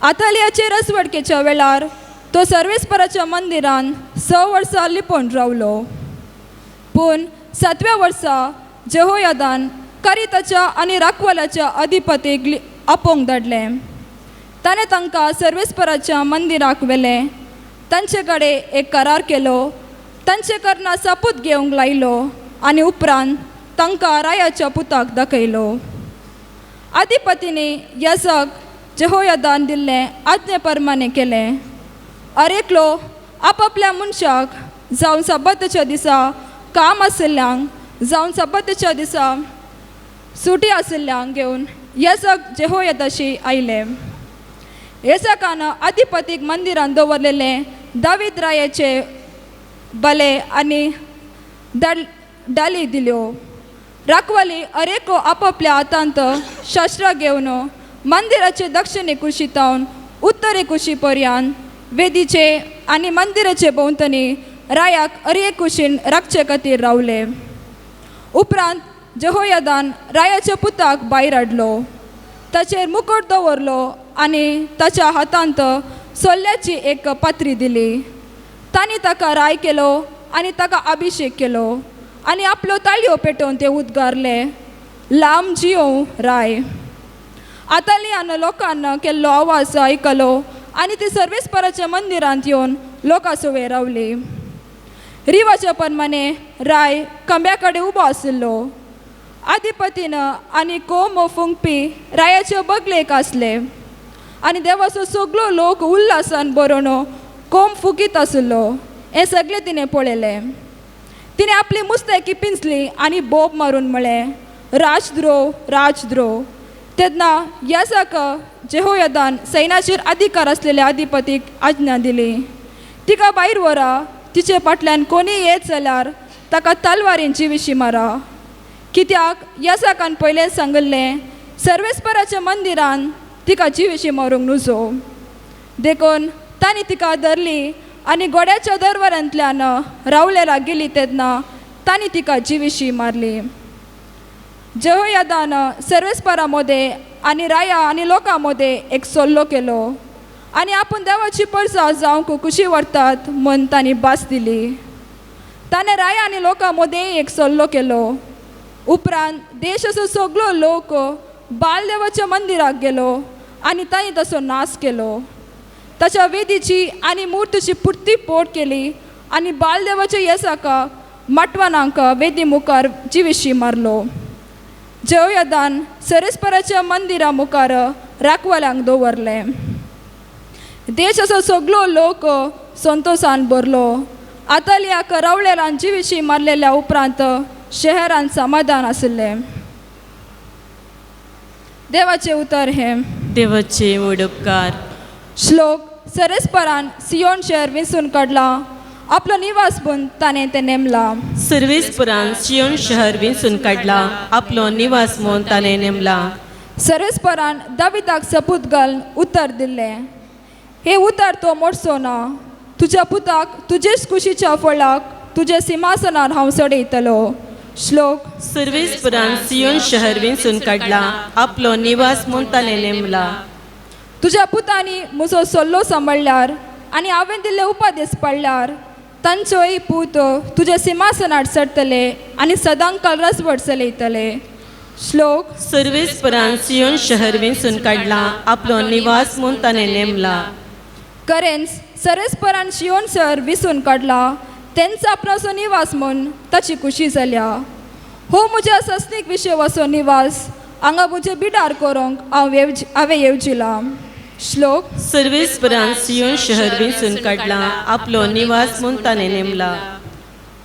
आतालियाचे रसवडकेच्या वेळार तो सर्वेस्पराच्या मंदिरान 6 वर्सां लिपोवन रावलो. पूण 7व्या वर्सा जेहोयादान करिताच्या आनी राखवाल्याच्या अधिपतीक आपोवंक धाडलें. ताणें तांकां सर्वेस्पराच्या मंदिराक व्हेलें, तांचे कडेन एक करार केलो, तांचे कडना सपूत घेवंक लायलो आनी उपरांत तांकां रायाच्या पुताक दाखयलो. अधिपतींनी याजक जेहोयादान दिल्लें आज्ञे प्रमाणें केलें. अरेकलो आपापल्या मनशाक जावन सब्बताच्या दिसा काम आशिल्ल्यांक जावन सब्बताच्या दिसा सुटी आशिल्ल्यांक घेवन याजक जेहोयादाशी आयले. याजकान अधिपतीक मंदिरान दवरलेले दावीद रायाचे बले आनी डाली दिल्यो. राखवाली अरेको आपापल्या हातांत शस्त्रां घेवन मंदिराचे दक्षिणे कुशींतावन उत्तरे कुशी पर्यंत वेदीचे आनी मंदिराचे भोंवतणी रायाक अरे कुशीन राखचे खातीर रावले. उपरांत जेहोयादान रायाच्या पुताक भायर हाडलो, ताचेर मुकुट दवरलो आनी ताच्या हातांत सोल्ल्याची एक पात्री दिली. तांणी ताका राय केलो आनी ताका अभिशेक केलो आनी आपल्यो ताळयो पेटोवन ते उद्गारले, लांब जियों राय. आतालियान लोकांना केल्लो आवाज आयकलो आनी ती सर्वेस्पराच्या मंदिरांत येवन लोकां सुवें रावली. रिवाच्या प्रमाणे राय खांब्या कडेन उबो आशिल्लो. आदिपतीन आनी कोम फुंकपी रायाचे बगलेक आसले आनी देवाचो सगलो लोक उल्हासान बरोवन कोम फुकीत आशिल्लो. हें सगळें तिणें पळयलें. तिणें आपली मुस्तेकी पिंजली आनी बोब मारून म्हळें, राजद्रोह, राजद्रोह. तेन्ना याजक जेहोयादान सैनाचेर अधिकार आसलेल्या अधिपतीक आज्ञा दिली, तिका भायर व्हरा, तिचे फाटल्यान कोणीय येत जाल्यार ताका तलवारींची विशी मारा. कित्याक याजकान पयलें सांगिल्लें, सर्वेस्पराच्या मंदिरान तिका जिविशी मारूंक नुजो. देखून तांणी तिका धरली आनी घोड्याच्या दरवारांतल्यान रावलेला गेली तेन्ना तांणी तिका जिविशी मारली. जेहोयादान सर्वेस्परा मदें आनी राया आनी लोकां मदें एक सल्लो केलो आनी आपूण देवाची परसा जावंक कुशी व्हरतात म्हूण तांणी भास दिली. ताणें राया आनी लोकां मदें एक सल्लो केलो. उपरांत देशाचो सगलो लोक बालदेवाच्या मंदिराक गेलो आनी तांणी तसो नाश केलो. ताच्या वेदीची आनी मुर्तीची पुर्ती पोट केली आनी बालदेवाच्या येसाका माटवानांक वेदी मुखार जिविशी मारलो. जेहोयादान सरेस्पराच्या मंदिरा मुखार राखवाल्यांक दवरलें. देशाचो सगलो लोक संतोसान भरलो. आतालियाक रावलेलान जिविशी मारलेल्या उपरांत शहरान समाधान आशिल्लें. देवाचें उतर हें. देवाचे उपकार. श्लोक. सरेस्परान सियोन शहर विंचून काडलां, आपलो निवास म्हूण ताणें तें नेमलां. सर्वेस्परान सियोन शहर विंचून काडला, आपलो निवास म्हूण ताणें नेमला. सर्वेस्परान दाविदाक सपूत घालून उतर दिल्लें, हें उतर तो मोडचो ना. तुज्या पुताक तुजेच कुशीच्या फळाक तुज्या सिंहासनार हांव चडयतलो. श्लोक. सर्वेस्परान सियोन शहर विंचून काडला, आपलो निवास म्हूण ताणें नेमला. तुज्या पुतांनी म्हजो सल्लो सांबाळ्ळ्यार आनी हांवें दिल्ले उपदेश पडल्यार तांचोय पूत तुज्या सिंहासनार चडटले आनी सदांकाल रसवट चलयतले. श्लोक. सर्वेस्परान सियोन शहर विंचून काडला, आपलो निवास म्हूण ताणें नेमला. करेंच सर्वेस्परान शियोन शहर विसून काडला, तेंचो आपणाचो निवास म्हूण ताची खुशी जाल्या. हो म्हज्या सस्नीक विशय निवास, हांगा म्हजें बिडार करूंक हांवें येवजिलां. श्लोक. सर्वेस्परान सियोन शहर विंचून काडला, आपलो निवास म्हूण ताणें नेमला.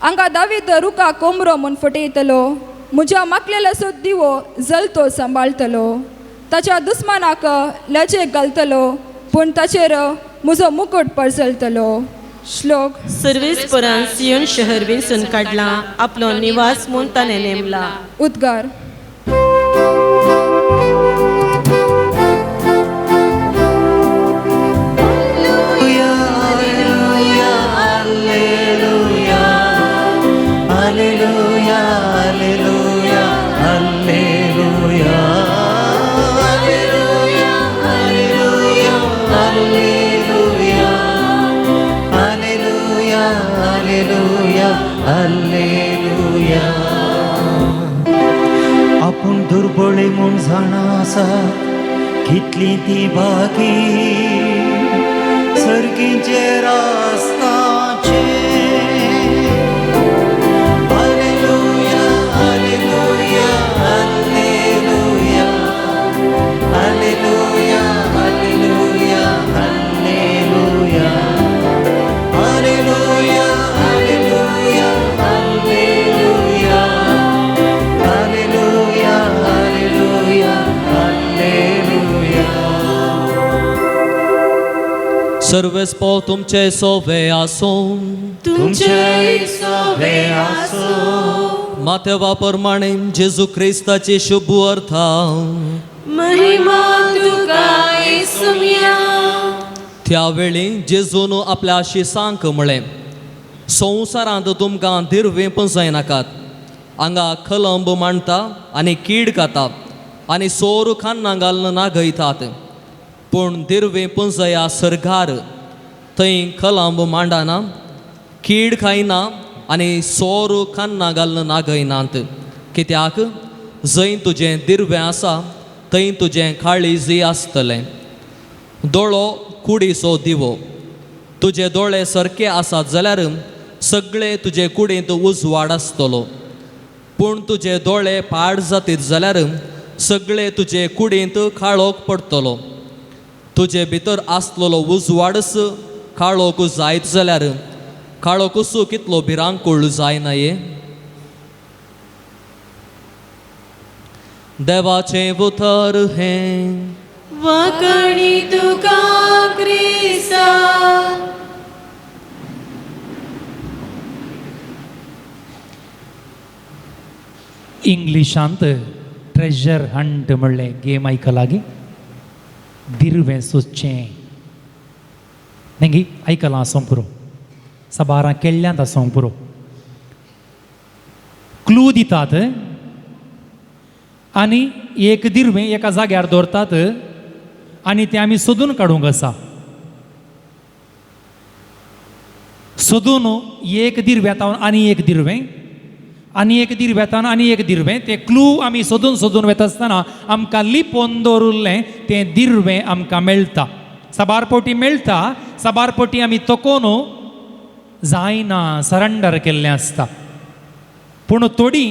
हांगा दावीद रुखा कोमरो म्हूण फटयतलो, म्हज्या माकलेल्याचो दिवो जलतो सांबाळटलो. ताच्या दुस्मानाक लजेक घालतलो, पूण ताचेर म्हजो मुकुट परसलतलो. श्लोक. सर्वेस्परान सियोन शहर विंचून काडला, आपलो निवास म्हूण ताणें नेमला. उद्गार. Alleluia. दुबळी म्हूण जाणा आसा कितली ती बाकी सर्गीचेर आसताचे. Hallelujah, hallelujah, hallelujah, hallelujah, hallelujah, hallelujah, hallelujah, hallelujah, hallelujah, hallelujah, hallelujah, hallelujah. सर्वेस्पोर तुमचे सोवे आसूं. तुमचे सोवे आसूं. मातेवा प्रमाणे जेजू क्रिस्ताची शुभ अर्था. महिमा तुका येसुम्या. त्यावेळी जेजून आपल्या शिसांक म्हळें, संवसारांत तुमकां दिरवें पुंजायनाकात. हांगा कलंब मांडटा आनी कीड खाता आनी सोर खान्ना घालून नागयतात. पूण दिरवें पुंजया सर्गार, थंय कलंब मांडना, कीड खायना आनी सोर खान्ना घालून नागयनात. कित्याक जंय तुजें दिरवें आसा थंय तुजें काळीजय आसतलें. दोळो कुडीचो दिवो. तुजे दोळे सारके आसात जाल्यार सगळे तुजे कुडींत उजवाड आसतलो. पूण तुजे दोळे पाड जातीत जाल्यार सगळे तुजे कुडींत काळोख पडटलो. तुजे भितर आसलेलो उजवाडच काळोख जायत जाल्यार काळोखूच कितलो भिरांकूळ जायना ये. देवाचें उतर हें. वाकणी तुका क्रिस्ता. इंग्लिशांत ट्रेजर हंट म्हणलें गेम आयकला गी? दिरवें सोदचें न्ही, आयकलां आसूंक पुरो, साबारां केल्ल्यांत आसूंक पुरो. क्लू दितात आनी एक दिरवें एका जाग्यार दवरतात आनी तें आमी सोदून काडूंक आसा. सोदून एक दिरव्यांत आनी एक दिरवें आनी एक दिरव्यांत आनी एक दिरवें, तें क्लू आमी सोदून सोदून वता आसतना आमकां लिपोवन दवरिल्लें तें दिरवें आमकां मेळटा. साबार पवटी मेळटा, साबार पवटी आमी तकोन जायना, सरंडर केल्लें आसता. पूण थोडीं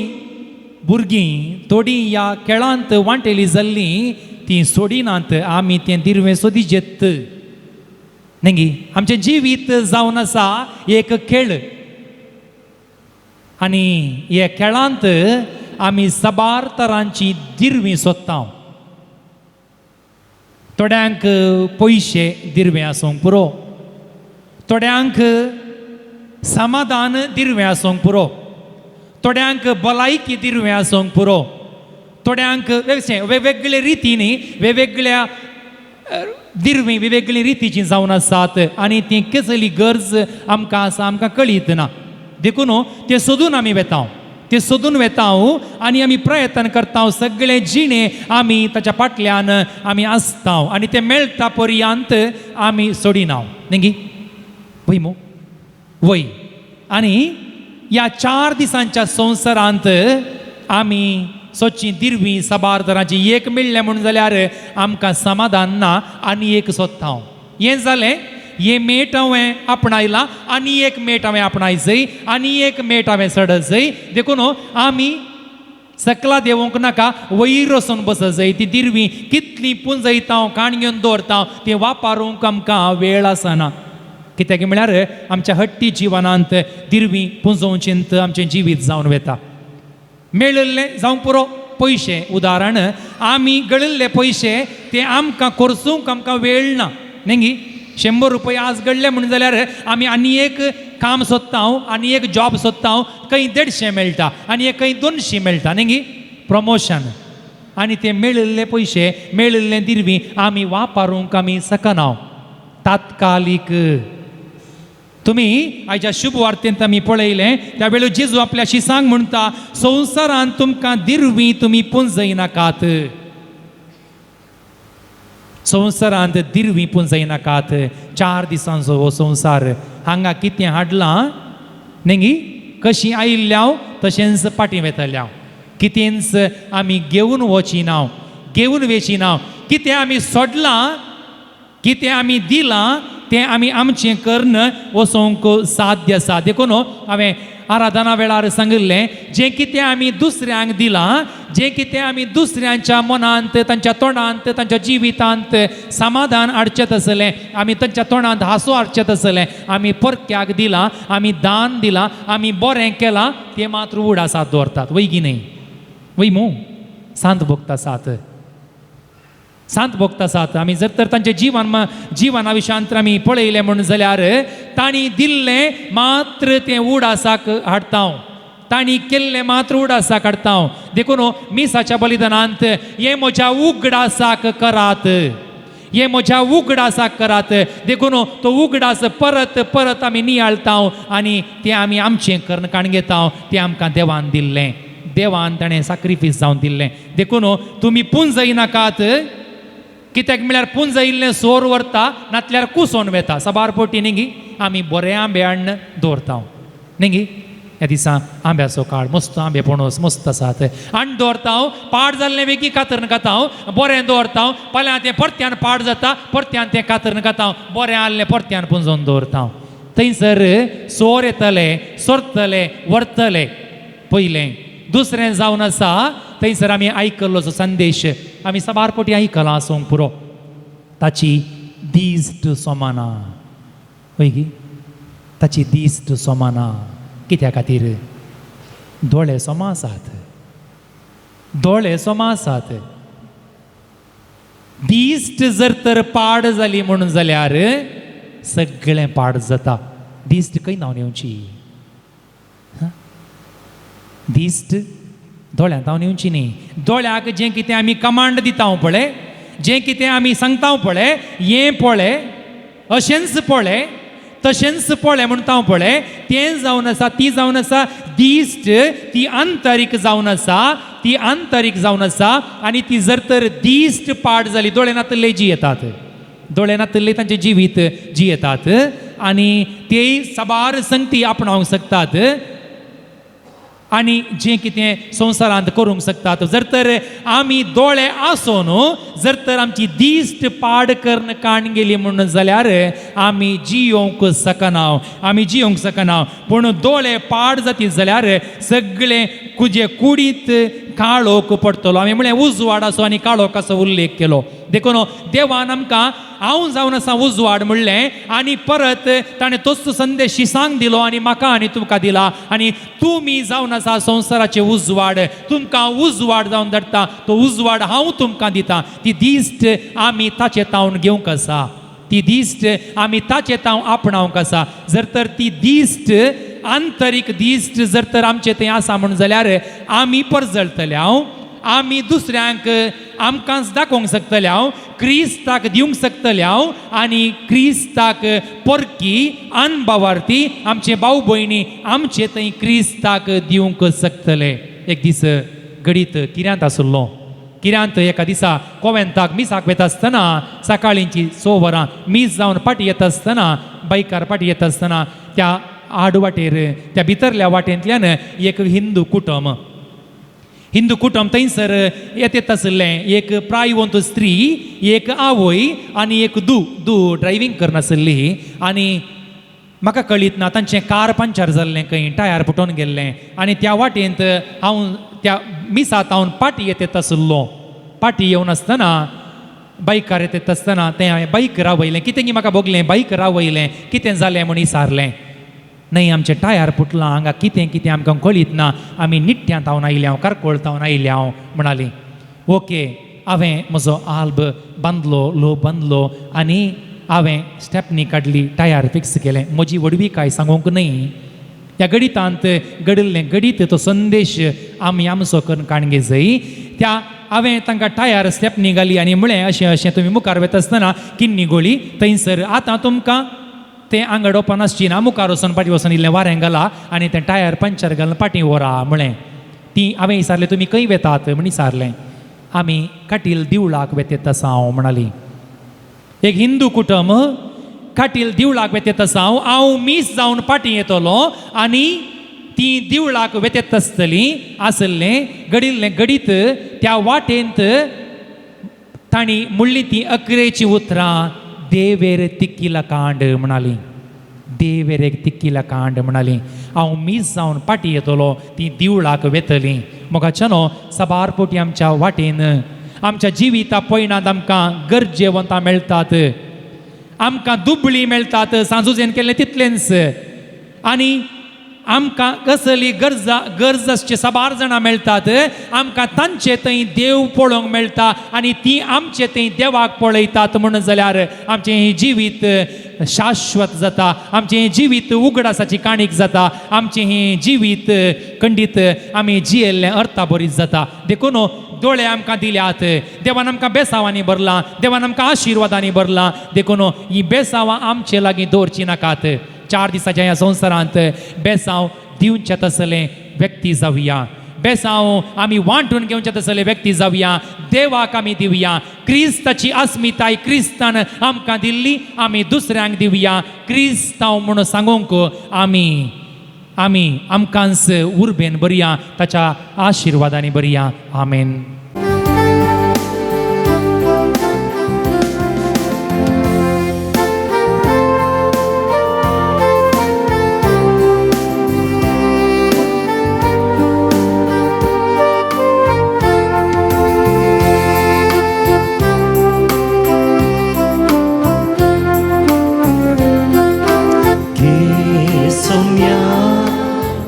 भुरगीं थोडीं ह्या खेळांत वांटेली जाल्लीं तीं सोडिनात. आमी तें दिरवें सोदीजेत न्ही. आमचें जिवीत जावन आसा एक खेळ आनी ह्या खेळांत आमी साबार तरांची दिरवीं सोदता. थोड्यांक पयशे दिरवें आसूंक पुरो, थोड्यांक समाधान दिरवें आसूंक पुरो, थोड्यांक भलायकी दिरवें आसूंक पुरो, थोड्यांक वेगवेगळे रितींनी वेगवेगळ्या दिरवीं वेगवेगळी रितीचीं जावन आसात आनी ती कसली गरज आमकां आसा आमकां कळीत ना. देखून तें सोदून आमी वेता, तें सोदून वेता आनी आमी प्रयत्न करता. सगळें जिणें आमी ताच्या फाटल्यान आमी आसता आनी तें मेळटा पर्यंत आमी सोडिना न्ही. वय मू वय. आनी ह्या 4 दिसांच्या संवसारांत आमी सोदची दिरवी साबार तरांची. एक मेळ्ळें म्हूण जाल्यार आमकां समाधान ना आनी एक सोदता. हें जालें, हे मेट हांवें आपणायला आनी एक मेट हांवें आपणायजय आनी एक मेट हांवें चडजय. देखून आमी सकला देंवोंक नाका, वयर वचून बसजय. ती दिरवी कितली पुंजयता, काण घेवन दवरता, ती वापरूंक आमकां वेळ आसना. कित्याक म्हळ्यार आमच्या हट्टी जिवनांत दिरवी पुंजोवचेंत आमचें जिवीत जावन वता. मेळिल्लें जावंक पुरो पयशे, उदाहरण आमी गळिल्ले पयशे ते आमकां कोर्सूंक आमकां वेळ ना न्ही. 100 रुपया आज गडले म्हूण जाल्यार आमी आनी एक काम सोदता, आनी एक जॉब सोदता, खंय 150 मेळटा आनी एक खंय 200 मेळटा न्ही, प्रमोशन. आनी ते मेळिल्ले पयशे मेळिल्ले दिरवी आमी वापरूंक आमी शकना तात्कालीक. तुमी आयच्या शुभ वार्तेंत आमी पळयलें त्या वेळार जेजू आपल्या शिसांक म्हणटा, संवसारांत तुमकां दिरवी तुमी पुंजयनाकात, संवसारांत दिरवी पुंजयनाकात. 4 दिसांचो हो संवसार, हांगा कितें हाडलां न्ही, कशी आयिल्ल्या हांव तशेंच फाटीं वेतल्या. कितेंच आमी घेवन वची ना, घेवन वेची ना. कितें आमी सोडलां, कितें आमी दिलां तें आमी आमचें करून वचोंक साध्य आसा. देखून हांवें आराधना वेळार सांगिल्लें, जें कितें आमी दुसऱ्यांक दिलां, जें कितें आमी दुसऱ्यांच्या मनांत, तांच्या तोंडांत, तांच्या जिवितांत समाधान हाडचें आसलें, आमी तांच्या तोंडांत हांसो हाडचें आसलें, आमी परक्याक दिलां, आमी दान दिलां, आमी बरें केलां, तें मात्र उडासात दवरतात. वय की न्हय? वय मू? सांत भोगता सात, सांत भोगता सात. आमी जर तर तांचें जिवन जिवना विशयांत आमी पळयलें म्हूण जाल्यार तांणी दिल्लें मात्र तें उडासाक हाडटा, तांणी केल्लें मात्र उडासाक हाडटा. देखून मिसाच्या बलिदानांत हें म्हज्या उगडासाक करात, हें म्हज्या उगडासाक करात. देखून तो उगडास परत परत आमी नियाळटा आनी तें आमी आमचें करून काण घेता. तें आमकां देवान दिल्लें, देवान ताणें साक्रिफीस जावन दिल्लें. देखून तुमी पुंजयनाकात, कित्याक म्हळ्यार पुंजयिल्लें सोर व्हरता, नातल्यार कुसोन वेता. साबार पटी न्ही गी आमी बरें आंबे हाडून दवरता न्ही गी. ह्या दिसा आंब्याचो काळ, मस्त आंबे पणस मस्त आसात, हाडून दवरता. पाड जाल्लें बेगीन कातरून खाता, बरें दवरता. फाल्यां तें परत्यान पाड जाता, परत्यान तें कातरून खाता, बरें आहलें परत्यान पुंजोवन दवरता. थंयसर सोर येतले, सोरतले, व्हरतले. पयलें. दुसरें जावन आसा थंयसर आमी आयकल्लो जो संदेश आमी साबार पटी आयकलां आसूंक पुरो, ताची दिश्ट सोमाना. वय गी? ताची दिश्ट सोमाना. कित्या खातीर? दोळे सोमा आसात, दोळे सोमा आसात. दिश्ट जर तर पाड जाली म्हणून जाल्यार सगळें पाड जाता. दिश्ट खंय धांवन येवची? दिश्ट दोळ्यांत धांवन येवची न्ही. दोळ्याक जें कितें आमी कमांड दिता पळय, जें कितें आमी सांगता पळय, हें पळय, अशेंच पळय, तशेंच पळय म्हणटा पळय, तें जावन आसा, ती जावन आसा दिश्ट. ती आंतरीक जावन आसा, ती आंतरीक जावन आसा. आनी ती जर तर दिश्ट पाड जाली, दोळे नातल्ले जियेतात, दोळे नातल्ले तांचें जिवीत जियेतात आनी तेय साबार संगती आपणावंक शकतात आनी जें कितें संवसारांत करूंक शकतात. जर तर आमी दोळे आसून जर तर आमची दिश्ट पाड करून काण गेली म्हणून जाल्यार आमी जियोवंक शकना, आमी जियोवंक शकना. पूण दोळे पाड जातीत जाल्यार सगळें कुजे कुडीत काळोख पडटलो. आमी म्हळें उजवाडाचो आनी काळोखाचो उल्लेख केलो. देखून देवान आमकां हांव जावन आसा उजवाड म्हणलें आनी परत ताणें तोच संदेश शिसांक दिलो आनी म्हाका आनी तुमकां दिला. आनी तुमी जावन आसा संवसाराचे उजवाड, तुमकां उजवाड जावन धाडटा, तो उजवाड हांव तुमकां दिता. ती दिश्ट आमी ताचे तावन घेवंक आसा, ती दिश्ट आमी ताचे तावन आपणावंक आसा. जर तर ती दिश्ट आंतरीक दिश्ट जर तर आमचे थंय आसा म्हूण जाल्यार आमी परजळटले, हांव आमी दुसऱ्यांक आमकांच दाखोवंक शकतले, हांव क्रिस्ताक दिवंक शकतले, हांव आनी क्रिस्ताक परकी अनभावार्थी आमचे भाव भयणी आमचे थंय क्रिस्ताक दिवंक शकतले. एक दीस घडीत किऱ्यांत आसलो, किऱ्यांत एका दिसा कोवेंताक मिसाक वता आसतना सकाळींची 6 वरां मीस जावन फाटी येता आसतना, बायकार फाटी येता आसतना त्या आड वाटेर त्या भितरल्या वाटेंतल्यान एक हिंदू कुटुंब, हिंदू कुटुंब थंयसर येत आशिल्लें. एक प्रायवंत स्त्री, एक आवय आनी एक दू, दू ड्रायव्हींग करनासली. आनी म्हाका कळीत ना तांचें कार पंक्चर जाल्लें, खंय टायर फुटोवन गेल्लें. आनी त्या वाटेंत हांव त्या मिसात हांव पाटी येत आशिल्लो. पाटी येवन आसतना बायकार येत आसतना तें हांवें बायक रावयलें. कितें की म्हाका भोगलें, बायक रावयलें, कितें जालें म्हूण विचारलें. न्हय आमचें टायर फुटलां हांगा, कितें कितें आमकां कळीत ना, आमी निट्ट्यांत हांव आयल्या, हांव कारकोळ हांव आयल्या हांव म्हणाली. ओके, हांवें म्हजो आल्ब बांदलो, लो बांदलो आनी हांवें स्टेपनी काडली, टायर फिक्स केलें. म्हजी व्हडविकाय सांगूंक न्हय, ह्या गणितांत घडिल्लें गणीत तो संदेश आमी आमचो करून काणगे जाय. त्या हांवें तांकां टायर स्टेपनी घाली आनी म्हळें अशें अशें तुमी मुखार वता आसतना किन्नी गोळी थंयसर आतां तुमकां तें आंगड ओपन आसची ना, मुखार वचून फाटीं वचून इल्लें वारें घाला आनी तें टायर पंक्चर घालून फाटीं व्हरा म्हळें. ती हांवें विचारलें तुमी खंय वेतात म्हण विचारलें. आमी काटील दिवळाक वेतेत आसा हांव म्हणाली. एक हिंदू कुटुंब काटील दिवळाक वेतेत आसा हांव, हांव मीस जावन फाटीं येतलो आनी ती दिवळाक वेतेत आसतलीं आसलें घडिल्लें घडीत त्या वाटेंत तांणी म्हणली ती अकरेचीं उतरां देवेर तिक्कीला कांड म्हणाली. देवेर एक तिक्कीला कांड म्हणाली. हांव मीस जावन पाटी येतलो ती दिवळाक वेतली. मोगाच्यानो साबार पोटी आमच्या वाटेन आमच्या जिविता पयणांत आमकां गरजेवंतां मेळटात, आमकां दुबळी मेळटात, सांजुजेन केल्लें तितलेंच. आनी आमकां कसली गरजा गरज आसचे साबार जाणां मेळटात, आमकां तांचे थंय देव पळोवंक मेळटा आनी ती आमचे थंय देवाक पळयतात. म्हणून जाल्यार आमचें हें जिवीत शाश्वत जाता, आमचें हें जिवीत उगडासाची काणीक जाता, आमचें हें जिवीत खंडीत आमी जियेल्लें अर्थाबरीत जाता. देखून दोळे आमकां दिल्यात, देवान आमकां बेसांवांनी भरलां, देवान आमकां आशिर्वादांनी भरलां. देखून ही बेसांवां आमचे लागीं दवरचीं नाकात. 4 दिसाच्या ह्या संवसारांत बेसांव दिवचे तसले व्यक्ती जावया, बेसांव आमी वांटून घेवचे तसले व्यक्ती जावया, देवाक आमी दिवया. क्रिस्ताची अस्मिताय क्रिस्तान आमकां दिल्ली आमी दुसऱ्यांक दिवया. क्रिस्तांव म्हणून सांगूंक आमी आमी आमकांच उर्बेन बरया, ताच्या आशिर्वादांनी बरया. आमेन.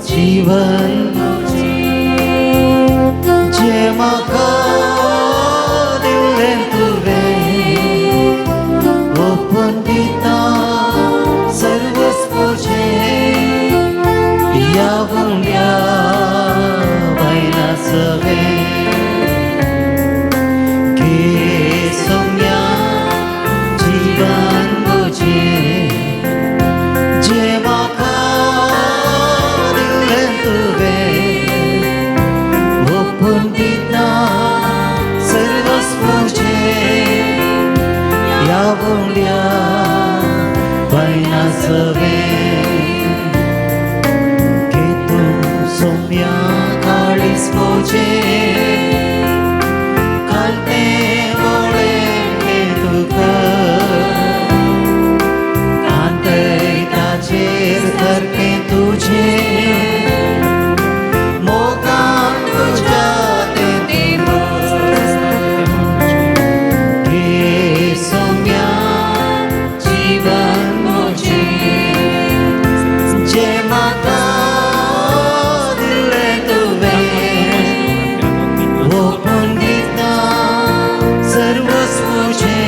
जीवन जे म्हाका दिल्लें तुवें ओपून दिता सर्वस्वचें ह्या उंड्या वयल्या सवें घे सोम्या जीवन म्हजें जे म्हाका दिल्लें तुवें ओपून दिता सर्वस्वचें ह्या उंड्या वयल्या सवें घे तूं सोम्या काळीज म्हजें कालतें वळें तुका कांतय ताचेर सारकें तुजें मोगान तुज्या तें घे सोम्या जीवन म्हजें जें म्हाका दिल्लें तुवें ओपून दिता सर्वस्वचें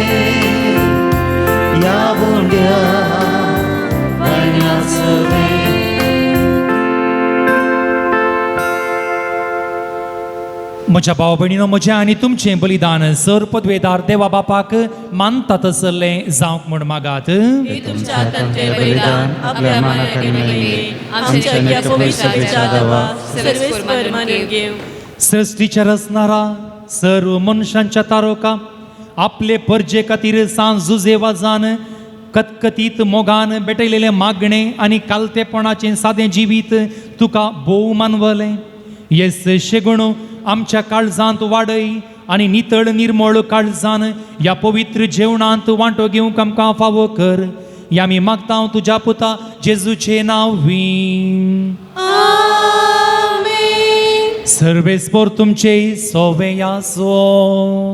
ह्या उंड्या वयल्या सवें. म्हज्या भाव भयणीनो, म्हजें आनी तुमचें बलिदान सर पदवेदार देवा बापाक मानता तसलें जावंक म्हूण मागात. हे तुमच्या हातांतलें बलिदान आपल्या मानाखाली मागीर आमच्या ह्या पवित्र दावा सर्वेस्पर मानून घेवं. सृश्टीच्या रचणारा सर्व मनशांच्या तारोका आपले परजे खातीर सांजुजे वाजान कतकतीत मोगान भेटयलेलें मागणें आनी कालतेपणाचें सादें जिवीत तुका भोव मानवलें. येस शेगुण आमच्या काळजांत वाडय आनी नितळ निर्मळ काळजान ह्या पवित्र जेवणांत वांटो घेवंक आमकां फावो कर. ह्या आमी मागता तुज्या पुता जेजूचे नांवी. आमेन. सर्वेस्पोर तुमचे सोवे आसो.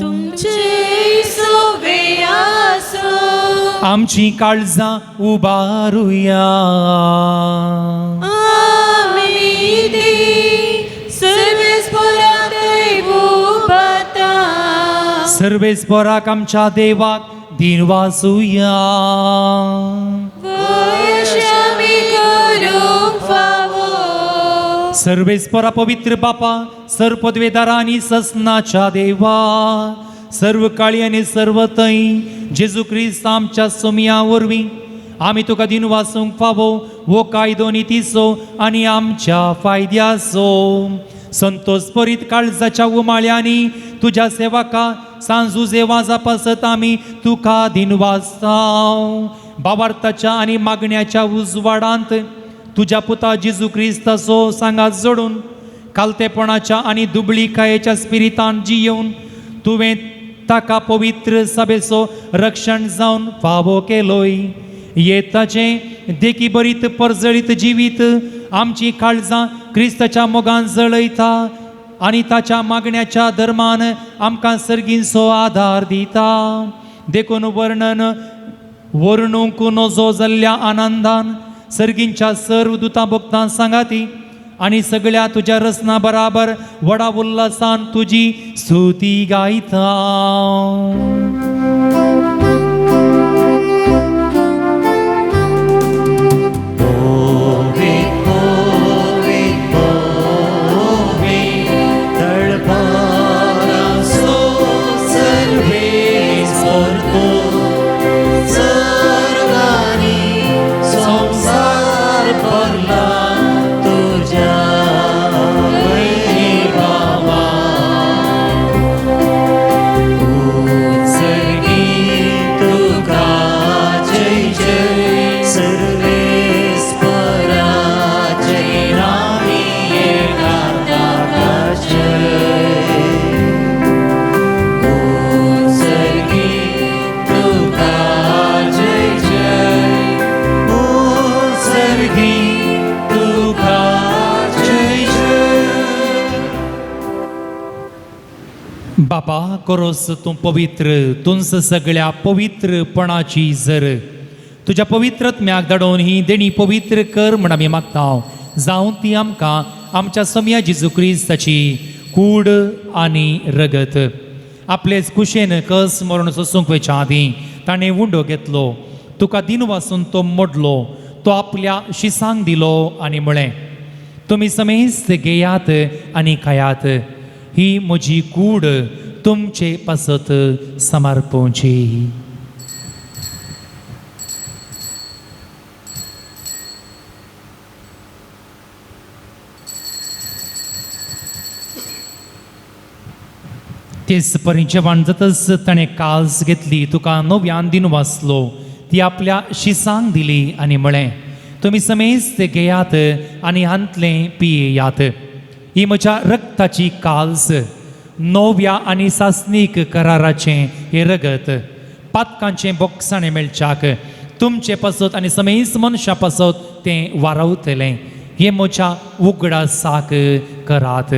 तुमचे सोवे आसो. आमची काळजां उबारुया. आमी ती सर्वेस्परा दैवूबाता. सर्वेस्पोराक आमच्या देवाक दिनवासुया. वयशामी करूंक फावो. सर्वेस्परा पवित्र बापा, सर्व पदवेदारा आनी ससनाच्या देवा, सर्व काळी आनी सर्व थंय जेजू क्रिस्त आमच्या सोमया वरवीं आमी तुका दिनवासूंक फावो हो कायदो नितीचो आनी आमच्या फायद्याचो. संतोष परीत काळजाच्या उमाळ्यांनी तुज्या सेवका सांजुजे वाजा पासत आमी तुका दिनवासताव. बावार्थाच्या आनी मागण्याच्या उजवाडांत तुज्या पुता जेजू क्रिस्ताचो सांगात जोडून कालतेपणाच्या आनी दुबळीकायेच्या स्पिरितान जियेवन तुवें ताका पवित्र सभेचो रक्षण जावन फावो केलोय. हे ताचें देखी बरीत परजळीत जिवीत आमची काळजां क्रिस्ताच्या मोगान जळयता आनी ताच्या मागण्याच्या धर्मान आमकां सर्गींचो आदार दिता. देखून वर्णन वर्णूंक नजो जाल्ल्या आनंदान सर्गींच्या सर्व दुतां भक्तां सांगाती आनी सगळ्या तुज्या रचना बराबर व्हडा उल्हासान तुजी स्तुती गायता. बापा करोस तूं पवित्र तुंस सगळ्या पवित्रपणाची जर तुज्या पवित्रत्म्याक धाडून ही देणी पवित्र कर म्हण आमी मागता. जावं ती आमकां आमच्या सम्या जेजू क्रिस्ताची कूड आनी रगत. आपलेच कुशेन कस मरण सोसूंक वयच्या आदीं ताणें उंडो घेतलो, तुका दिन वासून तो मोडलो, तो आपल्या शिसांक दिलो आनी म्हळें, तुमी समेस्त घेयात आनी खायात, ही म्हजी कूड तुमचे पासत समर्पोवची. तेच परी जेवण जातच ताणें काल्स घेतली, तुका नव्यान दिन वाचलो, ती आपल्या शिसांक दिली आनी म्हळें, तुमी समेस्त घेयात आनी हांतलें पियेयात, ही म्हज्या रक्ताची काल्स, नव्या आनी सासणीक कराराचें हें रगत, पातकांचें बोगसाणें मेळच्याक तुमचे पासत आनी समेस्त मनशां पासत तें वारावतलें. हें म्हज्या उगडासाक करात.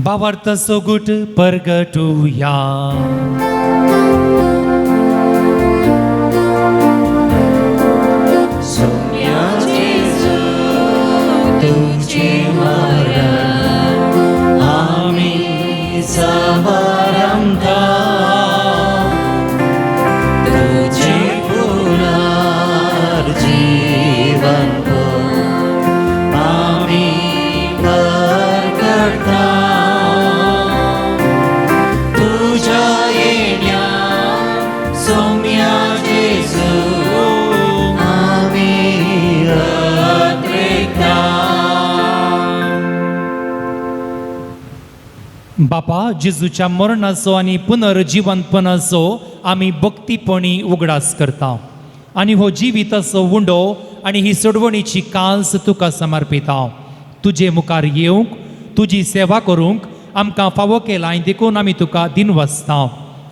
भावार्थाचो गुट परगटुया. बापा जेजूच्या मरणाचो आनी पुनर्जिवंतपणाचो आमी भक्तीपणी उगडास करता आनी हो जिविताचो उंडो आनी ही सोडवणीची काल्स तुका समर्पिता. तुजे मुखार येवंक तुजी सेवा करूंक आमकां फावो केलाय देखून आमी तुका दिनवासता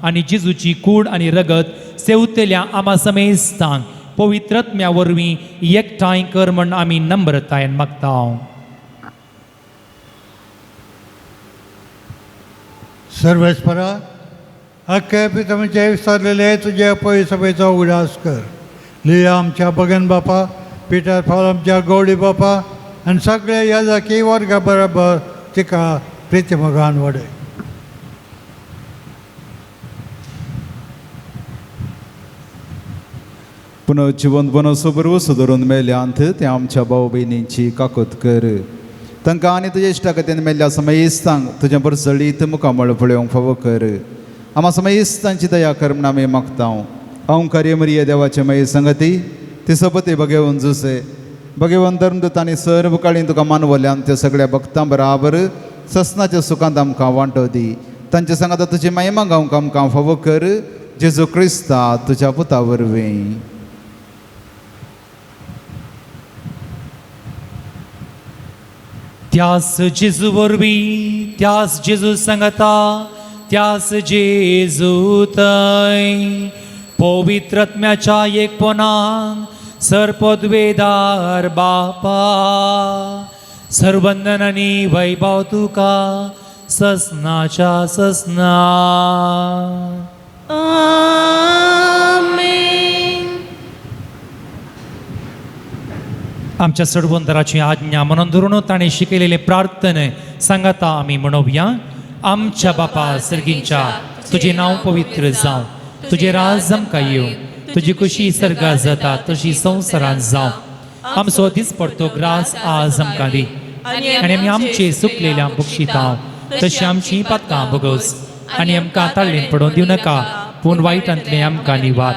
आनी जेजूची कूड आनी रगत सेवतल्या आमा समेस्तांक पवित्रत्म्या वरवीं एकठांय कर म्हण आमी नम्रतायेन मागता. सर्वेस्परा अख्ख्या पितमचे विसरलेले तुजे पय सभेचो उगडास कर. लिया आमच्या बगन बापा, पिटर फाल आमच्या गौडी बापा आनी सगळे ह्या जाकी वर्गा बरोबर तिका प्रितीमोगान वडय. पुनर्जिवंतपणाचो बरवसो धरून मेल्यांत ते आमच्या भाव भयणींची काकूत कर. तांकां आनी तुज्या इश्टागतीन मेल्ल्या समेस्तांक तुजें बरसळीत मुखामळ पळोवंक फावो कर. आमा समेस्तांची दया कर म्हूण आमी मागता. हांव कार्य मरिये देवाचे मागीर संगती ती सोबती भगेवन जुसे भगेवन धर्मदूत आनी सर्व काळीन तुका मानवल्यान त्या सगळ्या भक्तां बराबर ससनाच्या सुखांत आमकां वांटो दी. तांच्या सांगाता तुजी महिमा गावंक आमकां फावो कर, जेजू क्रिस्ता तुज्या पुता वरवीं. त्यास जेजू वरवीं, त्यास जेजू सांगता, त्यास जेजू थंय पवित्र आत्म्याच्या एकपणान सर्पद्वेदार बापा सर्वंदन आनी वैभव तुका ससनाच्या ससना. आमेन. आमच्या सडवंतराची आज्ञा म्हणून धरून ताणें शिकयलेले प्रार्थने सांगाता आमी म्हणोवया. आमच्या बापा सर्गींच्या, तुजें नांव पवित्र जावं, तुजें राज आमकां येवं, तुजी खुशी सर्गात जाता तशी संवसारांत जावं. आमचो दिसपडतो ग्रास आज आमकां दी आनी आमी आमचे सुकलेल्या बक्षिता तशी आमची पातकां भोगोस आनी आमकां ताळ्ळेन पडोवन दिवं नाका, पूण वायटांतलें आमकां निवार.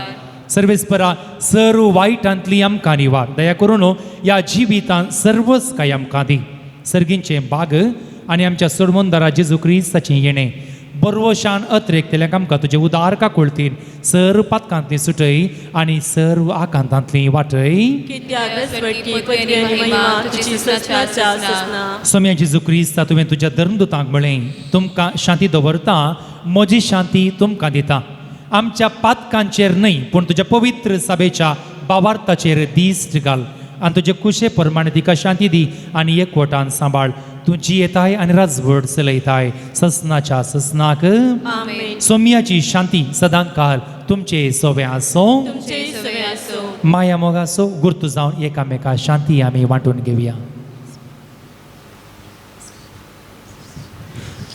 सर्वेस्परा सर्व वायटांतली आमकां निवार. दया करून ह्या जिवितांत सर्वच काय आमकां दी. सर्गींचें बाग आनी आमच्या सोडमंदरा जेजू क्रिस्ताचें येणें बरवशान अत्रेकतल्यांक आमकां तुजें उदार काकुळतीन सर्व पातकांतली सुटय आनी सर्व आकांतांतली वाटय. सोम्या जेजू क्रिस्ता, तुवें तुज्या धर्मदूतांक म्हळें, तुमकां शांती दवरता, म्हजी शांती तुमकां दिता. आमच्या पातकांचेर न्हय पूण तुज्या पवित्र सभेच्या बावार्थाचेर दीस घाल आनी तुजे कुशे प्रमाणे तिका शांती दी आनी एकवटान सांबाळ. तूं जियेताय आनी राजवट चलयताय ससनाच्या ससनाक. सोम्याची शांती सदांकाल तुमचे सोवे आसो. माया मोगासो गुर्तू जावन एकामेका शांती आमी वांटून घेवया.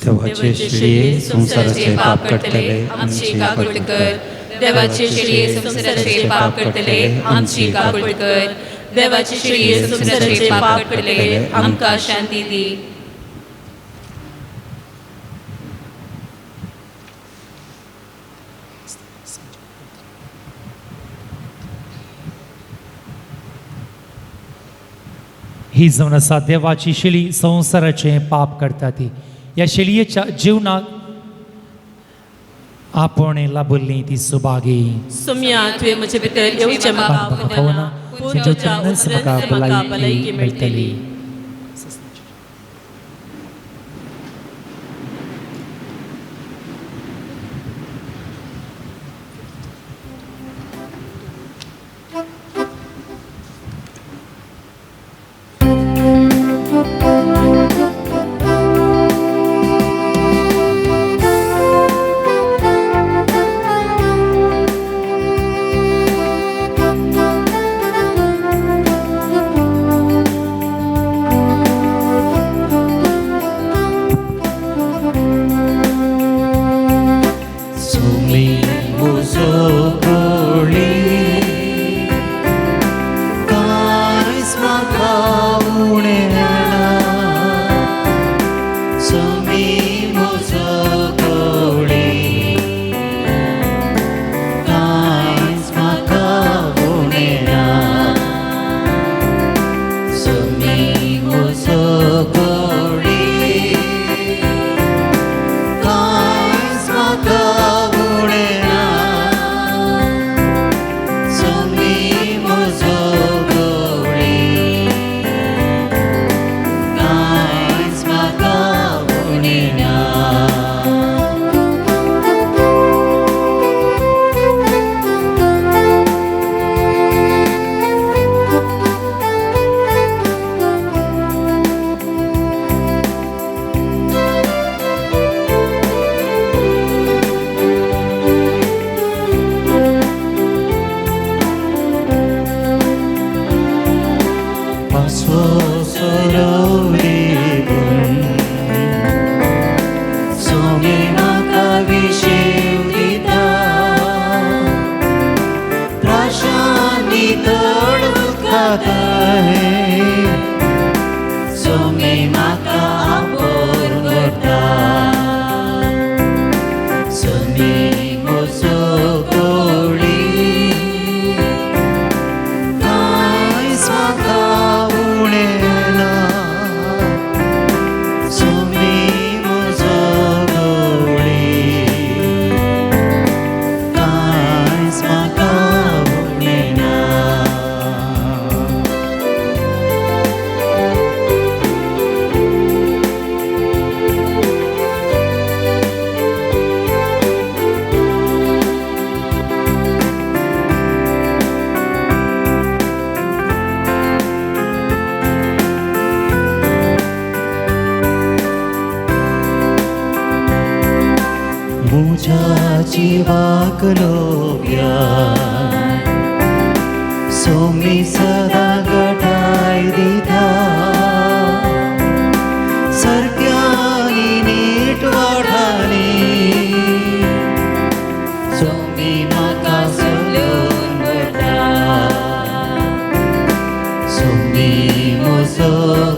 देवाचे शिळये संवसाराचे पाप काडटले, आमची काकूट कर. देवाचे शिळये संवसाराचे पाप काडटले, आमची काकूट कर. देवाचे शिळये संवसाराचे पाप काडटले, आमकां शांती दी. ही जावन आसा देवाची शिळी संवसाराचें पाप करता ती. ह्या शेळयेच्या जिवनाक आपण लाभल्ली ती सुभागी. सोम्या, तुवें म्हजे भितर येवचें म्हाका पावना, पूण तुज्या तुज्या उतरानच म्हाका उतरानच म्हाका भलायकी भलायकी मेळटली. मेळटली. Sumi म्हज्या जिवाक लोब्यान सोमी सदां घटाय दिता सारक्यांनी नीट वाठांनी सोमी म्हाका चलोवन व्हरता सोमी म्हजो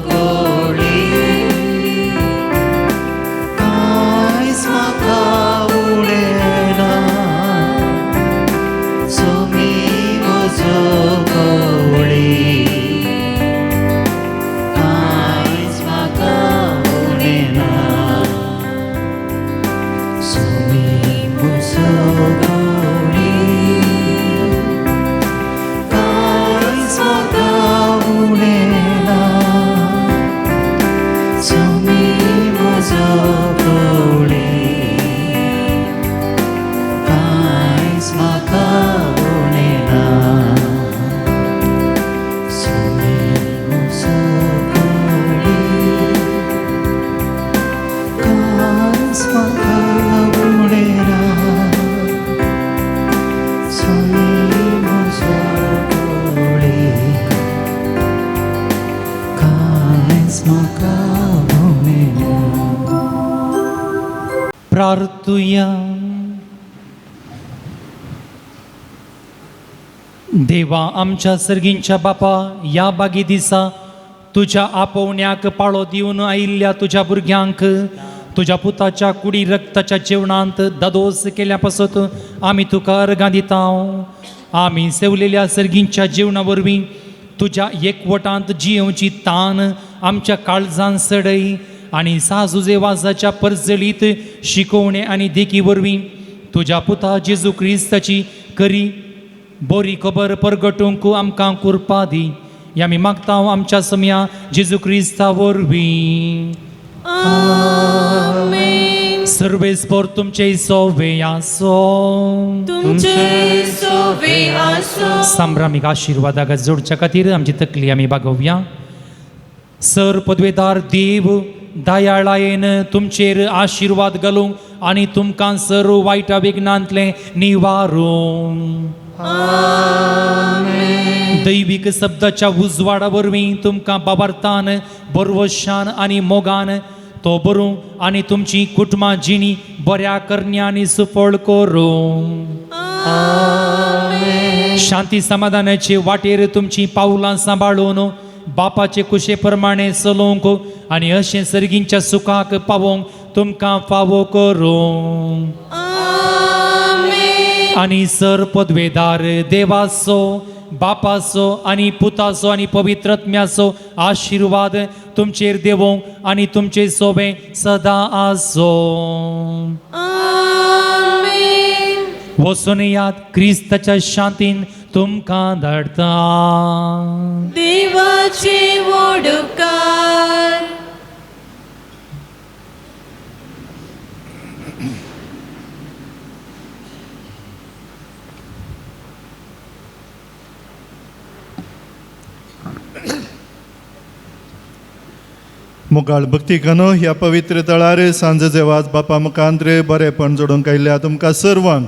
कोळी कांयच म्हाका उणें ना सोमी म्हजो कोळी कांयच म्हाका उणें ना सोमी म्हजो कोळी कांयच म्हाका उणें ना सोमी म्हजो कोळी कांयच म्हाका उणें ना सोमी म्हजो कोळी कांयच म्हाका उणें ना सोमी म्हजो कोळी कांयच म्हाका उणें ना. प्रार्थुया. देवा आमच्या सर्गींच्या बापा, ह्या बागी दिसा तुज्या आपोवण्याक पाळो दिवन आयिल्ल्या तुज्या भुरग्यांक तुज्या पुताच्या कुडी रक्ताच्या जेवणांत दादोस केल्या पासत आमी तुका अर्गां दिता. आमी सेवलेल्या सर्गींच्या जेवणा वरवीं तुज्या एकवटांत जियेवची तान आमच्या काळजान सडय आनी साजुजे वाजाच्या परजळीत शिकोवणे आनी देखी वरवीं तुज्या पुता जेजू क्रिस्ताची करी बोरी खबर परगटूंक आमकां कुरपा दी. ह्या आमी मागता आमच्या समया जेजू क्रिस्ता वरवीं. सर्वेस्पर तुमचे सोवे आसो. तुमचे सोवे आसो. संभ्रामीक आशिर्वादाक जोडच्या खातीर आमची तकली आमी बागोवया. सर पदवेदार देव दयाळायेन तुमचेर आशिर्वाद घालूंक आनी तुमकां सर वायटा विघ्नांतलें निवारूं. दैवीक शब्दाच्या उजवाडा वरवीं तुमकां बाबार्थान बरवशान आनी मोगान तो बरूं आनी तुमची कुटुंबां जिणी बऱ्या करण्यांनी सुफळ करूं. शांती समाधानाचे वाटेर तुमची पावलां सांबाळून बापाचे कुशे प्रमाणे चलोवंक आनी अशें सर्गींच्या सुखाक पावोवंक तुमकां फावो करूं. आनी सर पदवेदार देवाचो बापाचो आनी पुताचो आनी पवित्रत्म्याचो आशिर्वाद तुमचेर देवोंक आनी तुमचे सोबे सदां आसो. वचून याद, क्रिस्ताच्या शांतीन तुमकां धाडटा. देवाचे वोडकार. मुगाळ भक्तिकानो, ह्या पवित्र तळार सांज जेवाज बापा मुखांत्र बरेपण जोडूंक आयिल्ल्या तुमकां सर्वांक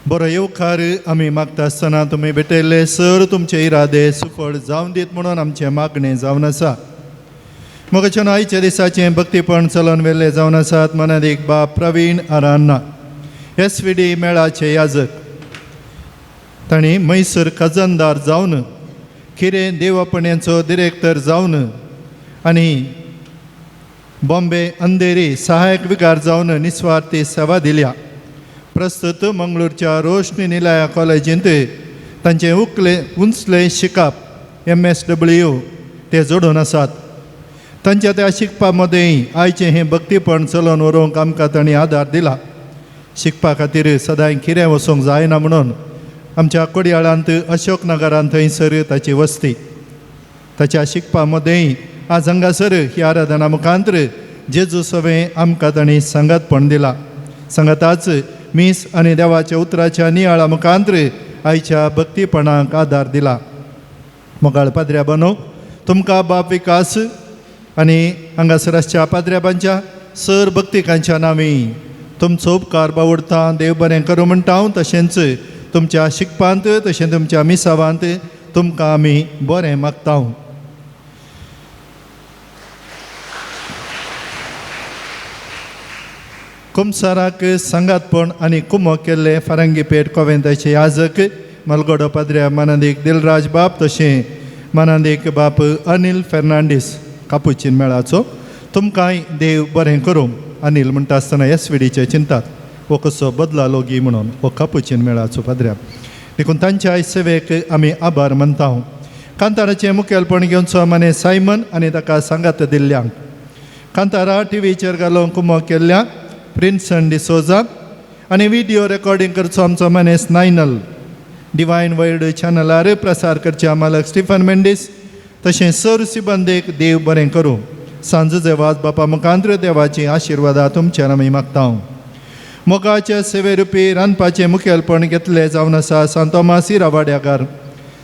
बरो येवकार आमी मागता आसतना तुमी भेटयल्ले सर तुमचे इरादे सुफळ जावन दीत म्हणून आमचें मागणें जावन आसा. मोगाच्यान आयच्या दिसाचें भक्तीपण चलोवन व्हेल्ले जावन आसात मनादीक बाप प्रवीण आरान्ना, एस व्ही डी मेळाचे याजक. तांणी मैसूर खजनदार जावन, किरें देवपण्याचो डिरेक्टर जावन आनी बॉम्बे अंधेरी सहायक विगार जावन निस्वार्थी सेवा दिल्या. प्रस्तुत मंगळूरच्या रोशनी निलया कॉलेजींत तांचें उकले उंचलें शिकप एम एस डब्ल्यू ते जोडून आसात. तांच्या त्या शिकपा मदें आयचें हें भक्तीपण चलोवन व्हरूंक आमकां तांणी आदार दिला. शिकपा खातीर सदांय कितें वचूंक जायना म्हणून आमच्या कोडयाळांत अशोक नगरांत थंयसर ताची वस्ती. ताच्या शिकपा मदें आज हांगासर ह्या आराधना मुखांत्र जेजू सवें आमकां तांणी सांगातपण दिला. सांगाताच मीस आनी देवाच्या उतराच्या नियाळा मुखांत्र आयच्या भक्तीपणाक आदार दिला. मोगाळ पाद्र्याबानो, तुमकां बाप विकास आनी हांगासर आसच्या पाद्र्याबांच्या सर भक्तिकांच्या नांवी तुमचो उपकार बावडता देव बरें करूं म्हणटा हांव. तशेंच तुमच्या शिकपांत तशें तुमच्या मिसावांत तुमकां आमी बरें मागता. कुमसाराक सांगातपण आनी कुमक केल्ले फारंगीपेठ कोवेंताचे याजक मलगोडो पाद्र्या मानादीक दिलराज बाप तशें मानादीक बाप अनिल फेर्नांडीस कापुचीन मेळाचो तुमकांय देव बरें करूं. अनिल म्हणटा आसतना एस व्ही चिंतात हो कसो बदलालो गी म्हणून हो कापुचीन मेळाचो पाद्र्या देखून तांच्या सेवेक आमी आभार मानता. कांताराचें मुखेलपण घेवचो माने सायमन आनी ताका सांगात दिल्ल्यांक कांतारा टिवीचेर घालून कुमक केल्ल्या प्रिन्सन डिसोजा आनी व्हिडियो रेकॉर्डिंग करचो आमचो मनेस नायनल डिवायन वर्ल्ड चॅनलार प्रसार करचे मालक स्टिफन मेंडीस तशें सर सिबंदेक देव बरें करूं. सांज देवाज बापा मुखांत्र देवाची आशिर्वादा तुमचेर आमी मागता. मोगाचे सेवे रुपी रांदपाचें मुखेलपण घेतलें जावन आसा सांत तोमासी रावाड्याकार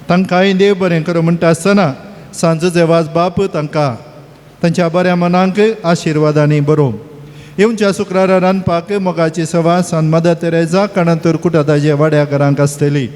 तांकांय देव बरें करूं म्हणटा आसतना सांज देवाज बाप तांकां तांच्या बऱ्या मनांक आशिर्वादांनी बरोवं. येवच्या शुक्रारा रांदपाक मोगाची सभा सांत मदर तेरेजा कणतूर कुटाताचे वाड्या घरांक आसतली.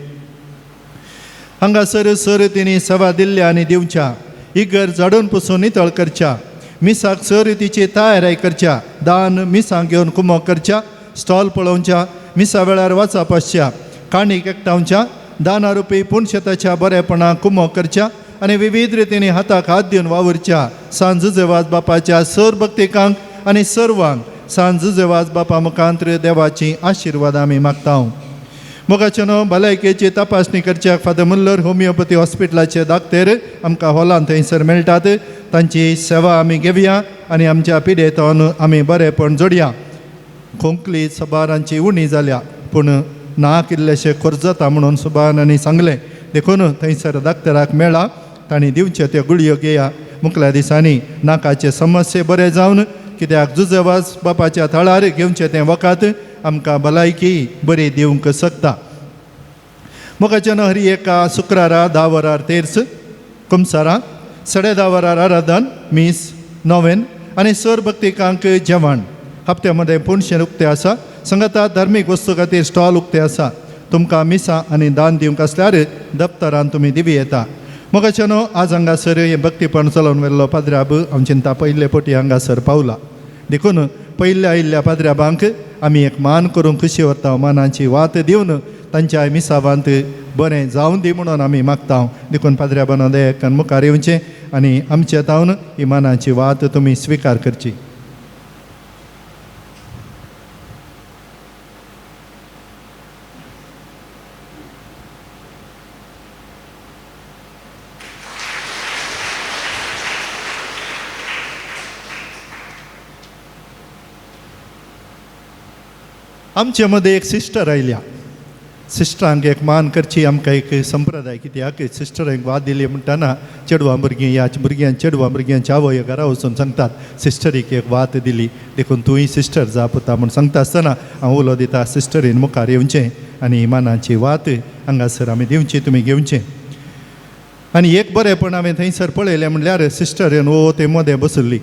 हांगासर सर तिणी सभा दिल्ल्या आनी दिवच्या इगर झाडून पुसून नितळ करच्या मिसाक सर तिची तयाराय करच्या दान मिसांक घेवन कुमक करच्या स्टॉल पळोवच्या मिसा वेळार वाचप आसच्या काणीक एकठावच्या दाना रुपी पुणशेताच्या बरेपणाक कुमक करच्या आनी विविध रितींनी हाताक हात दिवन वावुरच्या सांज जेवाज बापाच्या सर भक्तिकांक आनी सर्वांक सांज जेवाज बापा मुखांत्र देवाची आशिर्वाद आमी मागता. मोगाचेनो भलायकेची तपासणी करच्याक फादर मुल्लर होमिओपॅथी हॉस्पिटलाचे दाक्तेर आमकां हॉलांत थंयसर मेळटात. तांची सेवा आमी घेवया आनी आमच्या पिडेतून आमी बरेपण जोडया. खोंकली सबारांची उणी जाल्या पूण नाक इल्लेशें खोर जाता म्हणून सुबारांनी सांगलें देखून थंयसर दाक्तराक मेळा तांणी दिवच्यो त्यो गुळयो घेया. मुखल्या दिसांनी नाकाचे समस्ये बरे जावन कित्याक जुजवाज बापाच्या थळार घेवचें तें वखद आमकां भलायकी बरी दिवंक शकता. मोगाच्यान हरी एका शुक्रारा 10 वरार तेर्स कुमसारा 10:30 वरार आराधन मीस नोवेन आनी सर भक्तिकांक जेवण. हप्त्या मदें पुणशें उक्तें आसा. संगता धार्मीक वस्तू खातीर स्टॉल उक्तें आसा. तुमकां मिसां आनी दान दिवंक आसल्यार दप्तरान तुमी दिवी येता. मोगाच्यानो आज हांगासर हें भक्तीपण चलोवन व्हेल्लो पाद्राब हांव चिंता पयले पटी हांगासर पावला देखून पयल्या आयिल्ल्या पाद्राबांक आमी एक मान करूंक खुशी व्हरता. मानाची वात दिवन तांच्या मिसावांत बरें जावं दी म्हणून आमी मागता. देखून पाद्र्याबानो दयान मुखार येवचें आनी आमचे तावन ही मानाची वात तुमी स्विकार करची. आमचे मदें एक सिस्टर आयल्या. सिस्टरांक एक मान करची आमकां एक संप्रदाय कित्याक सिस्टरांक वाद दिली म्हणटना चेडवां भुरगीं ह्या भुरग्यां चेडवां भुरग्यांच्या आवय घरा वचून सांगतात सिस्टरीक एक वात दिली देखून तूंय सिस्टर जा पुता म्हूण सांगता आसतना हांव उलो दिता सिस्टरीन मुखार येवचें आनी मानाची वात हांगासर आमी दिवची तुमी घेवचें. आनी एक बरेंपण हांवें थंयसर पळयलें म्हणल्यार सिस्टर येवन ओ ते मदें बसली.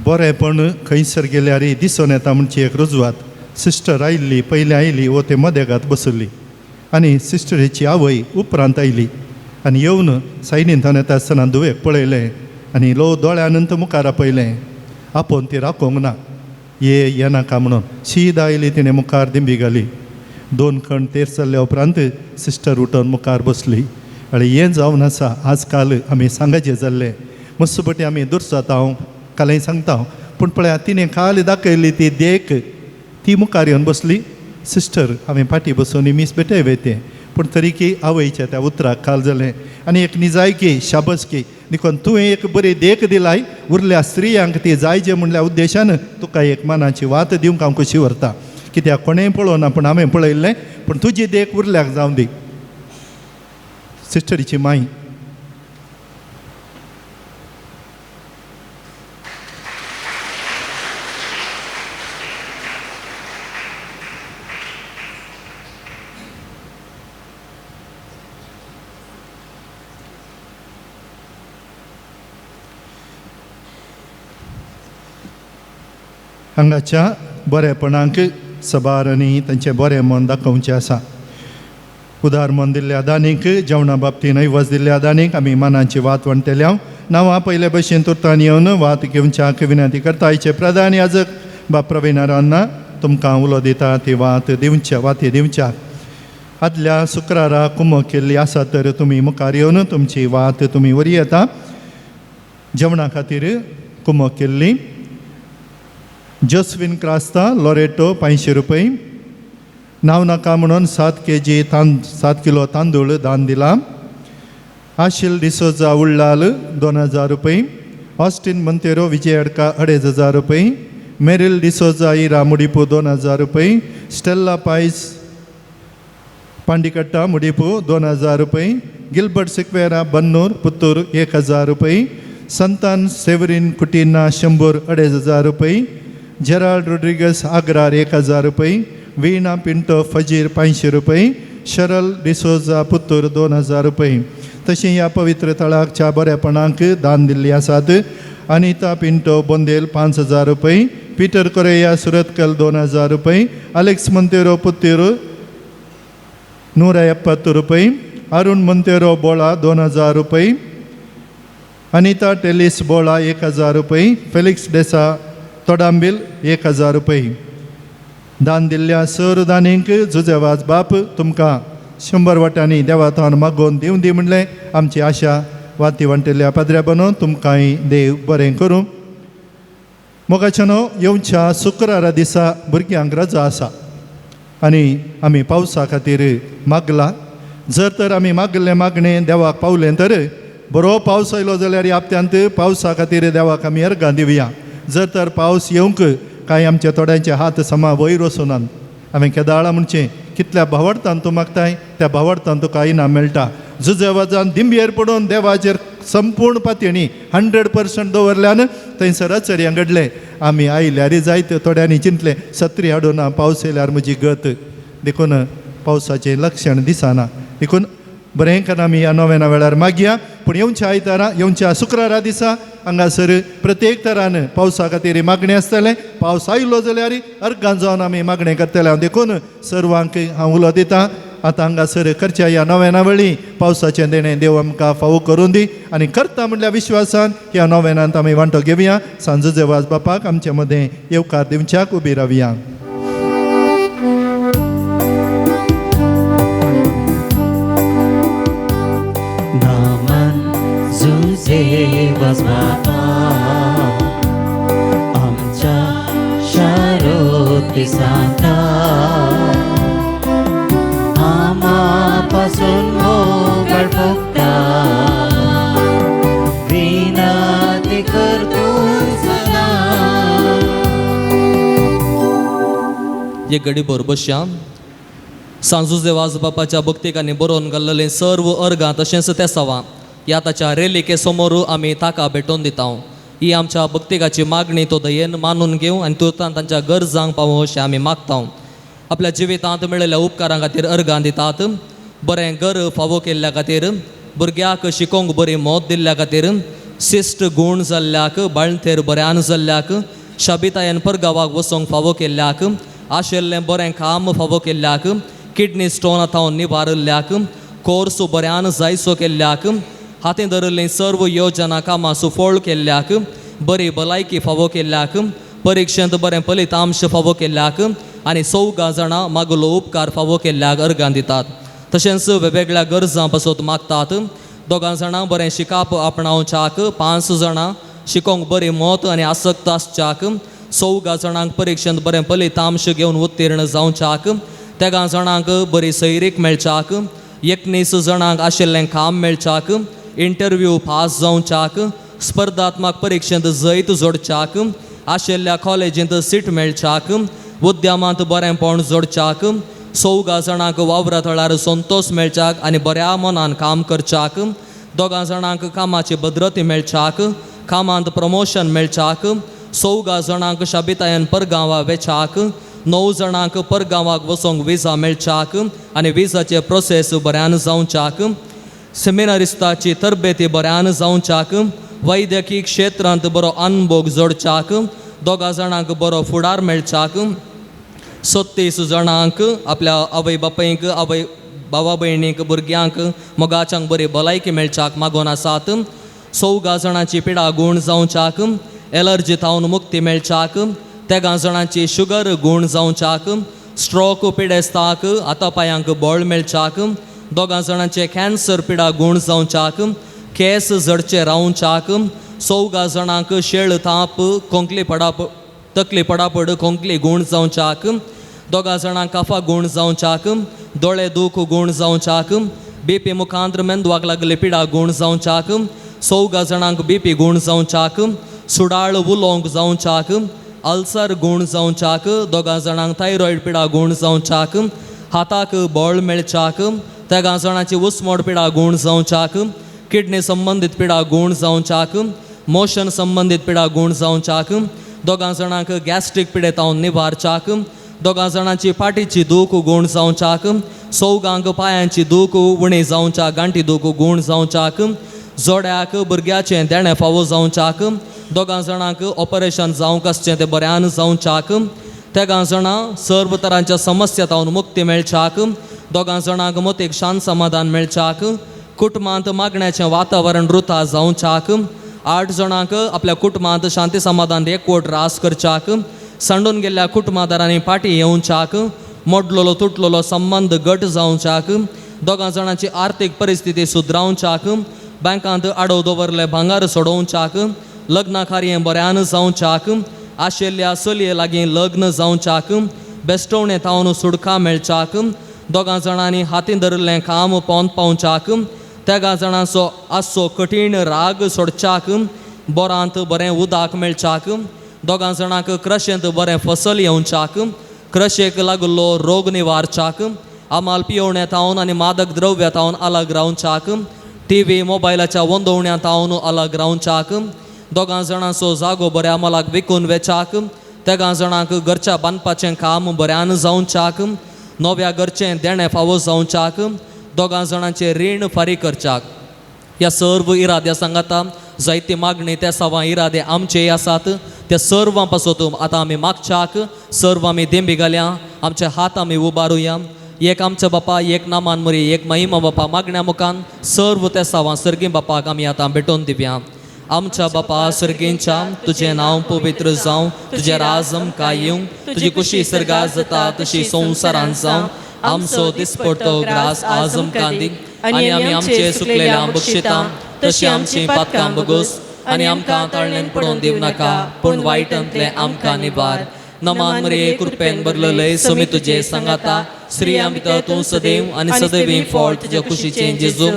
बरेंपण खंयसर गेल्यार दिसून येता म्हणची एक रुजवात. सिस्टर आयिल्ली पयलीं आयली वो ते मदेगात बसली आनी सिस्टरीची आवय उपरांत आयली आनी येवन सायडीन थंय येता आसतना धुवेक पळयलें आनी लो दोळ्यानंत मुखार आपयलें आपोवन ती राखोंक ना ये येनाका म्हणून शीदा आयली तिणें मुखार दिंबी घाली. 2 खण तेर चल्ल्या उपरांत सिस्टर उठोवन मुखार बसली. आनी हें जावन आसा आज काल आमी सांगाचें जाल्लें मस्तपटी आमी दुरसाता हांव कालय सांगता पूण पळया तिणें काल दाखयली ती देख ती मुखार येवन बसली. सिस्टर हांवें फाटीं बसून मीस बेटय वयतें पूण तरीकी आवयच्या त्या उतराक काल जालें आनी एक निजायकी शाबसकी देखून तुवें एक बरी देख दिलाय उरल्या स्त्रियांक ती जायचे म्हणल्या उद्देशान तुका एक मनाची वात दिवंक हांव खुशी व्हरता कित्याक कोणेंय पळोवना पूण हांवें पळयल्लें पूण तुजी देख उरल्याक जावं दी. सिस्टरीची माई हांगाच्या बरेपणाक सबार आनी तांचें बरें मन दाखोवचें आसा. उदार मन दिल्ल्या दानीक जेवणा बाबतीन ऐवज दिल्ल्या दानीक आमी मानाची वात वणटले. नांवां पयले भशेन तुर्तान येवन वात घेवच्याक विनंती करता. आयचे प्रधान याजक बाप प्रवीण अरान्ना तुमकां उलो दिता ती वात दिवच्या वाती दिवच्याक. आदल्या शुक्रारा कुमक केल्ली आसा तर तुमी मुखार येवन तुमची वात तुमी वरी येता. जेवणा खातीर कुमक केल्ली जोस्विन क्रास्ता लोरेटो 500 रुपये. नांव नाका म्हणून 7 किलो तांदूळ दान दिला. आशिल डिसोजा उल्लाल 2000 रुपये. ऑस्टिन मंतेरो विजय अडका 2500 रुपये. मेरील डिसोजा इरा मुडिपू 2000 रुपये. स्टेल्ला पायस पांडिकट्टा मुडिपू 2000 रुपये. गिलबर्ट सिक्वेरा बन्नूर पुत्तूर 1000 रुपये. संतान सेवरीन कुटिना 100 2500 रुपये. जेराल्ड रोड्रिगस आग्रार 1000 रुपये. वीणा पिंटो फजीर 500 रुपये. शरल डिसोजा पुत्तूर 2000 रुपये. तशें ह्या पवित्र तळाकच्या बरेपणाक दान दिल्ली आसात. अनिता पिंटो बोंदेल 5000 रुपये. पीटर कोरेया सुरतकल 2000 रुपये. अलेक्स मंतेरो पुत्तूर 170 रुपये. अरुण मंतेरो बोळा 2000 रुपये. अनिता टेलिस बोळा 1000 रुपये. फेलिक्स डेसा तोडांबील 1000 रुपये. दान दिल्ल्या सर दानींक जुजेवाज बाप तुमकां 100 वाट्यांनी देवाथावन मागोवन दिवं दी म्हणलें आमची आशा. वाती वांटिल्ल्या पाद्र्या बनोवन तुमकांय देव बरें करूं. मोगाच्यानो येवच्या शुक्रारा दिसा भुरग्यांक रजा आसा आनी आमी पावसा खातीर मागला. जर तर आमी मागले मागणें देवाक पावलें तर बरो पावस आयलो जाल्यार ह्या हप्त्यांत पावसा खातीर देवाक आमी अर्गां दिवया. जर तर पावस येवंक कांय आमच्या थोड्यांचे हात समा वयर वचुनात. हांवें केदाळा म्हणचें कितल्या भावार्थान तूं मागताय त्या भावार्थान तुका इनाम मेळटा. जुजेवाजान दिंबयेर पडून देवाचेर संपूर्ण पातयणी 100% दवरल्यान थंयसर आचर्यां घडलें. आमी आयल्यार जायत थोड्यांनी चिंतलें सत्री हाडूना पावस येयल्यार म्हजी गत. देखून पावसाचें लक्षण दिसना. देखून बरें करून आमी ह्या नोवेना वेळार मागया. पूण येवच्या आयतारा येवच्या शुक्रारा दिसा हांगासर प्रत्येक तरान पावसा खातीर मागणें आसतलें. पावस आयलो जाल्यार अर्गां जावन आमी मागणें करतले. हांव देखून सर्वांक हांव उलो दितां आतां हांगासर करच्या ह्या नोवेना वेळी पावसाचें देणें देव आमकां फावो करून दी आनी करता म्हणल्या विश्वासान ह्या नोवेनांत आमी वांटो घेवया. सांजो देवास बापाक आमचे मदें येवकार दिवच्याक उबी रावया. बापा आमच्या शारोती सांता आमापासून मोगळ फुकता विनंती कर तूं सदां. एक घडी बरोबर सांजू देवाज बापाच्या भक्तिकांनी बरोवन घाल्लेलें सर्व अर्गां तशेंच तेसावां ह्या ताच्या रेलिके समोर आमी ताका भेटोवन दिता. ही आमच्या भक्तिकाची मागणी तो दयेन मानून घेवं आनी तुर्तान तांच्या गरजांक पावोवं अशें आमी मागता. आपल्या जिवितांत मेळिल्ल्या उपकारां खातीर अर्गां दितात. बरें घर फावो केल्ल्या खातीर, भुरग्याक शिकोवंक बरी मौत दिल्ल्या खातीर, शिश्ट गूण जाल्ल्याक, बाळंतेर बऱ्यान जाल्ल्याक, शाबितायन परगांवाक वचोंक फावो केल्ल्याक, आशिल्लें बरें काम फावो केल्ल्याक, किडनी स्टोन थावन निवारिल्ल्याक, कोर्स बऱ्यान जायसो केल्ल्याक, हातीं धरिल्लीं सर्व योजना कामां सुफळ केल्ल्याक, बरी भलायकी फावो केल्ल्याक, परिक्षेंत बरें फलितांश फावो केल्ल्याक आनी चौगां जाणां मागलो उपकार फावो केल्ल्याक अर्गां दितात. तशेंच वेगवेगळ्या गरजां पासत मागतात. 2 जाणां बरें शिकाप आपणावच्याक, 5 जाणां शिकोवंक बरी मत आनी आसक्त आसच्याक, 4 जाणांक परिक्षेंत बरें फलितांश घेवन उत्तीर्ण जावच्याक, 13 जाणांक बरी सैरीक मेळच्याक, 19 जाणांक आशिल्लें काम मेळच्याक, इंटरव्यू पास जावच्याक, स्पर्धात्मक परिक्षेंत जैत जोडच्याक, आशिल्ल्या कॉलेजींत सीट मेळच्याक, उद्यमांत बरेंपण जोडच्याक, 4 जाणांक वावरा थळार संतोश मेळच्याक आनी बऱ्या मनान काम करच्याक, 2 जाणांक कामाची भद्रती मेळच्याक, कामांत प्रमोशन मेळच्याक, 4 जाणांक शाबितायन परगांवा वेच्याक, 9 जाणांक परगांवाक वचोंक विजा मेळच्याक आनी विजाचे प्रोसेस बऱ्यान जावच्याक, सेमिनारिस्ताची तरबेती बऱ्यान जावच्याक, वैद्यकी क्षेत्रांत बरो अनभोग जोडच्याक, दोगा जाणांक बरो फुडार मेळच्याक, 36 जाणांक आपल्या आवय बापायक, आवय भावा भयणीक, भुरग्यांक, मोगाच्यांक बरी भलायकी मेळच्याक मागोन आसात। 4 जाणांची पिडा गूण जावच्याक, एलर्जी थावन मुक्ती मेळच्याक, 13 जाणांची शुगर गूण जावच्याक, स्ट्रोक पिडेस्ताक आतां पांयांक बळ मेळच्याक, 2 जाणांचे कॅन्सर पिडा गूण जावच्याक, केंस झडचे रावच्याक, 4 जाणांक शेळ ताप, खोंकली पडाप, तकली पडापड, खोंकली गूण जावच्याक, 2 जाणांक काफा गूण जावच्याक, दोळे दूख गूण जावच्याक, बीपी मुखांत्र मेंदवाक लागले पिडा गूण जावच्याक, 4 जाणांक बीपी गूण जावच्याक, सुडाळ उलोवंक जावच्याक, अल्सर गूण जावच्याक, 2 जाणांक थायरॉयड पिडा गूण जावच्याक, हाताक बळ मेळच्याक, 13 जाणांची उस्मोड पिडा गूण जावच्याक, किडनी संबंदीत पिडा गूण जावच्याक, मोशन संबंदीत पिडा गूण जावच्याक, 2 जाणांक गॅस्ट्रीक पिडेतावन निवारच्याक, 2 जाणांची फाटीची दूख गूण जावच्याक, 4 पांयांची दूख उणी जावच्याक, गांठी दूख गूण जावच्याक, जोड्याक भुरग्याचें देणें फावो जावच्याक, 2 जाणांक ऑपरेशन जावंक आसचें तें बऱ्यान जावच्याक, 13 जाणां सर्व तरांच्या समस्या तावन मुक्ती मेळच्याक, 2 जाणांक मतीक शांत समाधान मेळच्याक, कुटुंबांत मागण्याचें वातावरण रुता जावच्याक, 8 जाणांक आपल्या कुटुंबांत शांती समाधान एकवट रास करच्याक, सांडून गेल्ल्या कुटुंबादारांनी फाटी येवच्याक, मोडलेलो तुटलेलो संबंद घट जावच्याक, 2 जाणांची आर्थीक परिस्थिती सुदरावच्याक, बँकांत आडव दवरले भांगर सोडोवच्याक, लग्न कार्य बऱ्यान जावच्याक, आशिल्ल्या चलये लागीं लग्न जावच्याक, बेस्टवणे थावन सुडका मेळच्याक, 2 जाणांनी हातीन धरिल्लें काम पोंत पावच्याक, 13 जाणांचो आसचो कठीण राग सोडच्याक, बोरांत बरें उदक मेळच्याक, 2 जाणांक क्रशेंत बरें फसल येवच्याक, क्रशेक लागलो रोग निवारच्याक, आमाल पियोवण्या थावन आनी मादक द्रव्या थावन अलग रावच्याक, टीव्ही मोबायलाच्या वंदोवण्या थावन अलग रावच्याक, 2 जाणांचो जागो बऱ्या मोलाक विकून वेच्याक, 13 जाणांक घरच्या बांदपाचें काम बऱ्यान जावच्याक, नव्या घरचें देणें फावो जावच्याक, 2 जाणांचें रीण फारीक करच्याक। ह्या सर्व इराद्या सांगाता जायती मागणी त्या सवां इरादे आमचेय आसात, त्या सर्वां पासत आतां आमी मागच्याक, सर्व आमी देंबी घालया, आमचे हात आमी उबारुया। एक आमच्या बापा, एक नामान मुरी, एक महिमा बापा मागण्या मुखान सर्व त्या सवां सर्गी बापाक आमी आतां भेटोवन दिवया। आमच्या बापा सर्गींच्या, तुजें नांव पवित्र जावं, तुजें राज आमकां येवं, तुजी कुशी सर्गार जाता तशी संवसारांत जावं। आमचो दिसपडतो ग्रास आज आमकां दी, आनी आमी आमचे सुकलेल्या बक्षिता तशी आमची पातकां बगोस, आनी आमकां ताळणेन पडोवन दिवं नाका, पूण वायटांतलें आमकां निवार। नमान मरिये, कृपेन भरलेले, समी तुजे सांगाता, स्त्रियां भितर तूं सदैव आनी सदैवी फळ तुज्या कुशीचें जेजू।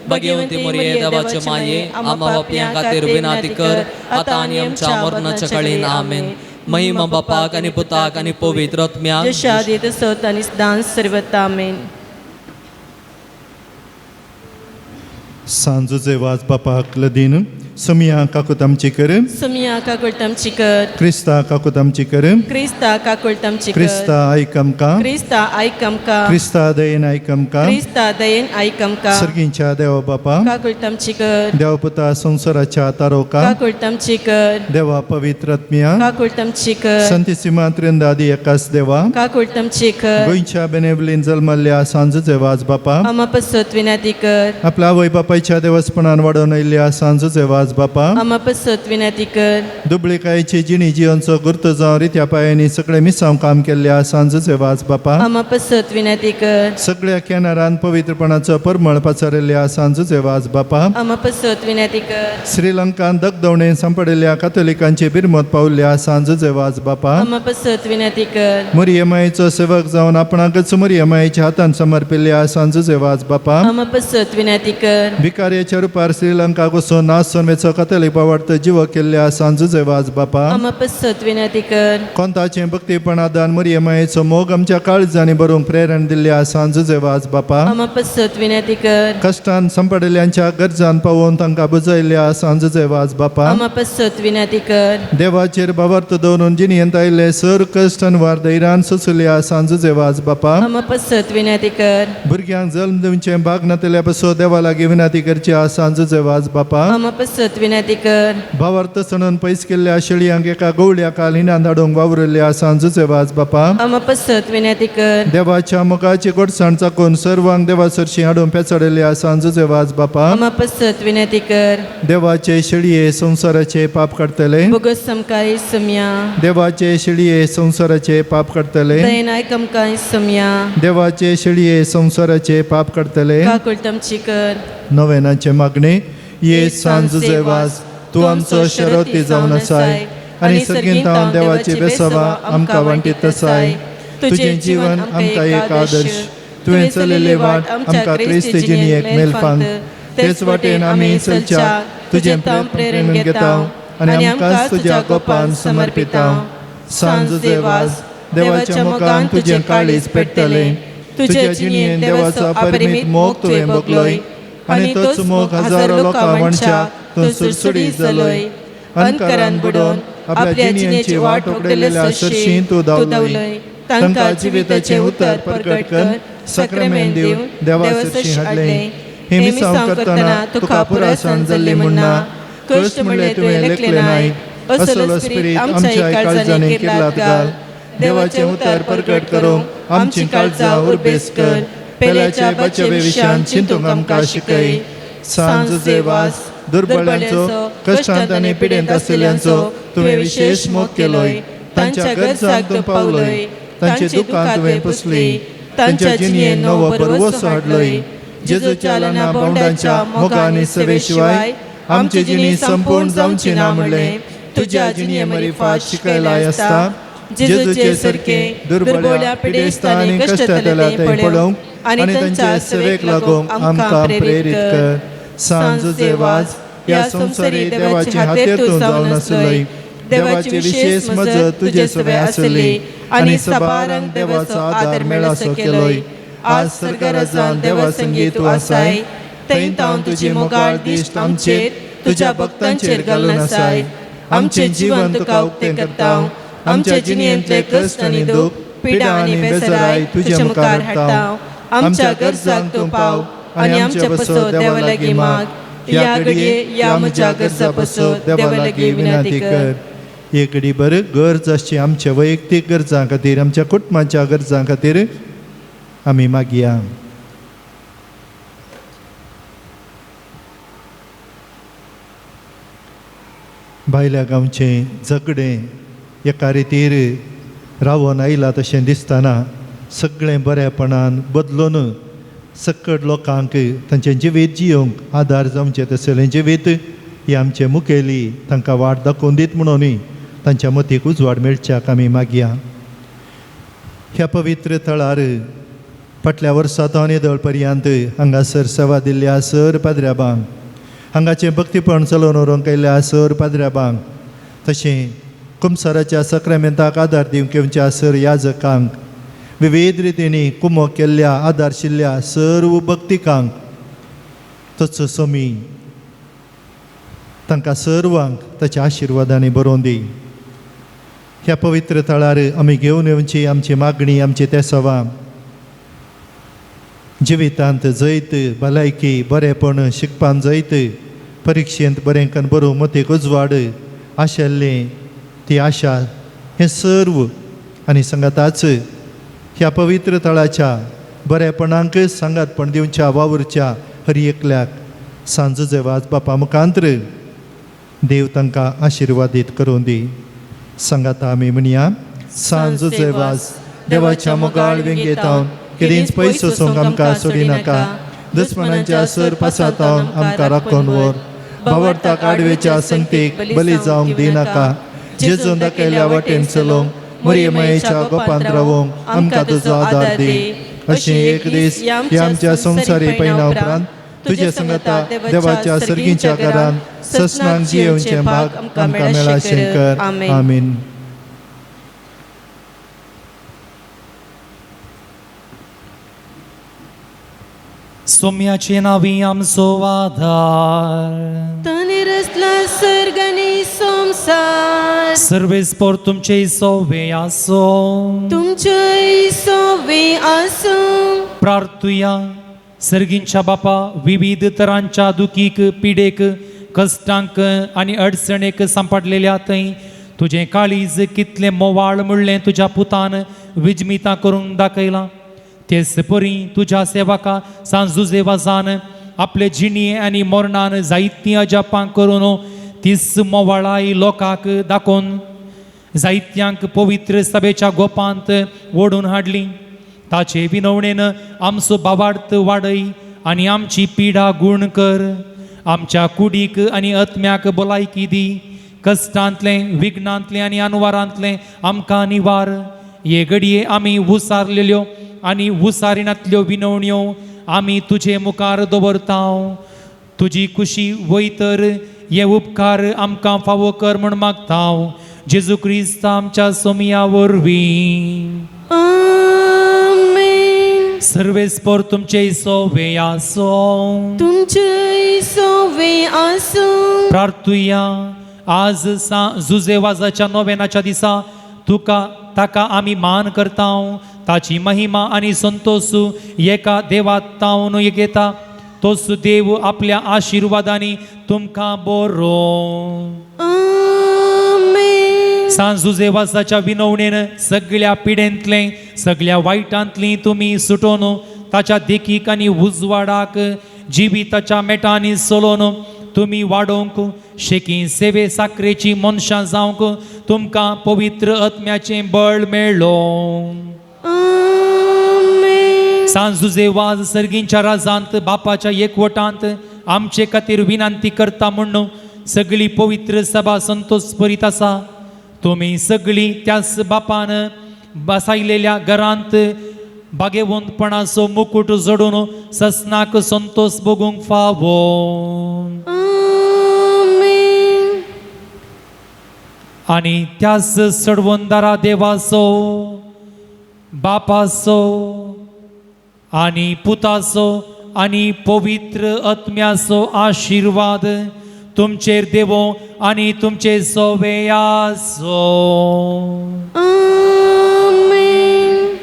भगवंती मरिये, देवाचे माये, आमा बापयां खातीर विनाती कर, आतां आनी आमच्या मरणाच्या काळीन। आमेन। महिमा बापाक आनी पुताक आनी पवित्र आत्म्याक, जशें आदी तसोच आनी सदांच सर्वथा। आमेन। सांजूचे वाज बापाक लदीन समिया काकूत आमची कर, समिया काकूत आमची कर, क्रिस्ता काकूत आमची कर, क्रिस्ता काकूत आमची कर, क्रिस्ता आयक आमकां, क्रिस्ता आयक आमकां, क्रिस्ता दयेन आयक आमकां, क्रिस्ता दयेन आयक आमकां, सर्गींच्या देवा बापा काकूत आमची कर, देवपुता संवसाराच्या तारोका काकूत आमची कर, देवा पवित्र आत्म्या काकूत आमची कर, संतीसिमा त्रिंदादी एकास देवा काकूत आमची कर, गोंयच्या बेनेवलीन जल्मल्ल्या सांजूचे वाज बापा आमा पसत विनंती कर, आपल्या आवय बापायच्या देवस्पणान वाडोवन आयिल्ल्या सांजूचे वाज बापा आमा पसत विनंती कर, दुबळीकायेची जिणी जिवनचो गुर्त जावन रित्या पायांनी सगळे मिसांव काम केल्ल्या सांजूचे वाज बापा आमा पसत विनंती कर, सगळ्या केनारान पवित्रपणाचो परमळ पाचारिल्ल्या सांजूचे वाज बापा आमा पसत विनंती कर, श्रीलंकान दगदवणेन सांपडिल्ल्या कातोलिकांचे बिरमत पावल्ल्या सांजूचे वाज बापा आमा पसत विनंती कर, मुरियमायेचो सेवक जावन आपणाकच मुरियमायेच्या हातान समर्पिल्ल्या सांजूचे वाज बापा आमा पसत विनंती कर, भिकार्याच्या रुपार श्रीलंका वचून नासून वेचो कातोलीक बावडतो जीव केल्ल्या सांजूचे वाज बापा आमा पसत विनंती कर, कोंताचें भक्तीपणादान मुरियमायेचो मोग आमच्या काळजांनी बरोवंक प्रेरण दिल्ल्या सांजूचे वाज बापा आमा पसत विनंती कर, कश्टान सांपडिल्ल्यांच्या गरजान पावोवन तांकां बुजयल्ल्या सांजूचे वाज बापा आमा पसत विनंती कर, देवाचेर भावार्थ दवरून जिणेंत आयिल्ले सर कश्ट आनी वार धैर्यान सोंसुल्या सांजूचे वाज बापा आमा पसत विनंती कर, भुरग्यांक जल्म दिवचें भाग नातल्या पासून देवा लागीं विनंती करची सांजूचे वाज बापा आमा पसत पसत विनंती कर. भावार्थ सणून पयस केल्ल्या शेळयांक एका गवळ्या कालिनान धाडूंक वावरिल्ल्या सांजूचे वाज बापा, आमा पसत विनंती कर. देवाच्या मोगाची गोडसाण चाकून सर्वांक देवा सरशी हाडून पेचडलेल्या सांजूचे वाज बापा, आमा पसत विनंती कर. देवाचे शेळये संवसाराचे पाप काडटले, बोगस समकाय समया. देवाचे शेळये संवसाराचे पाप काडटले, दयनाय कमकाय समया. देवाचे शेळये संवसाराचे पाप काडटले. काकुळटमची कर. नव्यानाचे मागणे. ये सांजूचे वाज, तूं आमचो शरती जावन आसाय आनी सर्गींत देवाची बेसवा आमकां वांटीत आसाय. तुजें जीवन आमकां एक आदर्श, तुवें चलयल्ली वाट आमकां क्रिस्त जिणेक मेलफांत. तेच वाटेन आमी चलच्या तुजें प्रेरण घेता आनी आमकांच तुज्या गोपान समर्पिता. सांजूचे वाज, देवाच्या मोगान तुजें काळीज पेट्टलें. तुज्या जिणेन देवाचो अपरिमीत मोग तुवें भोगलोय आनी तोच मोग हजारो लोकां वणच्या तूं सुडसुडीत जालोय. अनकरान बुडोवन आपल्या जिणेची वाट उगडलेल्या सरशी तूं धांवलोय. तांकां जिविताचें उतर प्रगट कर सक्रमेंत दिवन देवा सरशी हाडलें. हें मिसांव करतना तुका पुरासण जाल्ली म्हूण ना, कश्ट म्हणलें तुवें लेखलें नाय. असलो स्पिरीत आमच्या काळजांनी किर्लात घाल. देवाचें उतर प्रगट करूंक आमची काळजां उर्बेस कर. पेल्याच्या बचवे विशयान चिंतूंक आमकां शिकय. सांजूचे वास, दुर्बळ्यांचो, कश्टांत आनी पिडेंत आशिल्ल्यांचो तुवें विशेश मोग केलोय. तांच्या गरजांक तूं पावलोय, तांची दुकां तुवें पुसली, तांच्या जिणेन नवो भरवसो हाडलोय. जेजूच्या लना भावंडांच्या मोगा आनी सेवे शिवाय आमची जिणी संपूर्ण जावची ना म्हणलें तुज्या जिणये मरिफात शिकयलाय आसता. जेजूचे सारके दुर्बळ्या, पिडेस्ता आनी कश्टांतल्या ते पळोवंक आनी तांच्या सेवेक लागूंक आमकां प्रेरीत कर. सांजूचे वाज, ह्या संवसारी देवाचे हातेर तूं जावन आसलोय. देवाची विशेश मजत तुजे सवे आसली आनी सबारांक देवाचो आदार मेळासो केलोय. आज सरकाराजान देवा संगी तूं आसाय, थंय तावन तुजी मोगाळ दिश्ट आमचेर तुज्या भक्तांचेर घालून आसाय. आमचें जीवन तुका उक्तें करता. आमच्या जिणेंतले कश्ट आनी दूख, पिडा आनी बेजाराय तुजे मुखार हाडटा. आमच्या गरजांक तूं पाव आनी आमच्या पसो देवा लागीं माग. ह्या घडये ह्या म्हज्या गरजा पसो देवा लागीं विनंती कर. एक घडी बरं गरज आसची आमच्या वैयक्तीक गरजां खातीर, आमच्या कुटुंबाच्या गरजां खातीर आमी मागया. भायल्या गांवचें झगडें एका रितीर रावोन आयला तशें दिसतना सगळें बरेपणान बदलून सकट लोकांक तांचें जिवीत जियोंक आदार जावचें तसलें जिवीत ही आमचे मुखेली तांकां वाट दाखोवन दीत म्हणून तांच्या मतीक उजवाड मेळच्याक आमी मागया. ह्या पवित्र थळार फाटल्या वर्सा तावन येदोळ पर्यंत हांगासर सेवा दिल्ल्या सर पाद्र्याबांक, हांगाचें भक्तीपण चलोवन व्हरूंक आयिल्ल्या सर पाद्र्याबांक, तशें कुमसाराच्या सक्रामेंताक आदार दिवंक येवच्या सर याजकांक, विविध रितींनी कुमो केल्ल्या आदारशिल्ल्या सर्व भक्तिकांक, तोच सोमी तांकां सर्वांक ताच्या आशिर्वादांनी बरोवन दी. ह्या पवित्र थळार आमी घेवन येवची आमची मागणी, आमची तेसवां जिवितांत जैत, भलायकी, बरेपण, शिकपान जैत, परिक्षेंत बरें कन्न बरो मतीक उजवाड आशिल्लें ती आशा, हें सर्व आनी सांगाताच ह्या पवित्र थळाच्या बरेपणांक सांगातपण दिवच्या वावुरच्या हर एकल्याक सांजूचे वाज बापा मुखांत्र देव तांकां आशिर्वादीत करूं दी. सांगाता आमी म्हणया, सांजूचे वाज, देवाच्या मोगाळ वेंगेतावन केदींच पयस वचूंक आमकां सोडिनाका. दुस्मनांच्या सर पासातावन आमकां राखून व्हर. भावार्थाक आडवेच्या संगतीक बली जावंक दिनाका. जेजून दाखयल्या वाटेन चलोवंक, मरियमायेच्या गोपांत रावोंक आमकां तुजो आदार दी. अशें एक दीस ह्या आमच्या संवसारी पयना उपरांत तुजे संगता देवाच्या सर्गींच्या घरान ससनांक जियेवचें भाग आमकां मेळाशें कर. आमीन. सोम्याचे नावी आमचो आधार, ताणें रचला सर्ग आनी संवसार. सर्वेस्पोर तुमचे सोवे आसो, तुमचेय सोवे आसूं. प्रार्थुया. सर्गींच्या बापा, विविध तरांच्या दुखीक, पिडेक, कश्टांक आनी अडचणेक सांपडलेल्या थंय तुजें काळीज कितलें मोवाळ म्हणलें तुज्या पुतान विजमितां करूंक दाखयलां. तेच परी तुज्या सेवका सांजुजेवाजान आपले जिणये आनी मरणान जायतीं अजापां करून तीच मोवाळाय लोकांक दाखोवन जायत्यांक पवित्र सभेच्या गोपांत ओडून हाडली. ताचे विनवणेन आमचो बावार्थ वाडय आनी आमची पिडा गूण कर. आमच्या कुडीक आनी आत्म्याक भलायकी दी. कश्टांतलें विघ्नांतलें आनी अनवारांतलें आमकां निवार. हे घडये आमी उसारलेल्यो आनी उसारिणांतल्यो विनवण्यो आमी तुजे मुखार दवरता. तुजी कुशी वयतर हे उपकार आमकां फावो कर म्हूण मागता. जेजू क्रिस्त आमच्या सोमया वरवीं. आमेन. सर्वेस्पर तुमचे सोवे आसो. तुमचे सोवे आसूं. प्रार्थुया. आज सा जुजेवाजाच्या नोवेनाच्या दिसा तुका ताका आमी मान करता. ताची महिमा आनी संतोष एका देवात तावन घेता. तोच देव आपल्या आशिर्वादांनी तुमकां बरो. आमेन. सांजुजेवाजाच्या विनवणेन सगळ्या पिडेंतलें सगळ्या वायटांतलीं तुमी सुटोवन ताच्या देखीक आनी उजवाडाक जिविताच्या मेटांनी चलोवन तुमी वाडोवंक शेकी सेवे साकरेची मनशां जावंक तुमकां पवित्र आत्म्याचें बळ मेळ्ळो. आमेन. सांजुजेवाज सर्गींच्या राजांत बापाच्या एकवटांत आमचे खातीर विनंती करता म्हूण सगळी पवित्र सभा संतोष परीत आसा. तुमी सगळीं त्याच बापान बसायलेल्या घरांत बागेवंतपणाचो मुकूट जोडून ससनाक संतोष भोगूंक फावो. आमेन. आनी त्याच सडवंदारा देवाचो बापाचो आनी पुताचो आनी पवित्र आत्म्याचो आशिर्वाद तुमचेर देवो आनी तुमचे सोवे आसो. आमेन.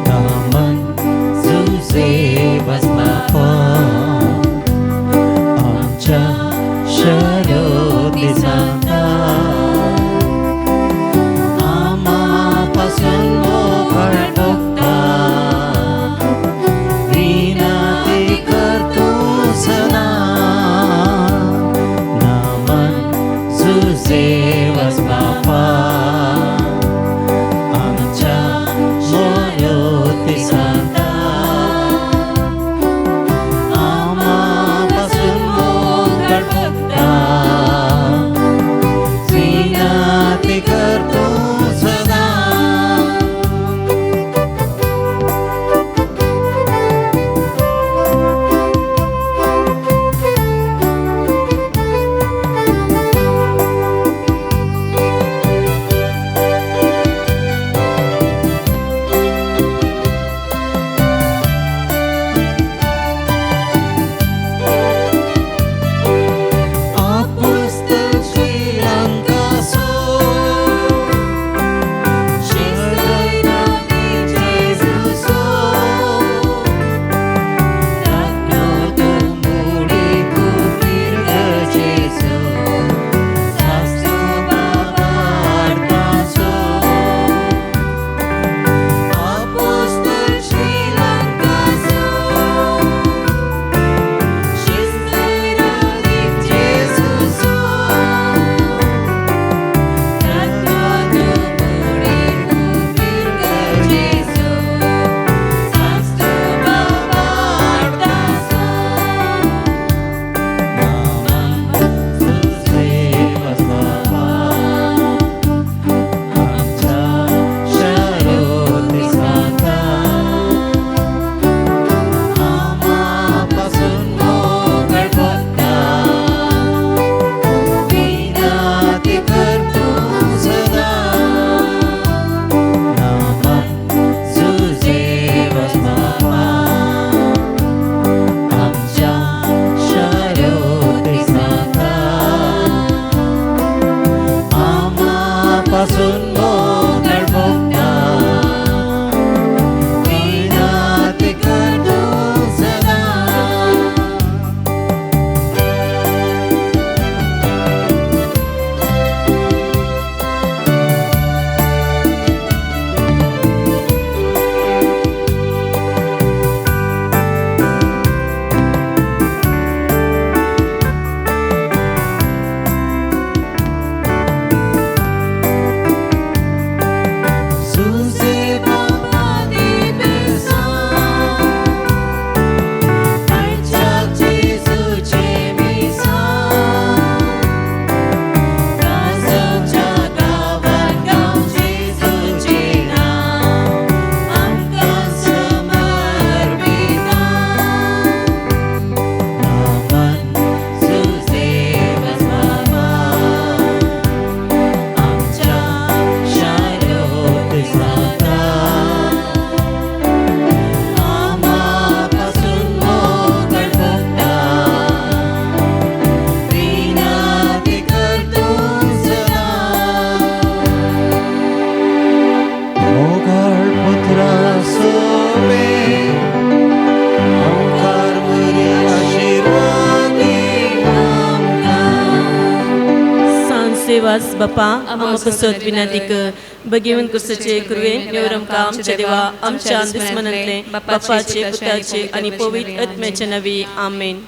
दामन जुजेवाज बापा आमच्या शर्यती सांगता. आमापासून मोगाळ भोगता. जेवास बापा आमकां पासत विनंती कर. भगेवन कुर्सचे कृवेन नेवर आमकां आमच्या देवा आमच्या दुस्मनांतले बापाचे पुताचे आनी पवित्र आत्म्याच्या नांवी आमेन.